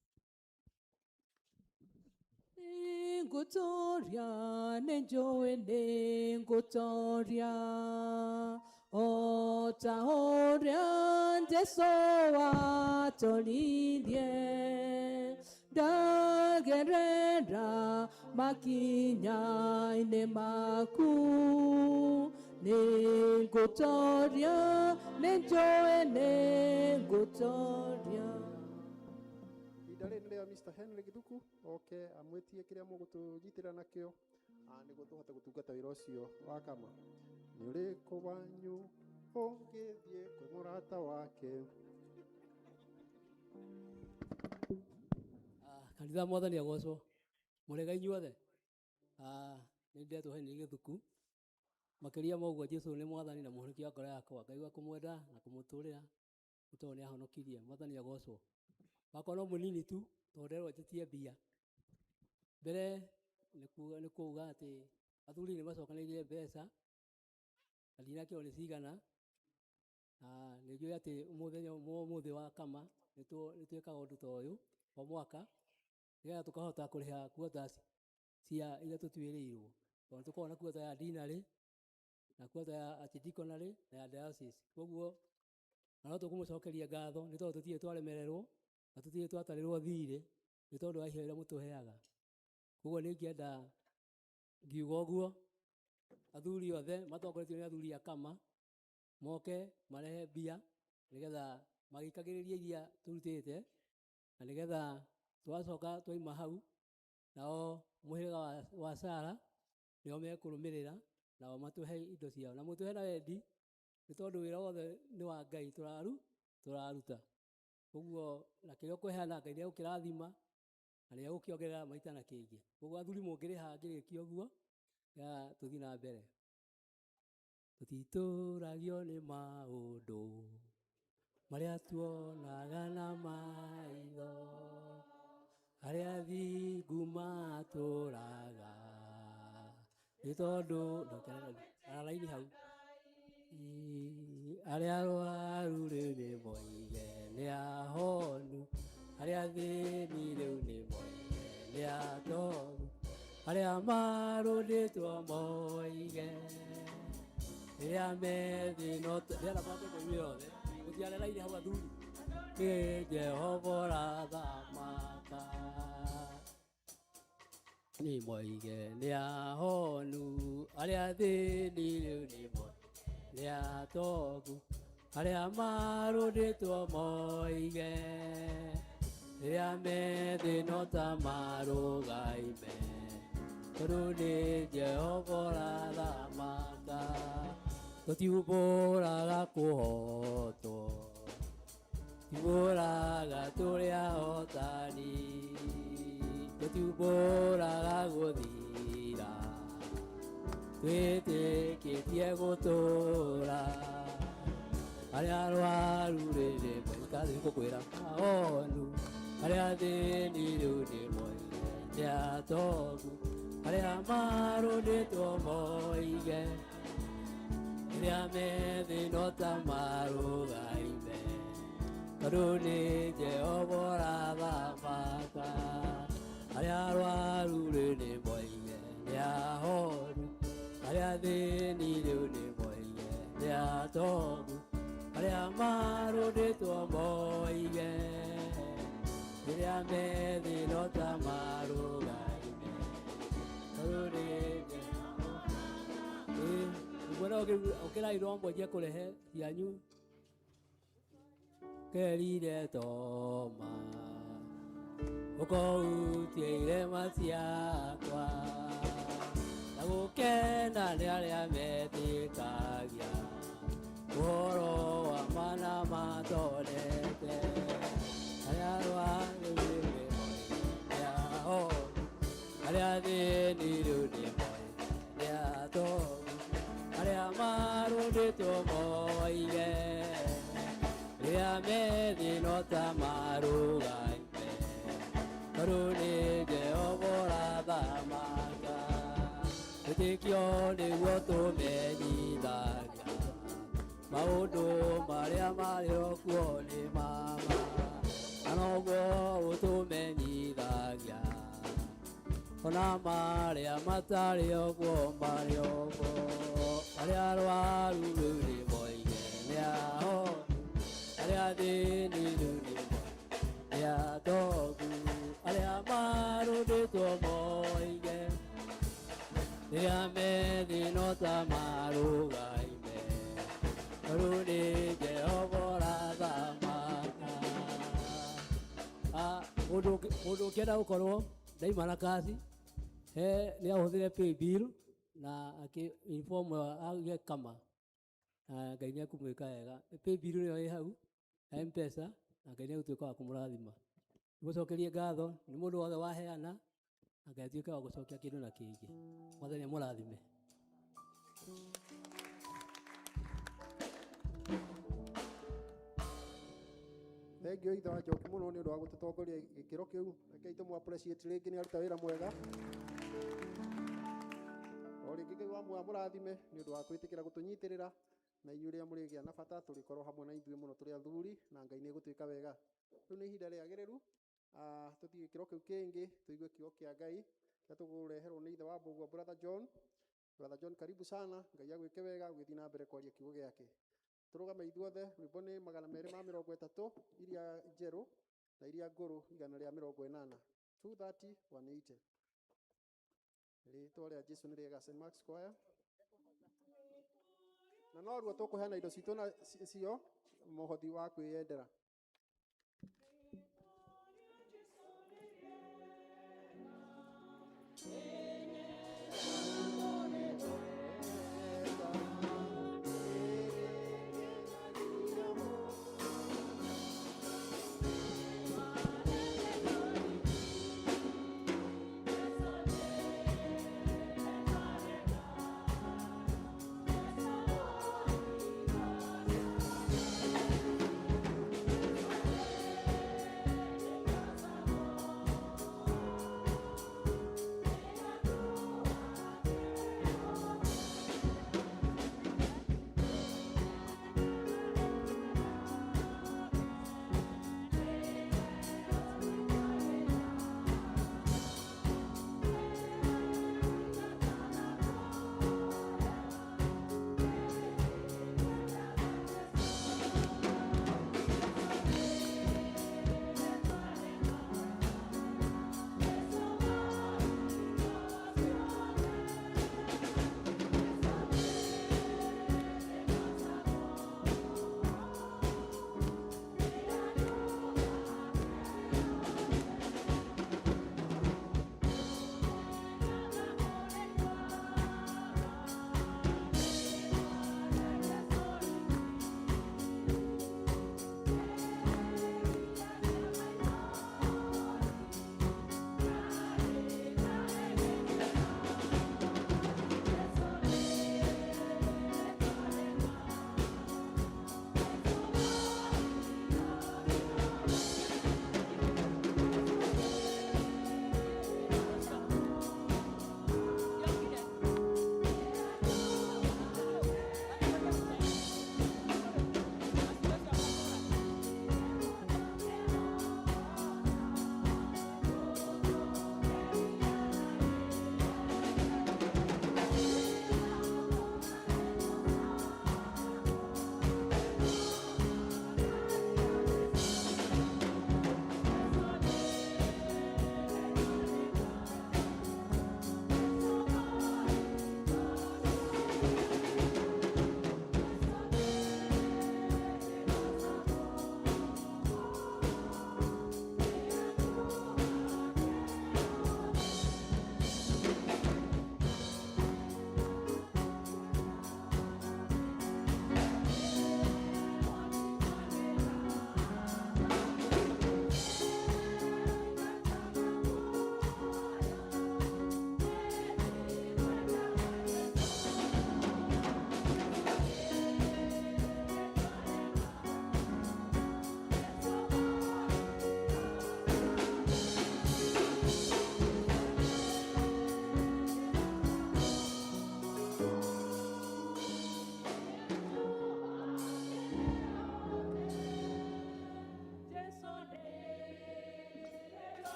Nĩngũtũũria, nĩnjũĩ nĩngũtũũria, o ta ũrĩa Jesũ atũririe. Ndagerera makinya-inĩ maku, nĩngũtũũria, nĩnjũĩ nĩngũtũũria. Ihinda rĩrĩ nĩ rĩa Chair Mr. Henry Githuku oke amwĩtie kĩrĩa mũgũtũnyitĩra nakĩo nĩguo tũhote gũtungata wĩra ũcio wa kama. Nĩ ũrĩkũ wanyu ũngĩthiĩ kwĩ mũrata wake? Kanitha mwathani agocwo. Mũrega inyuothe. Nĩ ndetwo Henry Gĩthuku. Makĩria ma ũguo Jesũ nĩ mwathani na mũhonokia wa ngoro yakwa. Ngaigua kũmwenda na kũmũtũrĩra nĩ tondũ nĩ ahonokirie. Mwathani agocwo. Wakwa no mũnini tu tondũ nderwo njĩtie mbia. Mbere nĩ kuga atĩ athuri nĩ macokanĩrĩire mbeca na ndinakĩrwo nĩ cigana, na nĩ njũĩ atĩ mũthenya ũmũthĩ wa kama nĩ twĩkaga ũndũ ta ũyũ o mwaka nĩgetha tũkahota kũrĩha quotas cia iria tũtuĩrĩirwo, tondũ tũkoragwo na quota ya deanery na quota ya archdeaconry na ya diocese. Koguo na no tũkũmũcokeria ngatho nĩ tondũ tũtirĩ twaremererwo na tũtirĩ twatarĩrwo thirĩ nĩ tondũ wa iheo iria mũtũheaga. Koguo nĩ ingĩenda ngiuga ũguo athuri othe matongoretio nĩ athuri a kama moke marehe mbia nĩgetha magĩikagĩrĩrie iria tũrutĩte, na nĩgetha twacoka twaima hau nao mũhĩrĩga wa Sara nĩo mekũrũmĩrĩra nao matũhe indo ciao, na mũtũhe na wendi nĩ tondũ wĩra wothe nĩ wa Ngai tũraruta. Koguo na kĩrĩa ũkũheana Ngai nĩ egũkĩrathima na nĩ egũkĩongerera maita na kĩngĩ. Koguo athuri mũngĩrĩha ngĩrĩkia ũguo tũthiĩ na mbere. Tũtitũragio nĩ maũndũ marĩa tuonaga na maitho, arĩa thingu matũraga nĩ tondũ ndũkerera raini hau. Arĩa arwaru rĩu nĩ moige nĩ ahonu, arĩa athĩni rĩu nĩ moige nĩ atoru, arĩa marũndĩtwo moige rĩrĩa methĩ no ndĩrenda mwambe mũigue othe mũtiare raini hau athuri. Nĩ Jehova ũrathamaka nĩ moige nĩ ahonu, arĩa athĩni rĩu nĩ moige nĩ atogu, arĩa marũndĩtwo moige rĩrĩa methĩ no ta marũgaime, tondũ nĩ Jehova ũrathamaka. Tũtiumbũraga kũhotwo, tiumbũraga tũrĩ ahotani, tũtiumbũraga gũthira, twĩtĩkĩtie gũtũra. Arĩa arwaru rĩrĩ moikaga ngũkwĩra ahonu, arĩa athĩni rĩu nĩ moige nĩ atogu, arĩa marũndĩtwo moige rĩrĩa methĩ no ta marũgaime, tondũ nĩ Jehova ũrathamaka. Arĩa arwaru rĩu nĩ moige nĩ ahonu, arĩa athĩni rĩu nĩ moige nĩ atogu, arĩa marũndĩtwo moige rĩrĩa methĩ no ta marũgaime, tondũ nĩ Jehova. Ũguo no ũkĩrai no mwanjie kũrehe cianyu. Kerire Toma ũkũhutie irema ciakwa, na gũkena nĩ arĩa metĩkagia ũhoro wa mana matonete, arĩa arwaru rĩu nĩ moige nĩ ahonu, arĩa athĩni rĩu nĩ moige nĩ atogu, arĩa marũndĩtwo moige rĩrĩa methĩ no ta marũgaime, tondũ nĩ Jehova ũrathamaka. Wĩtĩkio nĩguo tũmenyithagia maũndũ marĩa marĩ kuo nĩ mama, na noguo ũtũmenyithagia ona marĩa matarĩ ũguo marĩ ũguo. Arĩa arwaru rĩu nĩ moige nĩ ahonu, arĩa athĩni rĩu nĩ moige nĩ atogu, arĩa marũndĩtwo moige rĩrĩa methĩ no ta marũgaime, tondũ nĩ Jehova ũrathamaka. Mundu ungienda gukorwo ndaima na kasi he ni ahuthire pay bill na aki inform age kama na Ngai ni akumwika wega. Pay bill niyo ĩ hau na M-Pesa na Ngai ni agutuĩka wa kũmũrathima. Mũcokerie ngatho nĩ mũndũ wothe waheana na Ngai atuĩke wa gũcokia kĩndũ na kĩngĩ. Mwathani amũrathime. Thengiũ ithe wa Njoki mũno nĩ ũndũ wa gũtũtongoria gĩkĩro kĩu. Rekei tũmũ appreciate rĩngĩ nĩ aruta wĩra mwega. O rĩngĩ Ngai wa muoyo amũrathime nĩ ũndũ wa gwĩtĩkĩra gũtũnyitĩrĩra na inyuĩ rĩrĩa mũrĩgĩa na bata tũrĩkorwo hamwe na ithuĩ mũno tũrĩ athuri na Ngai nĩ egũtwĩka wega. Rĩu nĩ ihinda rĩagĩrĩru tũthiĩ gĩkĩro kĩu kĩngĩ tũigue kiugo kĩa Ngai kĩrĩa tũkũreherwo nĩ ithe wa Mbũgua Brother John. Brother John, karibu sana. Ngai agwĩke wega ũgĩthiĩ na mbere kwaria kiugo gĩake. Tũrũgame ithuothe, rwĩmbo nĩ 230 iria njerũ na iria ngũrũ 180. 230 180. Rĩtwa rĩa Jesu nĩ rĩega. St. Mark's Choir. Na noruo tũkũheana indo citũ na cio mũhothi wa kwĩyendera.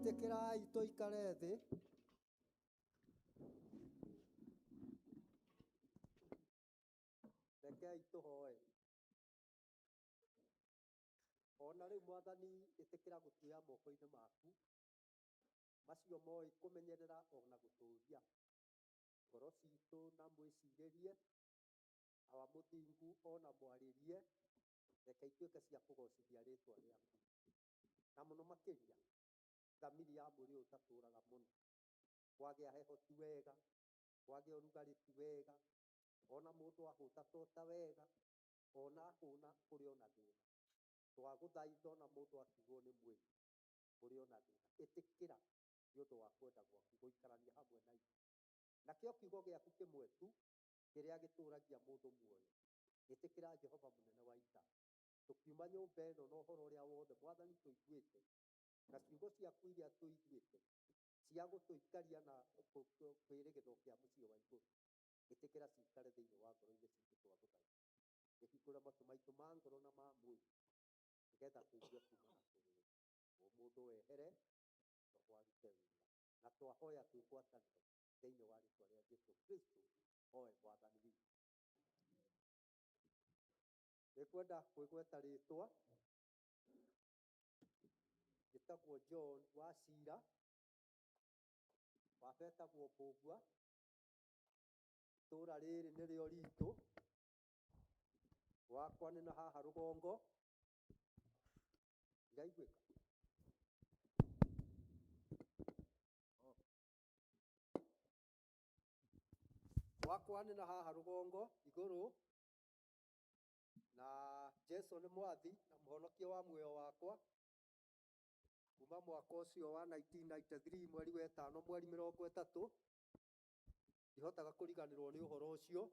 Ĩtĩkĩrai tũikare thĩ. Rekei tũhoe. Ona rĩu Mwathani ĩtĩkĩra gũtuoya moko-inĩ maku macio moĩ kũmenyerera ona gũtũũria ngoro citũ na mwĩcirĩrie, Awa mũthingu ona mwarĩrie, reke ituĩke cia kũgocithia rĩtwa rĩaku, na mũno makĩria thamiri ya mwĩrĩ ũyũ ũtatũraga mũno. Kwagĩa heho ti wega, kwagĩa ũrugarĩ ti wega, ona mũndũ ahũta tota wega, ona ahũna kũrĩ ona thĩna. Twagũthaitha ona mũndũ aturwo nĩ mwĩrĩ kũrĩ ona thĩna, ĩtĩkĩra nĩ ũndũ wa kwenda gwaku gũikarania hamwe na ithuĩ. Nakĩo kiugo gĩaku kĩmwe tu kĩrĩa gĩtũragia mũndũ muoyo, ĩtĩkĩra Jehova mũnene wa ita. Tũkiuma nyũmba ĩno na ũhoro ũrĩa wothe Mwathani tũiguĩte, na ciugo ciaku iria tũiguĩte cia gũtũikaria na kĩĩrĩgĩrĩro kĩa mũciĩ wa igũrũ, ĩtĩkĩra cikare thĩinĩ wa ngoro-inĩ citũ. Twagũthaitha ĩhingũre matũ maitũ ma ngoro na ma mwĩrĩ, nĩgetha tũigue kuma na kũrĩ we. Mũndũ wehere, Roho arute wĩra. Na twahoya twĩ ngwatanĩro thĩinĩ wa rĩtwa rĩa Jesu Kristo, owe Mwathani witũ. Nĩngwenda kwĩgweta rĩtwa, njĩtagwo John Wachira, baba etagwo Mbũgua, itũra rĩrĩ nĩrĩo ritũ, gwakwa nĩ na haha rũgongo. Iraiguĩka? Gwakwa nĩ na haha rũgongo igũrũ, na Jesu nĩ mwathi na mũhonokia wa muoyo wakwa kuma mwaka ũcio wa 1993 mweri wa ĩtano mweri mĩrongo ĩtatũ. Ndihotaga kũriganĩrwo nĩ ũhoro ũcio,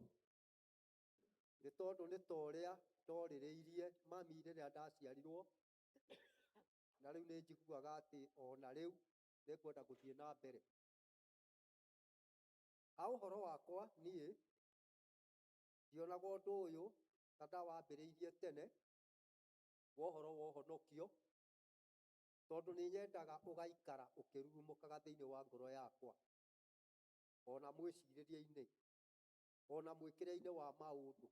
nĩ tondũ nĩ ta ũrĩa ndorĩrĩirie mami rĩrĩa ndaciarirwo, na rĩu nĩ njiguaga atĩ ona rĩu nĩngwenda gũthiĩ na mbere. Ha ũhoro wakwa niĩ ndionaga ũndũ ũyũ ta ndawambĩrĩirie tene wa ũhoro wa ũhonokio, tondũ nĩ nyendaga ũgaikara ũkĩrurumũkaga thĩinĩ wa ngoro yakwa, ona mwĩcirĩrie-inĩ, ona mwĩkĩre-inĩ wa maũndũ.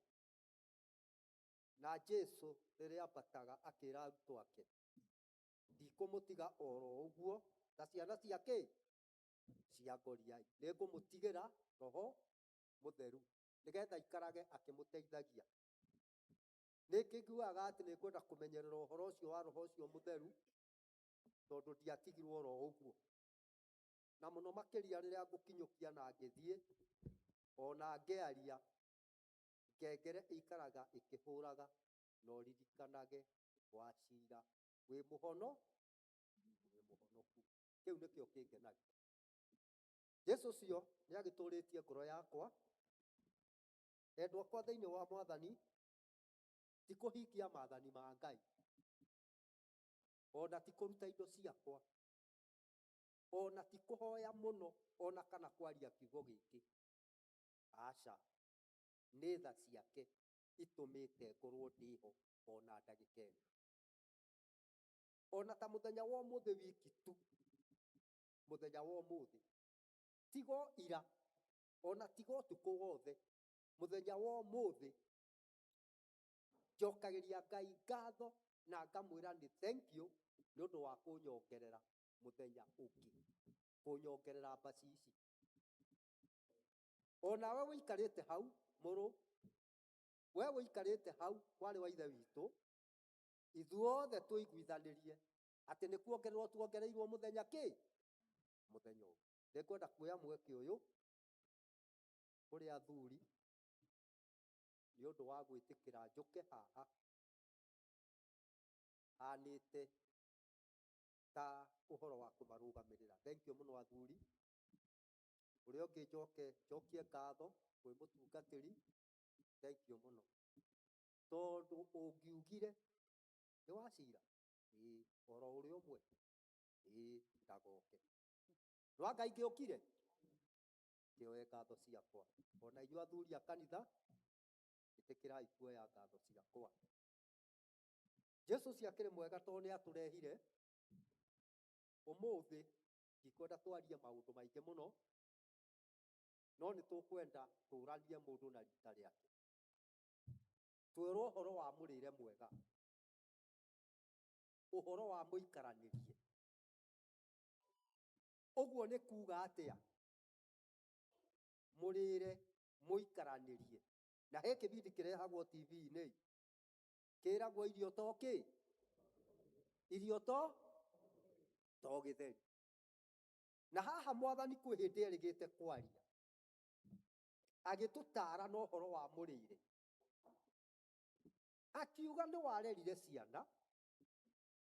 Na Jesu rĩrĩa ambataga akĩra arutwo ake, ndikũmũtiga oro ũguo ta ciana cia kĩ? Cia ngoriai, nĩngũmũtigĩra Roho Mũtheru nĩgetha aikarage akĩmũteithagia. Nĩngĩiguaga atĩ nĩngwenda kũmenyerera ũhoro ũcio wa Roho ũcio Mũtheru, tondũ ndiatigirwo oro ũguo. Na mũno makĩria rĩrĩa ngũkinyũkia na ngĩthiĩ, ona ngĩaria, ngengere ĩikaraga ĩkĩhũraga, na ũririkanage Wachira wĩ mũhono, wĩ mũhonoku. Kĩu nĩkĩo kĩngenagia. Jesu ũcio nĩagĩtũrĩtie ngoro yakwa. Endwa akwa thĩinĩ wa Mwathani, ti kũhingia maathani ma Ngai, ona ti kũruta indo ciakwa, ona ti kũhoya mũno, ona kana kwaria kiugo gĩkĩ. Aca, nĩ tha ciake itũmĩte ngorwo ndĩho ona ndagĩka ĩno. Ona ta mũthenya wa ũmũthĩ wiki tu, mũthenya wa ũmũthĩ, tigo ira, ona tigo ũtukũ wothe, mũthenya wa ũmũthĩ njokagĩria Ngai ngatho na ngamwĩra nĩ thank you nĩ ũndũ wa kũnyongerera mũthenya ũngĩ, kũnyongerera mbacici. Onawe wĩikarĩte hau mũrũ, we wĩikarĩte hau mwarĩ wa ithe witũ, ithuothe tũiguithanĩrie atĩ nĩ kuongererwo tuongereirwo mũthenya kĩ? Mũthenya ũngĩ. Nĩngwenda kuoya mweke ũyũ kũrĩ athuri nĩ ũndũ wa gwĩtĩkĩra njũke haha hanĩte ta ũhoro wa kũmarũgamĩrĩra. Thank you mũno athuri. Ũrĩa ũngĩ njoke njokie ngatho kwĩ mũtungatĩri, thank you mũno, tondũ ũngiugire nĩ Wachira ĩĩ oro ũrĩa ũmwe ĩĩ ndagoke, no anga ingĩũkire kĩoe ngatho ciakwa. Ona inyuĩ athuri a kanitha, ĩtĩkĩrai kuoya ngatho ciakwa. Jesu ũcio akĩrĩ mwega tondũ nĩ atũrehire ũmũthĩ. Ndikwenda twarie maũndũ maingĩ mũno, no nĩ tũkwenda tũranie mũndũ na rita rĩake, twĩrwo ũhoro wa mũrĩre mwega. Ũhoro wa mũikaranĩrie. Ũguo nĩ kuga atĩa? Mũrĩre mũikaranĩrie. Na he kĩbindi kĩrehagwo TV-inĩ kĩragwo irio to kĩ? Irio to gĩtheri. Na haha mwathani kwĩ hĩndĩ erĩgĩte kwaria agĩtũtara na ũhoro wa mũrĩre, akiuga nĩ warerire ciana,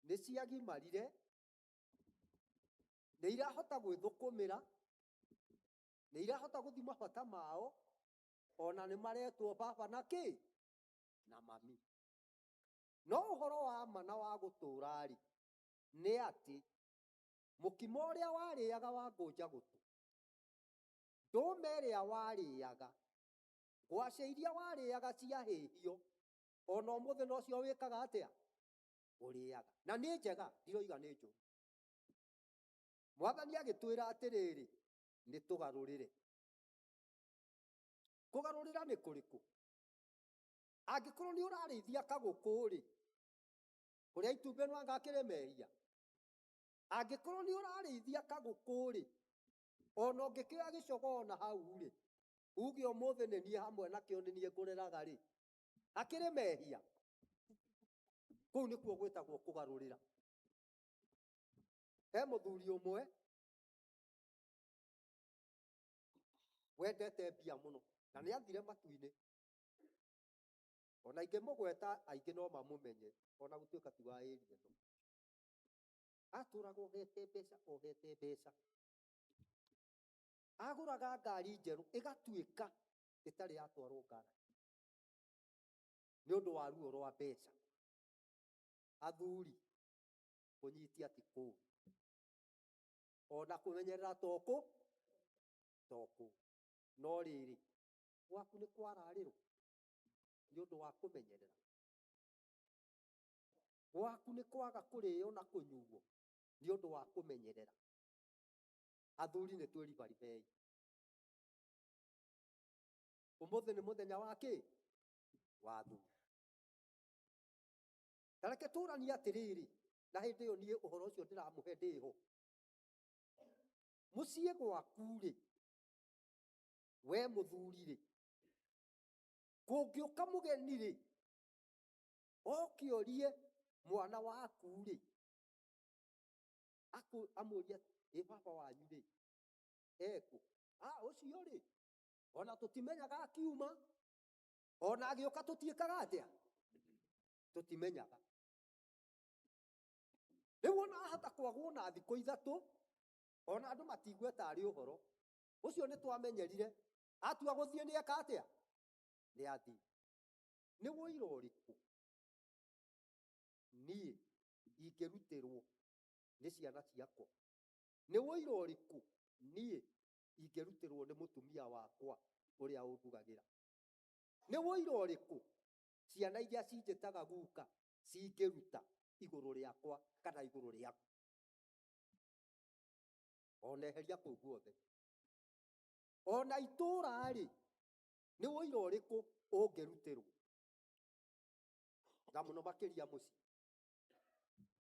nĩ ciagimarire, nĩ irahota gwĩthũkũmĩra, nĩ irahota gũthiĩ mabata mao, ona nĩ maretwo baba na kĩ na mami. No ũhoro wa ma na wa gũtũũra-rĩ, nĩ atĩ mũkimo ũrĩa warĩaga wa ngũnja gũtũ, ndũma ĩrĩa warĩaga, ngwacĩ iria warĩaga ciahĩhio, ona ũmũthĩ nocio wĩkaga atĩa? Ũrĩaga. Na nĩ njega, ndiroiga nĩ njũru. Mwathani agĩtwĩra atĩrĩrĩ, nĩ tũgarũrĩre. Kũgarũrĩra nĩ kũrĩkũ? Angĩkorwo nĩ ũrarĩithia kagũkũ-rĩ, kũrĩa itumbĩ no anga akĩrĩ mehia. Angĩkorwo nĩ ũrarĩithia kagũkũ-rĩ, ona ũngĩkĩoya gĩcogoo na hau-rĩ, uge ũmũthĩ nĩ niĩ hamwe nakĩo nĩ niĩ ngũreraga-rĩ, hakĩrĩ mehia. Kũu nĩkuo gwĩtagwo kũgarũrĩra. He mũthuri ũmwe wendete mbia mũno na nĩ athire matu-inĩ. Ona ingĩmũgweta aingĩ no mamũmenye ona gũtuĩka ti wa area ĩno. Atũraga ohete mbeca, ohete mbeca. Agũraga ngari njerũ ĩgatuĩka ĩtarĩ yatwarwo ngari nĩ ũndũ wa ruo rwa mbeca. Athuri, kũnyitia ti kũũru, ona kũmenyerera to kũũru. No rĩrĩ, gwaku nĩ kwararĩrwo nĩ ũndũ wa kũmenyerera, gwaku nĩ kwaga kũrĩo na kũnyuo nĩ ũndũ wa kũmenyerera. Athuri nĩ twĩribaribei. Ũmũthĩ nĩ mũthenya wa kĩ? Wa athuri. Ta reke tũranie atĩrĩrĩ, na hĩndĩ ĩyo niĩ ũhoro ũcio ndĩramũhe ndĩho. Mũciĩ gwaku-rĩ, we mũthuri-rĩ, kũngĩũka mũgeni-rĩ, oke orie mwana waku-rĩ, amũrie ĩ baba wanyu-rĩ, ekũ? Ah, ũcio-rĩ, ona tũtimenyaga akiuma, ona agĩũka tũtiĩkaga atĩa? Tũtimenyaga. Rĩu ona ahota kwagwo na thikũ ithatũ, ona andũ matigue tarĩ ũhoro. Ũcio nĩ twamenyerire, atua gũthiĩ nĩ eka atĩa? Nĩ athiĩ. Nĩ ũira ũrĩkũ niĩ ingĩrutĩrwo nĩ ciana ciakwa? Nĩ ũira ũrĩkũ niĩ ingĩrutĩrwo nĩ mũtumia wakwa ũrĩa ũndugagĩra? Nĩ ũira ũrĩkũ ciana iria cinjĩtaga guka cingĩruta igũrũ rĩakwa kana igũrũ rĩaku? Ona eheria kũu guothe. Ona itũũra-rĩ, nĩ ũira ũrĩkũ ũngĩrutĩrwo? Na mũno makĩria mũciĩ.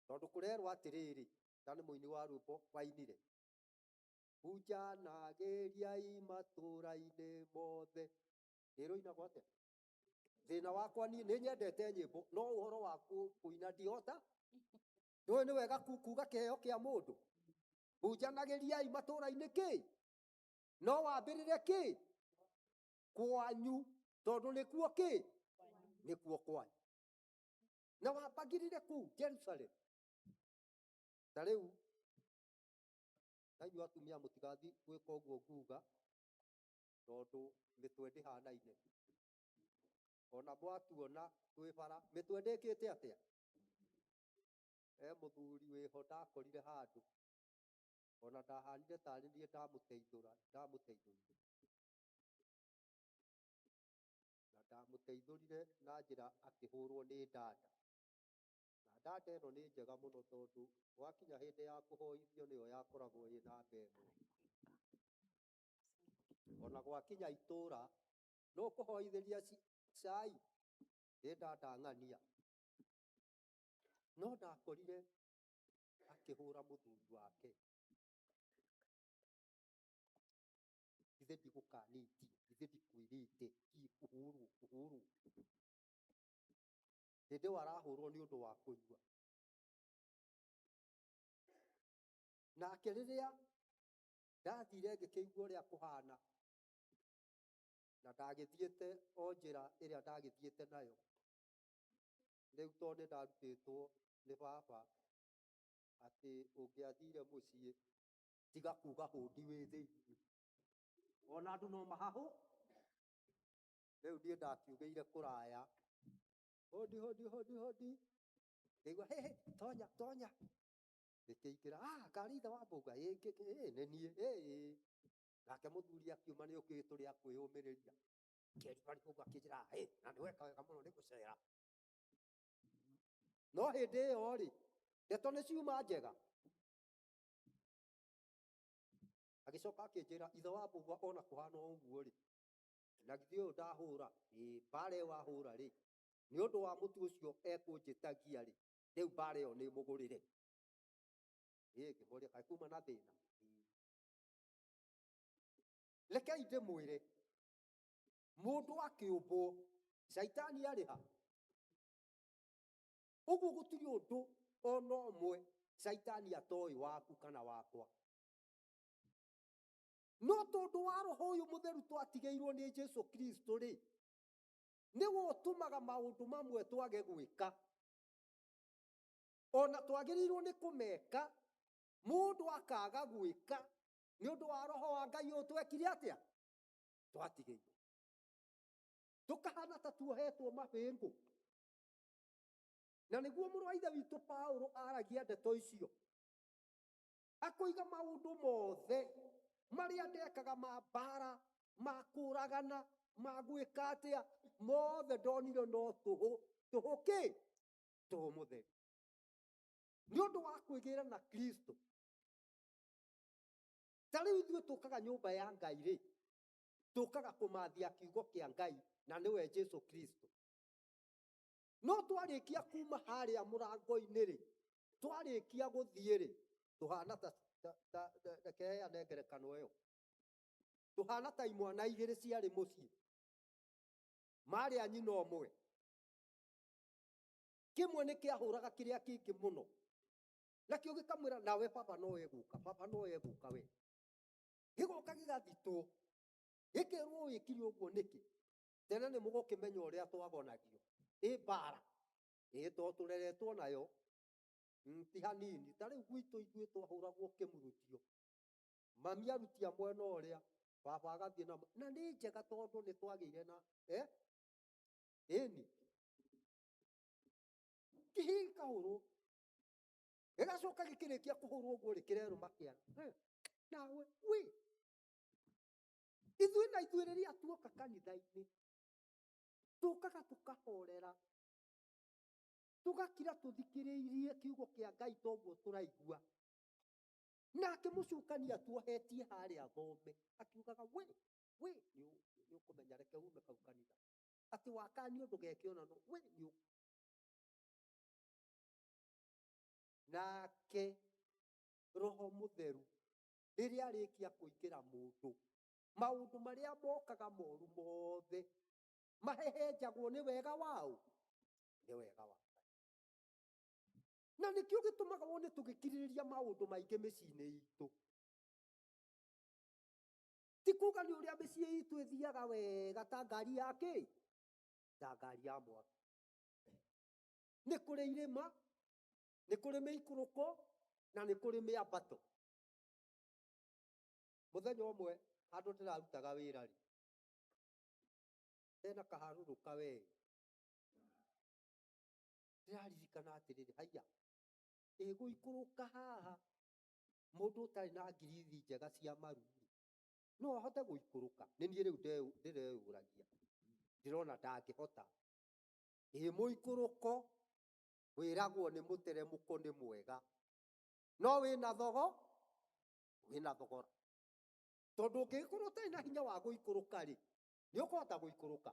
Tondũ kũrerwo atĩrĩrĩ, ta nĩ mũini wa rwĩmbo wainire, hunjanagĩriai matũũra-inĩ mothe. Ĩrũinagwo atĩa? Thĩna wakwa niĩ nĩ nyendete nyĩmbo, no ũhoro wa kũina ndihota. Ndũĩ nĩ wega kuga kĩheo kĩa mũndũ. Hunjanagĩriai matũũra-inĩ kĩ? No wambĩrĩre kĩ? Kwanyu, tondũ nĩkuo kĩ? Nĩkuo kwanyu. Na wambagĩrĩre kũu Jerusalem. Ta rĩu na inyuĩ atumia mũtigathiĩ gwĩka ũguo nguga, tondũ mĩtwe ndĩhanaine. Ona mwatuona twĩ bara, mĩtwe ndĩkĩte atĩa? He mũthuri wĩho ndakorire handũ, ona ndahanire tarĩ niĩ ndamũteithũra, ndamũteithũrire. Na ndamũteithũrire na njĩra akĩhũrwo nĩ ndanda. Na ndanda ĩno nĩ njega mũno tondũ gwakinya hĩndĩ ya kũhoithio nĩyo yakoragwo ĩ namba ĩmwe. Ona gwakinya itũra, nũ ũkũhoithĩria cai? Nĩ ndanda ng'ania. No ndakorire akĩhũra mũthuri wake. Githĩ ndigũkanĩtie, githĩ ndikwĩrĩte, kĩ kũhũrwo, kũhũrwo. Hĩndĩ ĩyo arahũrwo nĩ ũndũ wa kũnyua. Nake rĩrĩa ndathire ngĩkĩigua ũrĩa kũhana, na ndagĩthiĩte o njĩra ĩrĩa ndagĩthiĩte nayo, rĩu tondũ nĩ ndarutĩtwo nĩ baba atĩ ũngĩathire mũciĩ tiga kuga hũndi wĩ thĩinĩ, ona andũ no mahahũ. Rĩu niĩ ndakiugĩire kũraya, hodi hodi hodi hodi, ngĩigua he he, tonya tonya, ngĩkĩingĩra, ah, karĩ ithe wa Mbũgua, ĩ ĩ nĩ niĩ, ĩ ĩ. Nake mũthuri akiuma nĩ ũkĩũĩ tũrĩ a kwĩyũmĩrĩria, akĩribaribũ ũguo akĩnjĩra, ĩ na nĩ weka wega mũno nĩ gũcera. No hĩndĩ ĩyo rĩ, ndeto nĩ ciuma njega. Agĩcoka akĩnjĩra, ithe wa Mbũgua ona kũhana ũguo rĩ, na githĩ ũyũ ndahũra, ĩ mbara ĩyo ahũra rĩ, nĩ ũndũ wa mũtu ũcio ekũnjĩtagia rĩ, rĩu mbara ĩyo nĩ mũgũrĩre. Ĩ ngĩmũria, kaĩ kuma na thĩna? Rekei ndĩmwĩre, mũndũ akĩũmbwo, caitani arĩ ha? Ũguo gũtirĩ ũndũ ona ũmwe caitani atoĩ waku kana wakwa. No tondũ wa roho ũyũ mũtheru twatigĩirwo nĩ Jesu Kristo rĩ, nĩwe ũtũmaga maũndũ mamwe twage gwĩka. Ona twagĩrĩirwo nĩ kũmeka, mũndũ akaga gwĩka nĩ ũndũ wa roho wa Ngai ũyũ twekire atĩa? Twatigĩirwo. Tũkahana ta tuohetwo mabĩngũ. Na nĩguo mũrũ wa ithe witũ Paulo aragia ndeto icio, akoiga maũndũ mothe marĩa ndekaga ma mbara, ma kũragana, ma gwĩka atĩa, mothe ndonire no tũhũ. Tũhũ kĩ? Tũhũ mũtheri. Nĩ ũndũ wa kwĩgĩra na Kristo. Ta rĩu ithuĩ tũkaga nyũmba ya Ngai rĩ, tũkaga kũmathia kiugo kĩa Ngai na nĩwe Jesu Kristo. No twarĩkia kuma harĩa mũrango-inĩ rĩ, twarĩkia gũthiĩ rĩ, tũhana ta reke heane ngerekano ĩyo. Tũhana ta imwana igĩrĩ ciarĩ mũciĩ, marĩ a nyina ũmwe. Kĩmwe nĩ kĩahũraga kĩrĩa kĩngĩ mũno, nakĩo gĩkamwĩra, nawe baba no egũka, baba no egũka we. Gĩgoka gĩgathitwo, gĩkerwo wĩkire ũguo nĩkĩ? Tene nĩ mũgũkĩmenya ũrĩa twagonagio. Ĩ mbara, ĩ to tũreretwo nayo, ti hanini. Ta rĩu gwitũ ithuĩ twahũragwo kĩmurutio. Mami arutia mwena ũrĩa, baba agathiĩ na na nĩ njega tondũ nĩ twagĩire na ĩni. Kĩhĩ gĩkahũrwo, gĩgacoka gĩkĩrĩkia kũhũrwo ũguo rĩ, kĩrerũma kĩara. Nawe wĩ ithuĩ na ithuĩ rĩrĩa tuoka kanitha-inĩ, tũkaga tũkahorera, tũgakira tũthikĩrĩirie kiugo kĩa Ngai toguo tũraigua. Nake mũcukani atuohetie harĩa thome, akiugaga we we nĩ ũkũmenya, reke ume kau kanitha, atĩ wakanio ndũgeke ona no we nĩ. Nake roho mũtheru rĩrĩa arĩkia kũingĩra mũndũ, maũndũ marĩa mokaga moru mothe mahehenjagwo nĩ wega wao, nĩ wega wa Ngai. Na nĩkĩo gĩtũmaga wone tũgĩkirĩrĩria maũndũ maingĩ mĩciĩ-inĩ itũ. Ti kuga nĩ ũrĩa mĩciĩ itũ ĩthiaga wega ta ngari ya kĩ? Ta ngari ya mwaki. Nĩ kũrĩ irĩma, nĩ kũrĩ mĩikũrũko, na nĩ kũrĩ mĩambato. Mũthenya ũmwe handũ ndĩrarutaga wĩra rĩ, hena kaharũrũka we, ndĩraririkana atĩrĩrĩ, haiya, ĩgũikũrũka haha mũndũ ũtarĩ na ngirithi njega cia maru no ahote gũikũrũka? Nĩ niĩ rĩu ndĩreyũragia, ndĩrona ndangĩhota. Ĩ mũikũrũko wĩragwo nĩ mũteremũko nĩ mwega, no wĩna thogo, wĩna thogora. Tondũ ũngĩgĩkorwo ũtarĩ na hinya wa gũikũrũka rĩ, nĩ ũkũhota gũikũrũka.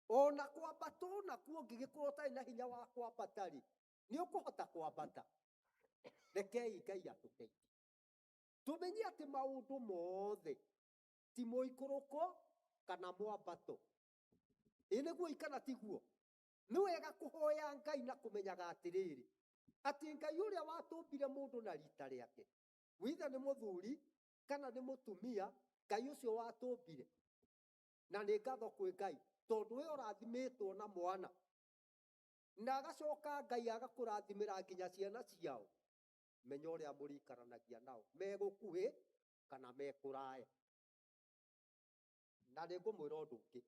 Ona kwambata onakuo ũngĩgĩkorwo ũtarĩ na hinya wa kwambata rĩ, Nĩ ũkũhota kwambata? Rekei Ngai atũteithie tũmenye atĩ maũndũ mothe ti mũikũrũko kana mwambato. Ĩ nĩguo kana tiguo? Nĩ wega kũhoya Ngai na kũmenyaga atĩrĩrĩ, atĩ Ngai ũrĩa watũmbire mũndũ na rita rĩake, witha nĩ mũthuri kana nĩ mũtumia, Ngai ũcio watũmbire, na nĩ ngatho kwĩ Ngai tondũ we ũrathimĩtwo na mwana, na agacoka Ngai agakũrathimĩra nginya ciana ciao. Menya ũrĩa mũrĩikaranagia nao, me gũkuhĩ kana me kũraya. Na nĩ ngũmwĩra ũndũ ũngĩ,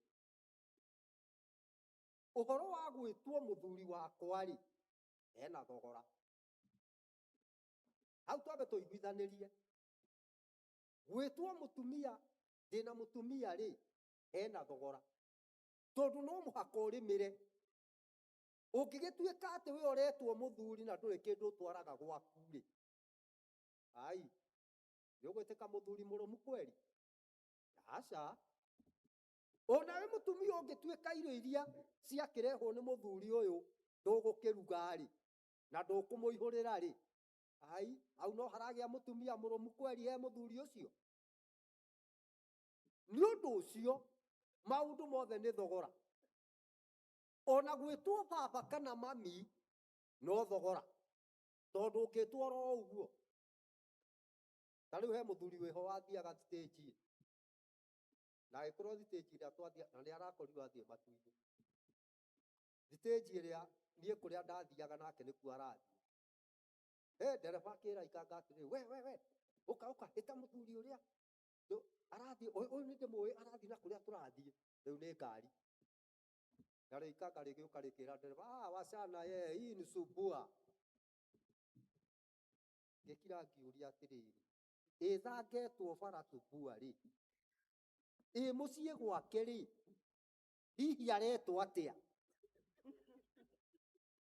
ũhoro wa gwĩtwo mũthuri wakwa rĩ, hena thogora. Hau twambe tũiguithanĩrie, gwĩtwo mũtumia, ndĩna mũtumia rĩ, hena thogora, tondũ no mũhaka ũrĩmĩre. Ũngĩgĩtuĩka atĩ we ũretwo mũthuri na ndũrĩ kĩndũ ũtwaraga gwaku rĩ, ai, nĩ ũgwĩtĩka mũthuri mũrũmu kweri? Aca. Onawe mũtumia ũngĩtuĩka irio iria ciakĩrehwo nĩ mũthuri ũyũ ndũgũkĩruga rĩ, na ndũkũmũihũrĩra rĩ, ai, hau no haragĩa mũtumia mũrũmu kweri he mũthuri ũcio? Nĩ ũndũ ũcio maũndũ mothe nĩ thogora. Ona gwĩtwo baba kana mami no thogora, tondũ ũngĩtwo oro ũguo. Ta rĩu he mũthuri wĩho wathiaga stage, na agĩkorwo stage ĩrĩa twathiaga, na nĩ arakorirwo athiĩ matu-inĩ. Stage ĩrĩa niĩ kũrĩa ndathiaga nake nĩkuo arathiĩ. Ndereba akĩra ikanga atĩrĩrĩ, we we we, ũka ũka, ĩta mũthuri ũrĩa arathiĩ, ũyũ nĩ ndĩmũĩ, arathiĩ na kũrĩa tũrathiĩ. Rĩu nĩ ngari. Na rĩu ikanga rĩgĩũka rĩkĩra ndereba, ah, wachana ye, hii ni subua. Ngĩkira ngiũria atĩrĩrĩ, ĩthangetwo bara subua rĩ, ĩ mũciĩ gwake rĩ, hihi aretwo atĩa?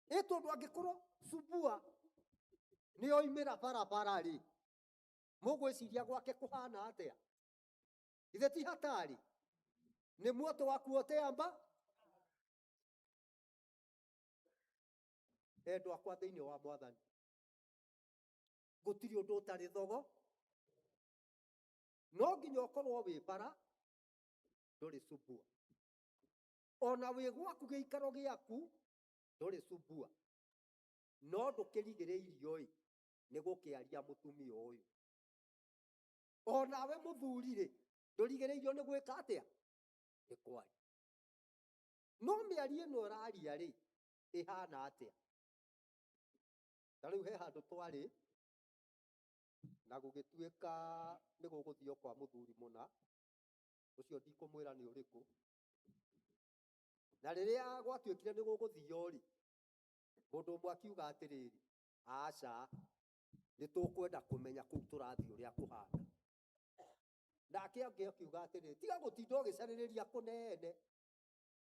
Ĩ tondũ angĩkorwo subua nĩ oimĩra barabara rĩ, mũgwĩciria gwake kũhana atĩa? Ithe ti hatari? Nĩ muoto wa kuotea mba? Endwa akwa thĩinĩ wa Mwathani, gũtirĩ ũndũ ũtarĩ thogo. No nginya ũkorwo wĩ bara, ndũrĩ subua. Ona wĩ gwaku gĩikaro gĩaku, ndũrĩ subua. No ndũkĩrigĩrĩirio ĩ, nĩ gũkĩaria mũtumia ũyũ. Onawe mũthuri rĩ, ndũrigĩrĩirio nĩ gwĩka atĩa? Nĩ kwaria. No mĩario ĩno ũraria rĩ, ĩhana atĩa? Ta rĩu he handũ twarĩ, na gũgĩtuĩka nĩ gũgũthio kwa mũthuri mũna, ũcio ndikũmwĩra nĩ ũrĩkũ. Na rĩrĩa gwatuĩkire nĩ gũgũthio rĩ, mũndũ ũmwe akiuga atĩrĩrĩ, aca, nĩ tũkwenda kũmenya kũu tũrathiĩ ũrĩa kũhana. Nake angĩ akiuga atĩrĩrĩ, tiga gũtinda ũgĩcarĩrĩria kũnene,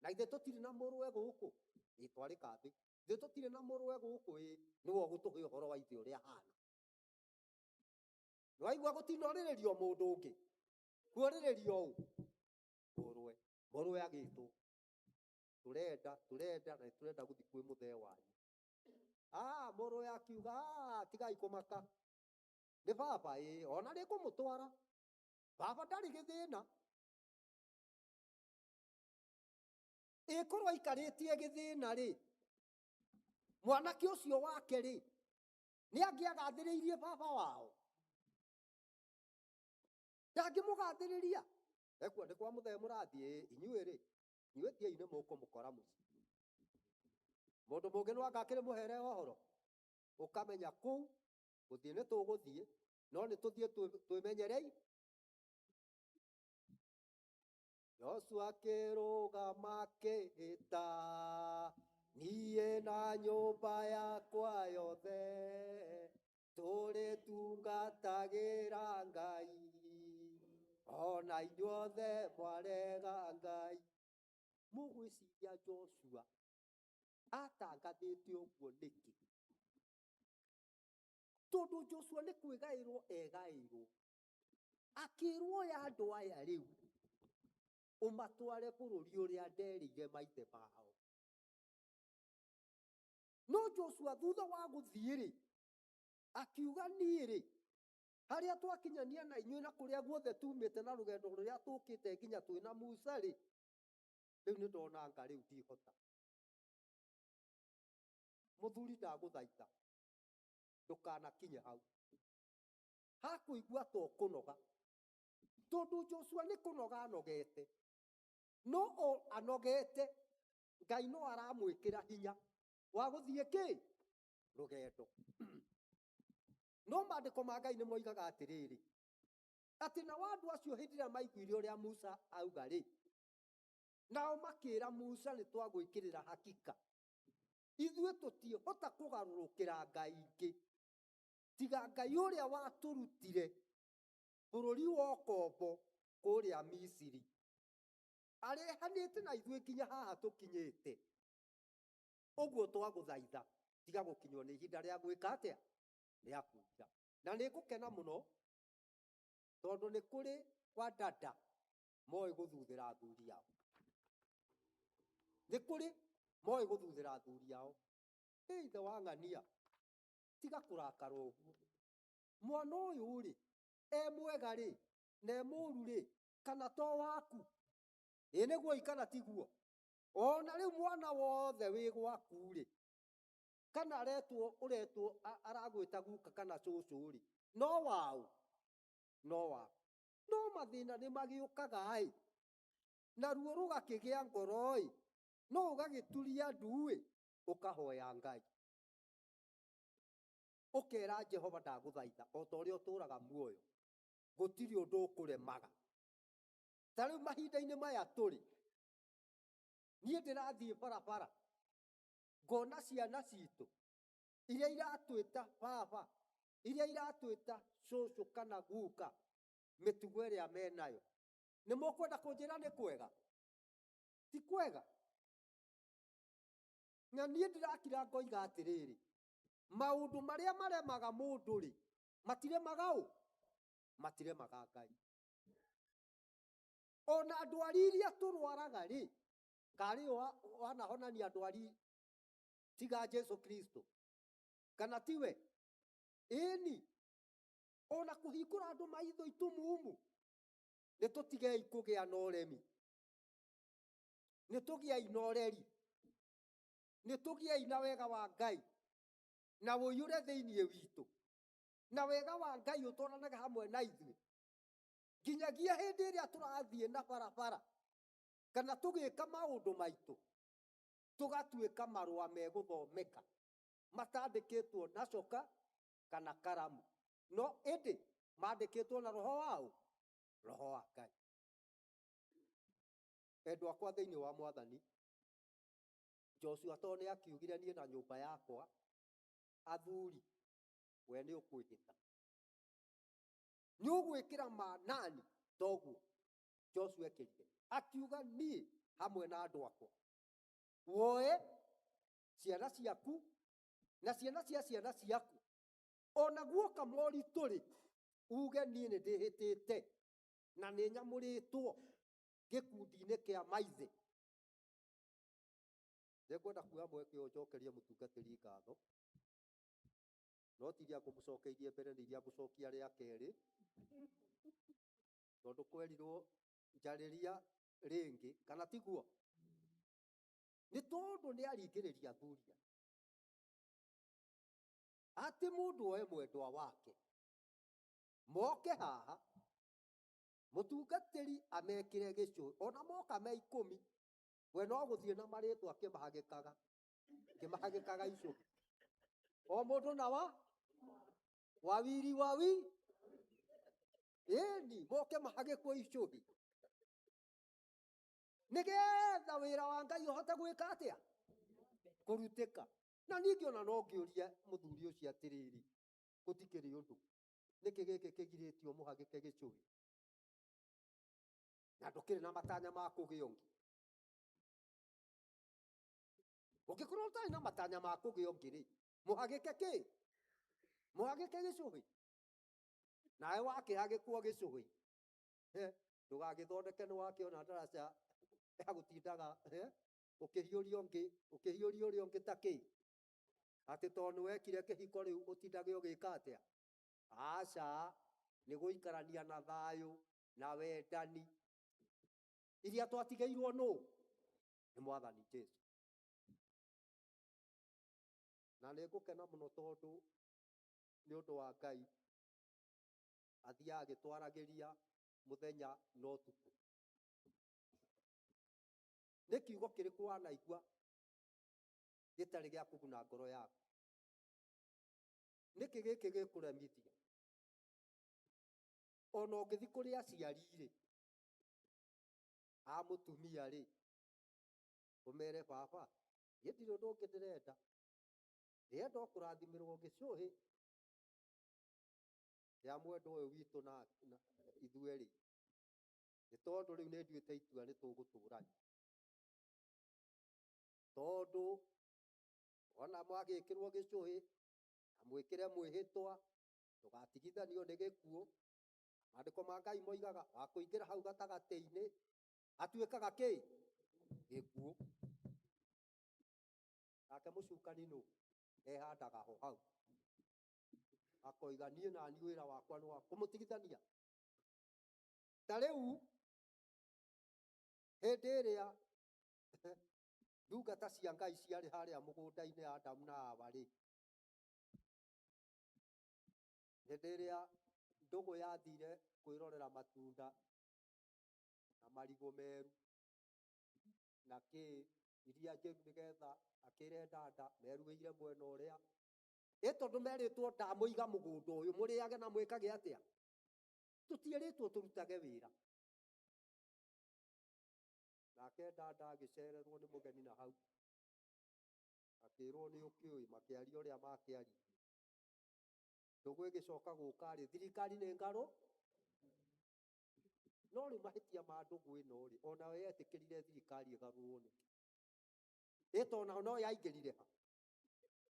na ithe tũtirĩ na mũrũwe gũkũ, ĩ twarĩ kambĩ, ithe tũtirĩ na mũrũwe gũkũ, ĩ nĩwe ũgũtũhe ũhoro wa ithe ũrĩa ahana. Nĩwaigua gũtinda ũrĩrĩrio mũndũ ũngĩ, kuorĩrĩrio ũ? Mũrũwe. Mũrũwe agĩtwo, tũrenda, tũrenda, na tũrenda gũthiĩ kwĩ mũthee wanyu. Ah, mũrũwe akiuga, ah, tigai kũmaka, nĩ baba, ĩ ona nĩ ngũmũtwara, baba ndarĩ gĩthĩna. Ĩkorwo aikarĩtie gĩthĩna rĩ, mwanake ũcio wake rĩ, nĩ angĩagathĩrĩirie baba wao? Ndangĩmũgathĩrĩria. Ekuo nĩ kwa mũthee mũrathiĩ, inyuĩ rĩ, inyuĩ thiĩi nĩ mũkũmũkora mũciĩ. Mũndũ mũngĩ no anga akĩrĩmũhere ũhoro, ũkamenya kũu gũthiĩ nĩ tũgũthiĩ, no nĩ tũthiĩ twĩmenyerei. Joshua akĩrũgama akĩhĩta, niĩ na nyũmba yakwa yothe, tũrĩtungatagĩra Ngai, ona inyuothe mwarega Ngai. Mũgwĩciria Joshua atangathĩte ũguo nĩkĩ? Tondũ Joshua nĩ kwĩgaĩrwo egaĩirwo, akĩrwo ya andũ aya rĩu ũmatware bũrũri ũrĩa nderĩire maithe mao. No Joshua thutha wa gũthiĩ rĩ, akiuga niĩ rĩ, harĩa twakinyania na inyuĩ na kũrĩa guothe tumĩte na rũgendo rũrĩa tũkĩte nginya twĩ na Musa rĩ, rĩu nĩ ndona nga rĩu ndihota. Mũthuri ndagũthaitha ndũkanakinye hau hakũigua to kũnoga, tondũ Joshua nĩ kũnoga anogete, no o anogete Ngai no aramwĩkĩra hinya wa gũthiĩ kĩ rũgendo. No maandĩko ma Ngai nĩ moigaga atĩrĩrĩ, atĩ nao andũ acio hĩndĩ ĩrĩa maiguire ũrĩa Musa auga rĩ, nao makĩra Musa, nĩ twagwĩkĩrĩra hakika ithuĩ tũtiĩhota kũgarũrũkĩra Ngai ingĩ tiga Ngai ũrĩa watũrutire bũrũri wa ũkombo kũrĩa Misiri, arehanĩte na ithuĩ nginya haha tũkinyĩte. Ũguo twagũthaitha tiga gũkinywo nĩ ihinda rĩa gwĩka atĩa, rĩa kwĩrira. Na nĩ ngũkena mũno tondũ nĩ kũrĩ wadada moĩ gũthuthĩra athuri ao, nĩ kũrĩ moĩ gũthuthĩra athuri ao. Ĩ ithe wa ng'ania, tiga kũrakara ũguo, mwana ũyũ rĩ e mwega rĩ na e mũru rĩ, kana to waku? Ĩ nĩguo kana tiguo? Ona rĩu mwana wothe wĩ gwaku rĩ, kana aretwo ũretwo aragwĩta guka kana cũcũ rĩ, no waũ? No waku. No mathĩna nĩ magĩũkaga ĩ, naruo rũgakĩgĩa ngoro ĩ, no ũgagĩturia ndu ĩ, ũkahoya Ngai, ũkera Jehova ndagũthaitha o ta ũrĩa ũtũraga muoyo, gũtirĩ ũndũ ũkũremaga. Ta rĩu mahinda-inĩ maya tũrĩ, niĩ ndĩrathiĩ barabara ngona ciana citũ iria iratwĩta baba, iria iratwĩta cũcũ kana guka, mĩtugo ĩrĩa menayo. Nĩ mũkwenda kũnjĩra nĩ kwega? Ti kwega. Na niĩ ndĩrakira ngoiga atĩrĩrĩ, maũndũ marĩa maremaga mũndũ rĩ, matiremaga ũ? Matiremaga Ngai. Ona ndwari iria tũrwaraga rĩ, karĩ wanahonania ndwari tiga Jesu Kristo, kana tiwe? Ĩni, ona kũhingũra andũ maitho itumumu, nĩ tũtigei kũgĩa na ũremi, nĩ tũgĩei na ũreri, nĩ tũgĩei na wega wa Ngai na ũiyũre thĩinĩ witũ, na wega wa Ngai ũtwaranage hamwe na ithuĩ nginyagia hĩndĩ ĩrĩa tũrathiĩ na barabara kana tũgĩka maũndũ maitũ, tũgatuĩka marũa megũthomeka matandĩkĩtwo na coka kana karamu, no ĩndĩ mandĩkĩtwo na roho waũ? Roho wa Ngai. Endwa akwa thĩinĩ wa Mwathani, Joshua to nĩ akiugire niĩ na nyũmba yakwa, athuri, we nĩ ũkwĩhĩta, nĩ ũgwĩkĩra manani toguo Joshua ekĩrire, akiuga niĩ hamwe na andũ akwa, woe ciana ciaku na ciana cia ciana ciaku, ona guoka moritũ rĩ, uge niĩ nĩ ndĩhĩtĩte na nĩ nyamũrĩtwo gĩkundi-inĩ kĩa maithe. Nĩngwenda kuoya mweke ũyũ njokerie mũtungatĩri ngatho, no ti iria ngũmũcokeirie mbere, nĩ iria ngũcokia rĩa kerĩ, tondũ kwerirwo njarĩria rĩngĩ, kana tiguo? Nĩ tondũ nĩ aringĩrĩria athuri aya atĩ mũndũ oe mwendwa wake moke haha, mũtungatĩri amekĩre gĩcũhĩ, ona moka me 10, we no gũthiĩ na marĩtwa kĩmahagĩkaga, kĩmahagĩkaga icũhĩ, o mũndũ na wa wawiri wawi, ĩni moke mahagĩkwo icũhĩ, nĩgetha wĩra wa Ngai ũhote gwĩka atĩa? Kũrutĩka. Na ningĩ ona no ngĩũrie mũthuri ũcio atĩrĩrĩ, gũtikĩrĩ ũndũ, nĩkĩ gĩkĩ kĩgirĩtio mũhagĩke gĩcũhĩ? Na ndũkĩrĩ na matanya ma kũgĩa ũngĩ. Ũngĩkorwo ũtarĩ na matanya ma kũgĩa ũngĩ rĩ, mũhagĩke kĩ? Mũhagĩke gĩcũhĩ. Nawe wakĩhagĩkwo gĩcũhĩ, ndũgagĩthondeke nĩ wakĩona ndaraca ya gũtindaga, ũkĩhiũria ũngĩ, ũkĩhiũria ũrĩa ũngĩ ta kĩ? Atĩ tondũ nĩ wekire kĩhiko rĩu ũtindage ũgĩka atĩa? Aca, nĩ gũikarania na thayũ na wendani iria twatigĩirwo nũ? Nĩ Mwathani Jesu. Na nĩ ngũkena mũno tondũ nĩ ũndũ wa Ngai athiaga agĩtwaragĩria mũthenya na ũtukũ. Nĩ kiugo kĩrĩkũ wanaigua gĩtarĩ gĩa kũguna ngoro yaku? Nĩkĩ gĩkĩ gĩkũremithia? Ona ũngĩthiĩ kũrĩ aciari rĩ, a mũtumia rĩ, ũmere baba, niĩ ndirĩ ũndũ ũngĩ ndĩrenda, ndĩrenda o kũrathimĩrwo gĩcũhĩ kĩa mwendwa ũyũ witũ na ithuerĩ, nĩ tondũ rĩu nĩ nduĩte itua nĩ tũgũtũrania. Tondũ ona mwagĩkĩrwo gĩcũhĩ na mwĩkĩre mwĩhĩtwa ndũgatigithanio nĩ gĩkuũ, maandĩko ma Ngai moigaga wa kũingĩra hau gatagatĩ-inĩ atuĩkaga kĩ? Gĩkuũ. Nake mũcukani nũ? Ehandaga ho hau, akoiga niĩ nani wĩra wakwa nĩ wa kũmũtigithania. Ta rĩu hĩndĩ ĩrĩa ndungata cia Ngai ciarĩ harĩa mũgũnda-inĩ Adamu na Hawa rĩ, hĩndĩ ĩrĩa ndũgũ yathire kwĩrorera matunda na marigũ meru na kĩ iria njĩru nĩgetha akĩre dada meruĩire mwena ũrĩa, ĩ tondũ merĩtwo ndamũiga mũgũnda ũyũ mũrĩage na mwĩkage atĩa? Tũtiĩrĩtwo tũrutage wĩra. Nake dada agĩcererwo nĩ mũgeni na hau, akĩrwo nĩ ũkĩũĩ, makĩaria ũrĩa makĩaririe. Ndũgũ ĩgĩcoka gũka rĩ, thirikari nĩ ngarũ, no rĩu mahĩtia ma ndũgũ ĩno rĩ, onayo yetĩkĩrire thirikari ĩgarũrwo nĩkĩ? Ĩ to nao no yaingĩrire ha?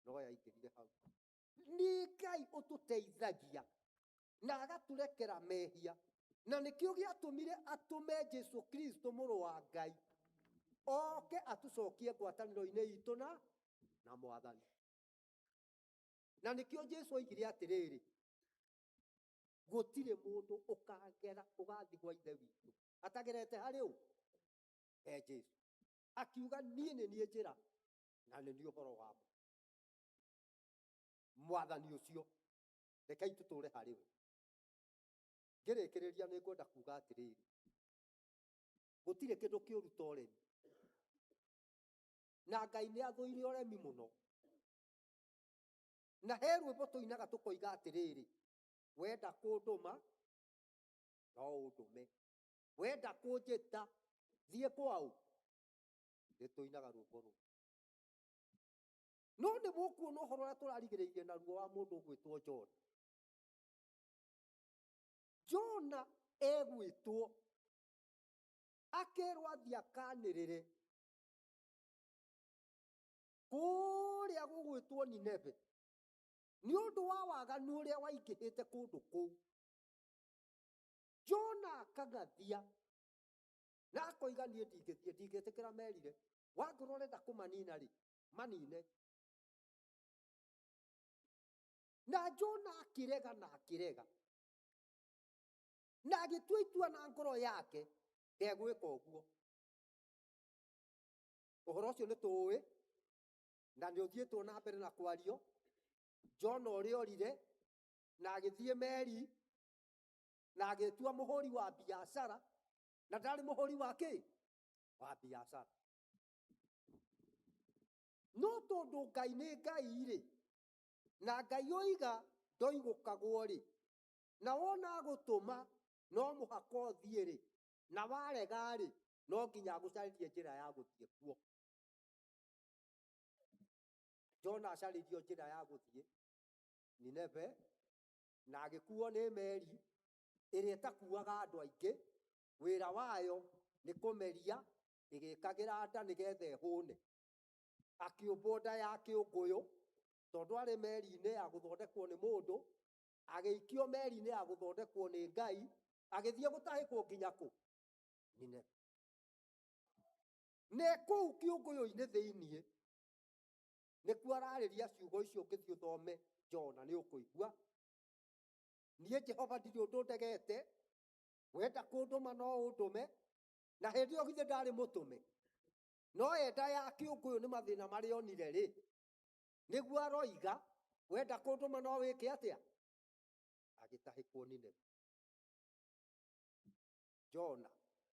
No yaingĩrire hau. Nĩ Ngai ũtũteithagia na agatũrekera mehia, na nĩkĩo gĩatũmire atũme Jesu Kristo mũrũ wa Ngai oke atũcokie ngwatanĩro-inĩ itũ na Mwathani. Na nĩkĩo Jesu oigire atĩrĩrĩ, gũtirĩ mũndũ ũkagera ũgathiĩ gwa Ithe witũ atagerete harĩ ũ? He Jesu. Akiuga niĩ nĩ niĩ njĩra na nĩ niĩ ũhoro wa ma. Mwathani ũcio rekei tũtũre harĩ we. Ngĩrĩkĩrĩria nĩ ngwenda kuga atĩrĩrĩ, gũtirĩ kĩndũ kĩũru ta ũremi, na Ngai nĩ athũire ũremi mũno. Na he rwĩmbo tũinaga tũkoiga atĩrĩrĩ, wenda kũndũma no ũndũme, wenda kũnjĩta thiĩ kwaũ. Nĩ tũinaga rwĩmbo rũu. No nĩ mũkuona ũhoro ũrĩa tũrarigĩrĩirie naruo wa mũndũ ũgwĩtwo Jona. Jona egwĩtwo akerwo athiĩ akanĩrĩre kũrĩa gũgwĩtwo Nineve nĩ ũndũ wa waganu ũrĩa waingĩhĩte kũndũ kũu. Jona akang'athia na akoiga niĩ ndingĩthiĩ, ndingĩtĩkĩra merire, wangorwo ũrenda kũmanina rĩ, manine. Na Jona akĩrega na akĩrega na agĩtua itua na ngoro yake ndegwĩka ũguo. Ũhoro ũcio nĩ tũũĩ na nĩ ũthiĩtwo na mbere na kwario. Jona ũrĩa orire na agĩthiĩ meri na agĩtua mũhũri wa biacara, na ndarĩ mũhũri wa kĩ? Wa biacara. No tondũ Ngai nĩ Ngai rĩ, na Ngai oiga ndoigũkagwo rĩ, na wona agũtũma no mũhaka ũthiĩ rĩ, na warega rĩ, no nginya agũcarĩrie njĩra ya gũthiĩ kuo. Jona acarĩrio njĩra ya gũthiĩ Nineve na agĩkuo nĩ meri ĩrĩa ĩtakuaga andũ aingĩ, wĩra wayo nĩ kũmeria ĩgĩkagĩra nda nĩgetha ĩhũne. Akĩũmbwo nda ya kĩũngũyũ tondũ arĩ meri-inĩ ya gũthondekwo nĩ mũndũ, agĩikio meri-inĩ ya gũthondekwo nĩ Ngai, agĩthiĩ gũtahĩkwo nginya kũ? Nineve. Na kũu kĩũngũyũ-inĩ thĩiniĩ Nĩkuo ararĩria ciugo icio. Ũngĩthiĩ ũthome Jona nĩ ũkũigua, niĩ Jehova ndirĩ ũndũ ndegete, wenda kũndũma no ũndũme. Na hĩndĩ ĩyo githĩ ndarĩ mũtũme? No enda ya kĩũngũyũ nĩ mathĩna marĩa onire rĩ, nĩguo aroiga wenda kũndũma no wĩke atĩa? Agĩtahĩkwo Nineve. Jona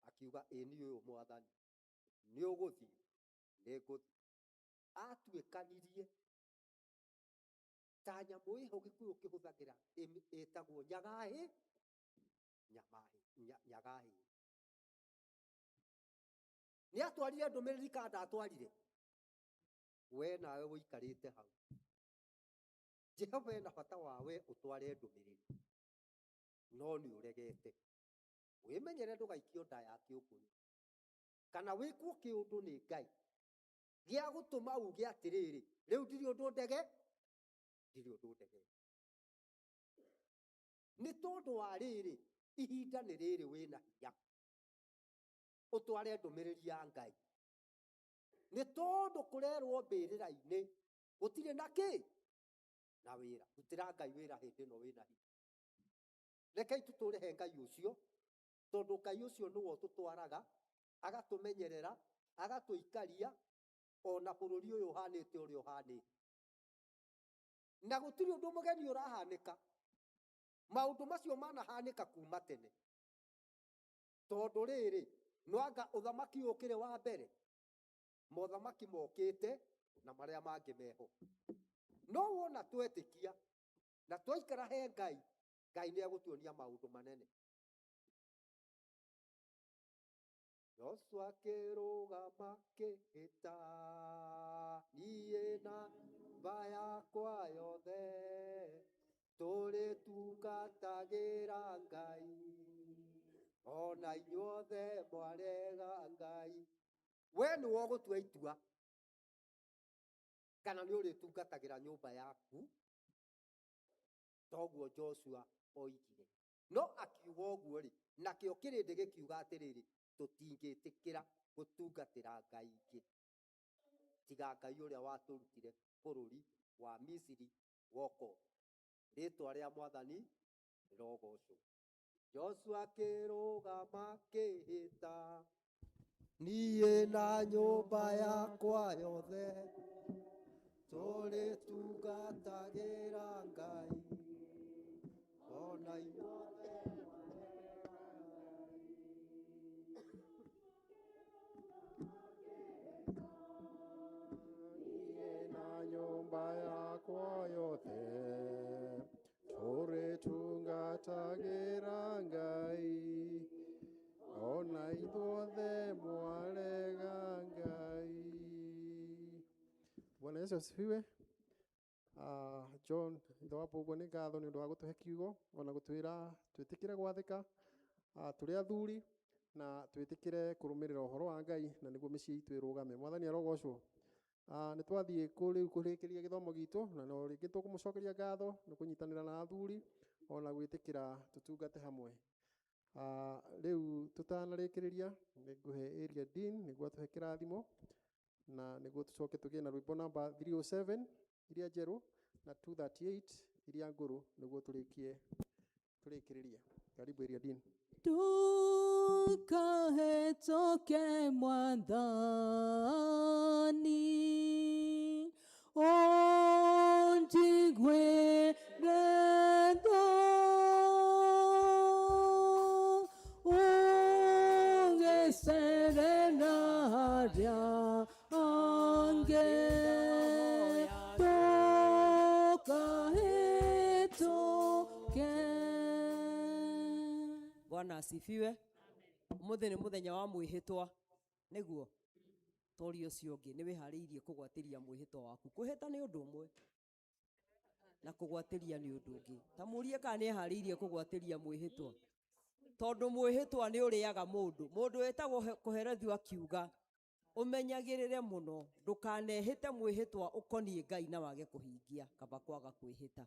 akiuga, ĩ niĩ ũyũ Mwathani, nĩ ũgũthiĩ? Nĩ ngũthiĩ. Atuĩkanirie ta nyamũ ĩho Gĩkũyũ kĩhũthagĩra ĩtagwo nyagahĩ, nyagahĩ. Nĩ atwarire ndũmĩrĩri kana ndatwarire? We nawe ũikarĩte hau, Jehova ena bata wa we ũtware ndũmĩrĩri, no nĩ ũregete. Wĩmenyere ndũgaikio nda ya kĩũngũyũ kana wĩkwo kĩũndũ nĩ Ngai gĩa gũtũma uge atĩrĩrĩ, rĩu ndirĩ ũndũ ndege, ndirĩ ũndũ ndege. Nĩ tondũ wa rĩrĩ, ihinda nĩ rĩrĩ wĩna hinya ũtware ndũmĩrĩri ya Ngai, nĩ tondũ kũrerwo mbĩrĩra-inĩ gũtirĩ na kĩ na wĩra. Rutĩra Ngai wĩra hĩndĩ ĩno wĩna hinya. Rekei tũtũre he Ngai ũcio, tondũ Ngai ũcio nĩwe ũtũtwaraga, agatũmenyerera, agatũikaria ona bũrũri ũyũ ũhanĩte ũrĩa ũhanĩte. Na gũtirĩ ũndũ mũgeni ũrahanĩka, maũndũ macio manahanĩka kuma tene. Tondũ rĩrĩ, nwanga ũthamaki ũkĩrĩ wa mbere, mothamaki mokĩte na marĩa mangĩ meho. No wona twetĩkia na twaikara he Ngai, Ngai nĩ egũtuonia maũndũ manene. Joshua akĩrũgama akĩhĩta, niĩ na nyũmba yakwa yothe tũrĩtungatagĩra Ngai, ona inyuothe mwarega Ngai. We nĩwe ũgũtua itua kana nĩ ũrĩtungatagĩra nyũmba yaku, toguo Joshua oigire. No akiuga ũguo rĩ, nakĩo kĩrĩndĩ gĩkiuga atĩrĩrĩ, tũtingĩtĩkĩra gũtungatĩra Ngai ingĩ tiga Ngai ũrĩa watũrutire bũrũri wa Misiri wokombo. Rĩtwa rĩa Mwathani rĩrogocwo. Joshua akĩrũgama akĩhĩta, niĩ na nyũmba yakwa yothe tũrĩtungatagĩra Ngai, ona inyuothe. Niĩ na nyũmba yakwa yothe tũrĩtungatagĩra Ngai, ona ithuothe mwarega Ngai. Bwana Yesu asifiwe. John ithe wa Mbũgua, nĩ ngatho nĩ ũndũ wa gũtũhe kiugo ona gũtwĩra twĩtĩkĩre gwathĩka tũrĩ athuri na twĩtĩkĩre kũrũmĩrĩra ũhoro wa Ngai na nĩguo mĩciĩ itũ ĩrũgame. Mwathani arogocwo. Nĩ twathiĩ rĩu kũrĩkĩria gĩthomo gitũ, na no rĩngĩ tũkũmũcokeria ngatho nĩ kũnyitanĩra na athuri ona gwĩtĩkĩra tũtungate hamwe. Rĩu tũtanarĩkĩrĩria, nĩ ngũhe area dean nĩguo atũhe kĩrathimo na nĩguo tũcoke tũgĩe na rwĩmbo namba 307 iria njerũ na 238 iria ngũrũ nĩguo tũrĩkie tũrĩkĩrĩrie. Karibu area dean. Tukahetoke Mwathani, unjiguĩre tha, ũgĩcerera arĩa angĩ. Tũkahĩtũke. Bwana asifiwe. Umuthi nĩ mũthenya wa mwĩhĩtwa, nĩguo tori ũcio ũngĩ nĩ wĩharĩirie kũgwatĩria mwĩhĩtwa waku. Kwĩhĩta nĩ ũndũ ũmwe na kũgwatĩria nĩ ũndũ ũngĩ. Ta mũrie kana nĩ eharĩirie kũgwatĩria mwĩhĩtwa, tondũ mwĩhĩtwa nĩ ũrĩaga mũndũ. Mũndũ wĩtagwo Kũherethio akiuga ũmenyagĩrĩre mũno ndũkanehĩte mwĩhĩtwa ũkoniĩ Ngai na wage kũhingia, kaba kwaga kwĩhĩta.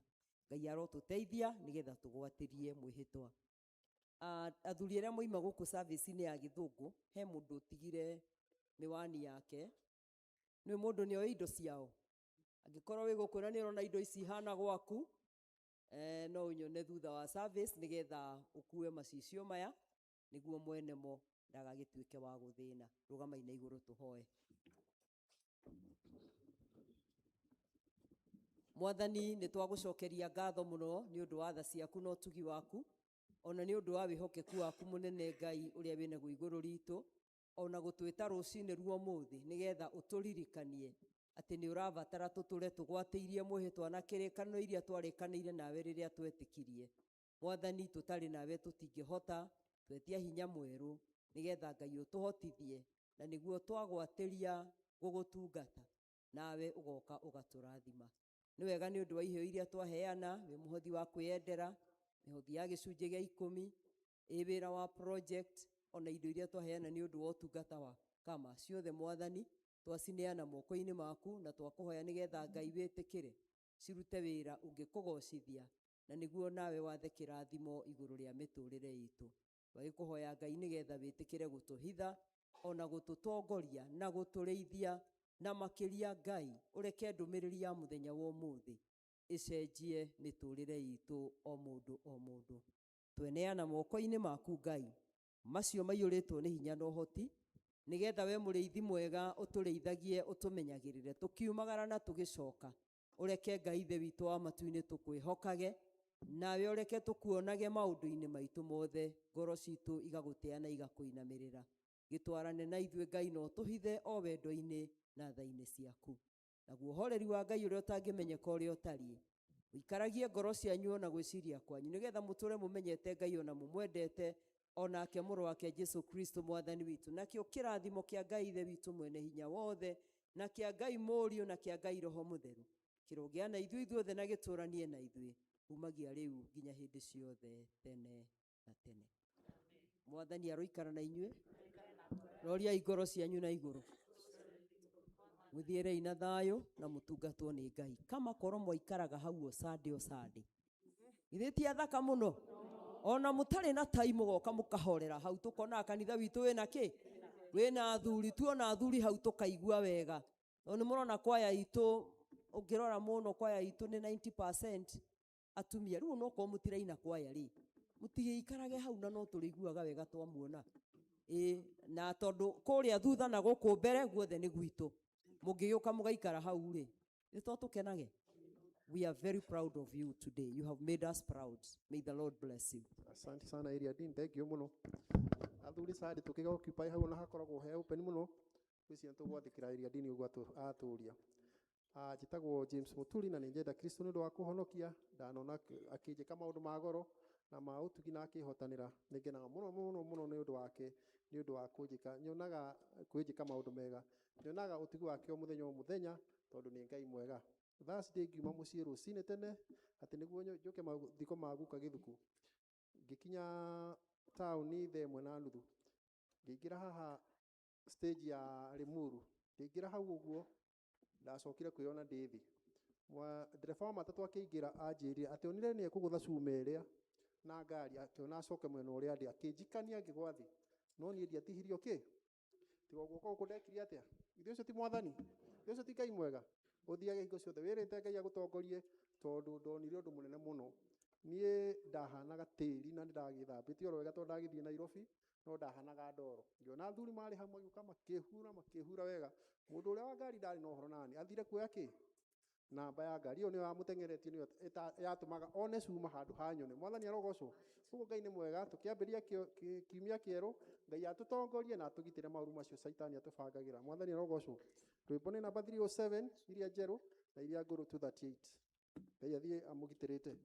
Ngai arotũteithia nĩgetha tũgwatĩrie mwĩhĩtwa. Athuri arĩa moima gũkũ service-inĩ ya gĩthũngũ, he mũndũ ũtigire mĩwani yake. Nĩ mũndũ nĩ oĩ indo ciao. Angĩkorwo wĩ gũkũ na nĩ ũrona indo ici ihana gwaku, no ũnyone thutha wa service nĩgetha ũkue macicio maya nĩguo mwene mo ndagagĩtuĩke wa gũthĩna. Rũgamai na igũrũ tũhoe. Mwathani, nĩ twagũcokeria ngatho mũno nĩ ũndũ wa tha ciaku na ũtugi waku, ona nĩ ũndũ wa wĩhokeku waku mũnene Ngai ũrĩa wĩnaguo igũrũ ritũ, ona gũtwĩta rũcinĩ rwa ũmũthĩ nĩgetha ũtũririkanie atĩ nĩ ũrabatara tũtũre tũgwatĩirie mwĩhĩtwa na kĩrĩkanĩro iria twarĩkanĩire nawe rĩrĩa twetĩkirie. Mwathani, tũtarĩ nawe tũtingĩhota, twetia hinya mwerũ nĩgetha Ngai ũtũhotithie na nĩguo twagwatĩria gũgũtungata nawe ũgoka ũgatũrathima. Nĩ wega nĩ ũndũ wa iheo iria twaheana, wĩ mũhothi wa kwĩyendera, mĩhothi ya gĩcunjĩ gĩa 10, ĩ wĩra wa project, ona indo iria twaheana nĩ ũndũ wa ũtungata wa kama ciothe Mwathani twacineana moko-inĩ maku na twakũhoya nĩgetha Ngai wĩtĩkĩre cirute wĩra ũngĩkũgocithia na nĩguo nawe wathe kĩrathimo igũrũ rĩa mĩtũrĩre itũ. Twagĩkũhoya Ngai nĩgetha wĩtĩkĩre gũtũhitha ona gũtũtongoria na gũtũrĩithia, na makĩria Ngai ũreke ndũmĩrĩri ya mũthenya wa ũmũthĩ ĩcenjie mĩtũrĩre itũ o mũndũ o mũndũ. Tweneana moko-inĩ maku Ngai macio maiyũrĩtwo nĩ hinya na ũhoti, nĩgetha we mũrĩithi mwega ũtũrĩithagie ũtũmenyagĩrĩre tũkiumagara na tũgĩcoka. Ũreke Ngai Ithe witũ wa matu-inĩ tũkwĩhokage, nawe ũreke tũkuonage maũndũ-inĩ maitũ mothe, ngoro citũ igagũtĩa na igakũinamĩrĩra. Gĩtwarane na ithuĩ Ngai na ũtũhithe o wendo-inĩ na tha-inĩ ciaku. Naguo ũhoreri wa Ngai ũrĩa ũtangĩmenyeka ũrĩa ũtariĩ, ũikaragie ngoro cianyu ona gwĩciria kwanyu, nĩgetha mũtũre mũmenyete Ngai ona mũmwendete, onake mũrũ wake Jesu Kristo mwathani witũ. Nakĩo kĩrathimo kĩa Ngai Ithe witũ mwene hinya wothe, na kĩa Ngai Mũriũ, na kĩa Ngai Roho Mũtheru, kĩrogĩa na ithuĩ ithuothe na gĩtũranie na ithuĩ kumagia rĩu nginya hĩndĩ ciothe tene na tene. Mwathani aroikara na inyuĩ. Roriai ngoro cianyu na igũrũ. Mũthiĩrei na thayũ na mũtungatwo nĩ Ngai. Kama korwo mwaikaraga hau o Sunday o Sunday, githĩ ti athaka mũno? Ona mũtarĩ na tai mũgoka mũkahorera hau, tũkonaga kanitha witũ wĩna kĩ? Wĩna athuri, tuona athuri hau tũkaigua wega. Tondũ nĩ mũrona kwaya itũ, ũngĩrora mũno kwaya itũ nĩ 90% atumia. Rĩu onokorwo mũtiraina kwaya rĩ, mũtigĩikarage hau na no tũrĩiguaga wega twamuona. Ĩ, na tondũ kũrĩa thutha na gũkũ mbere guothe nĩ gwitũ, mũngĩgĩũka mũgaikara hau rĩ, nĩ to tũkenage. We are very proud of you today. You have made us proud. May the Lord bless you. Asante sana Area Dean, thank you muno. Athuri sadi tukiga occupy hau na hakoragwo he open muno. Gwĩciria tũgwathĩkĩra Area Dean ũguo atũria. Njĩtagwo James Muturi na nĩ njenda Kristo nĩ ũndũ wa kũhonokia. Ndanona akĩnjĩka maũndũ ma goro na ma ũtugi na akĩhotanĩra. Nĩ ngenaga mũno mũno mũno nĩ ũndũ wake, nĩ ũndũ wa kũnjĩka. Nyonaga kwĩnjĩka maũndũ mega. Nyonaga ũtugi wake o mũthenya o mũthenya tondũ nĩ Ngai mwega. Thursday ngiuma mũciĩ rũcinĩ tene atĩ nĩguo njũke mathiko ma guka Gĩthuku. Ngĩkinya taũni thaa ĩmwe na nuthu. Ngĩingĩra haha stage ya Limuru. Ngĩingĩra hau ũguo ndacokire kwĩyona ndĩ thĩ. Ndereba wa matatũ akĩingĩra anjĩrire atĩ onire nĩ ekũgũtha cuma ĩrĩa na ngari, akĩona acoke mwena ũrĩa ndĩ, akĩnjikania ngĩgwa thĩ. No niĩ ndiatihirio kĩ? Tiga guoko gũkũ ndekire atĩa? Ithuĩ ũcio ti mwathani? Ithuĩ ũcio ti Ngai mwega? Ũthiage hingo ciothe wĩrĩte Ngai agũtongorie tondũ ndonire ũndũ mũnene mũno. Niĩ ndahanaga tĩri na nĩndagĩthambĩtie oro wega tondũ ndagĩthiĩ Nairobi, no ndahanaga ndoro. Ngĩona athuri marĩ hau magĩũka makĩhura, makĩhura wega. Mũndũ ũrĩa wa ngari ndarĩ na ũhoro nani, athire kuoya kĩ? Namba ya ngari ĩyo nĩyo yamũteng'eretie, nĩyo yatũmaga one cuma handũ ha nyone. Mwathani arogocwo. Koguo Ngai nĩ mwega, tũkĩambĩrĩria kiumia kĩerũ, Ngai atũtongorie na atũgitĩre maũru macio Caitani atũbangagĩra. Mwathani arogocwo. Rwĩmbo nĩ namba 307, iria njerũ na iria ngũrũ 238. Ngai athiĩ amũgitĩrĩte.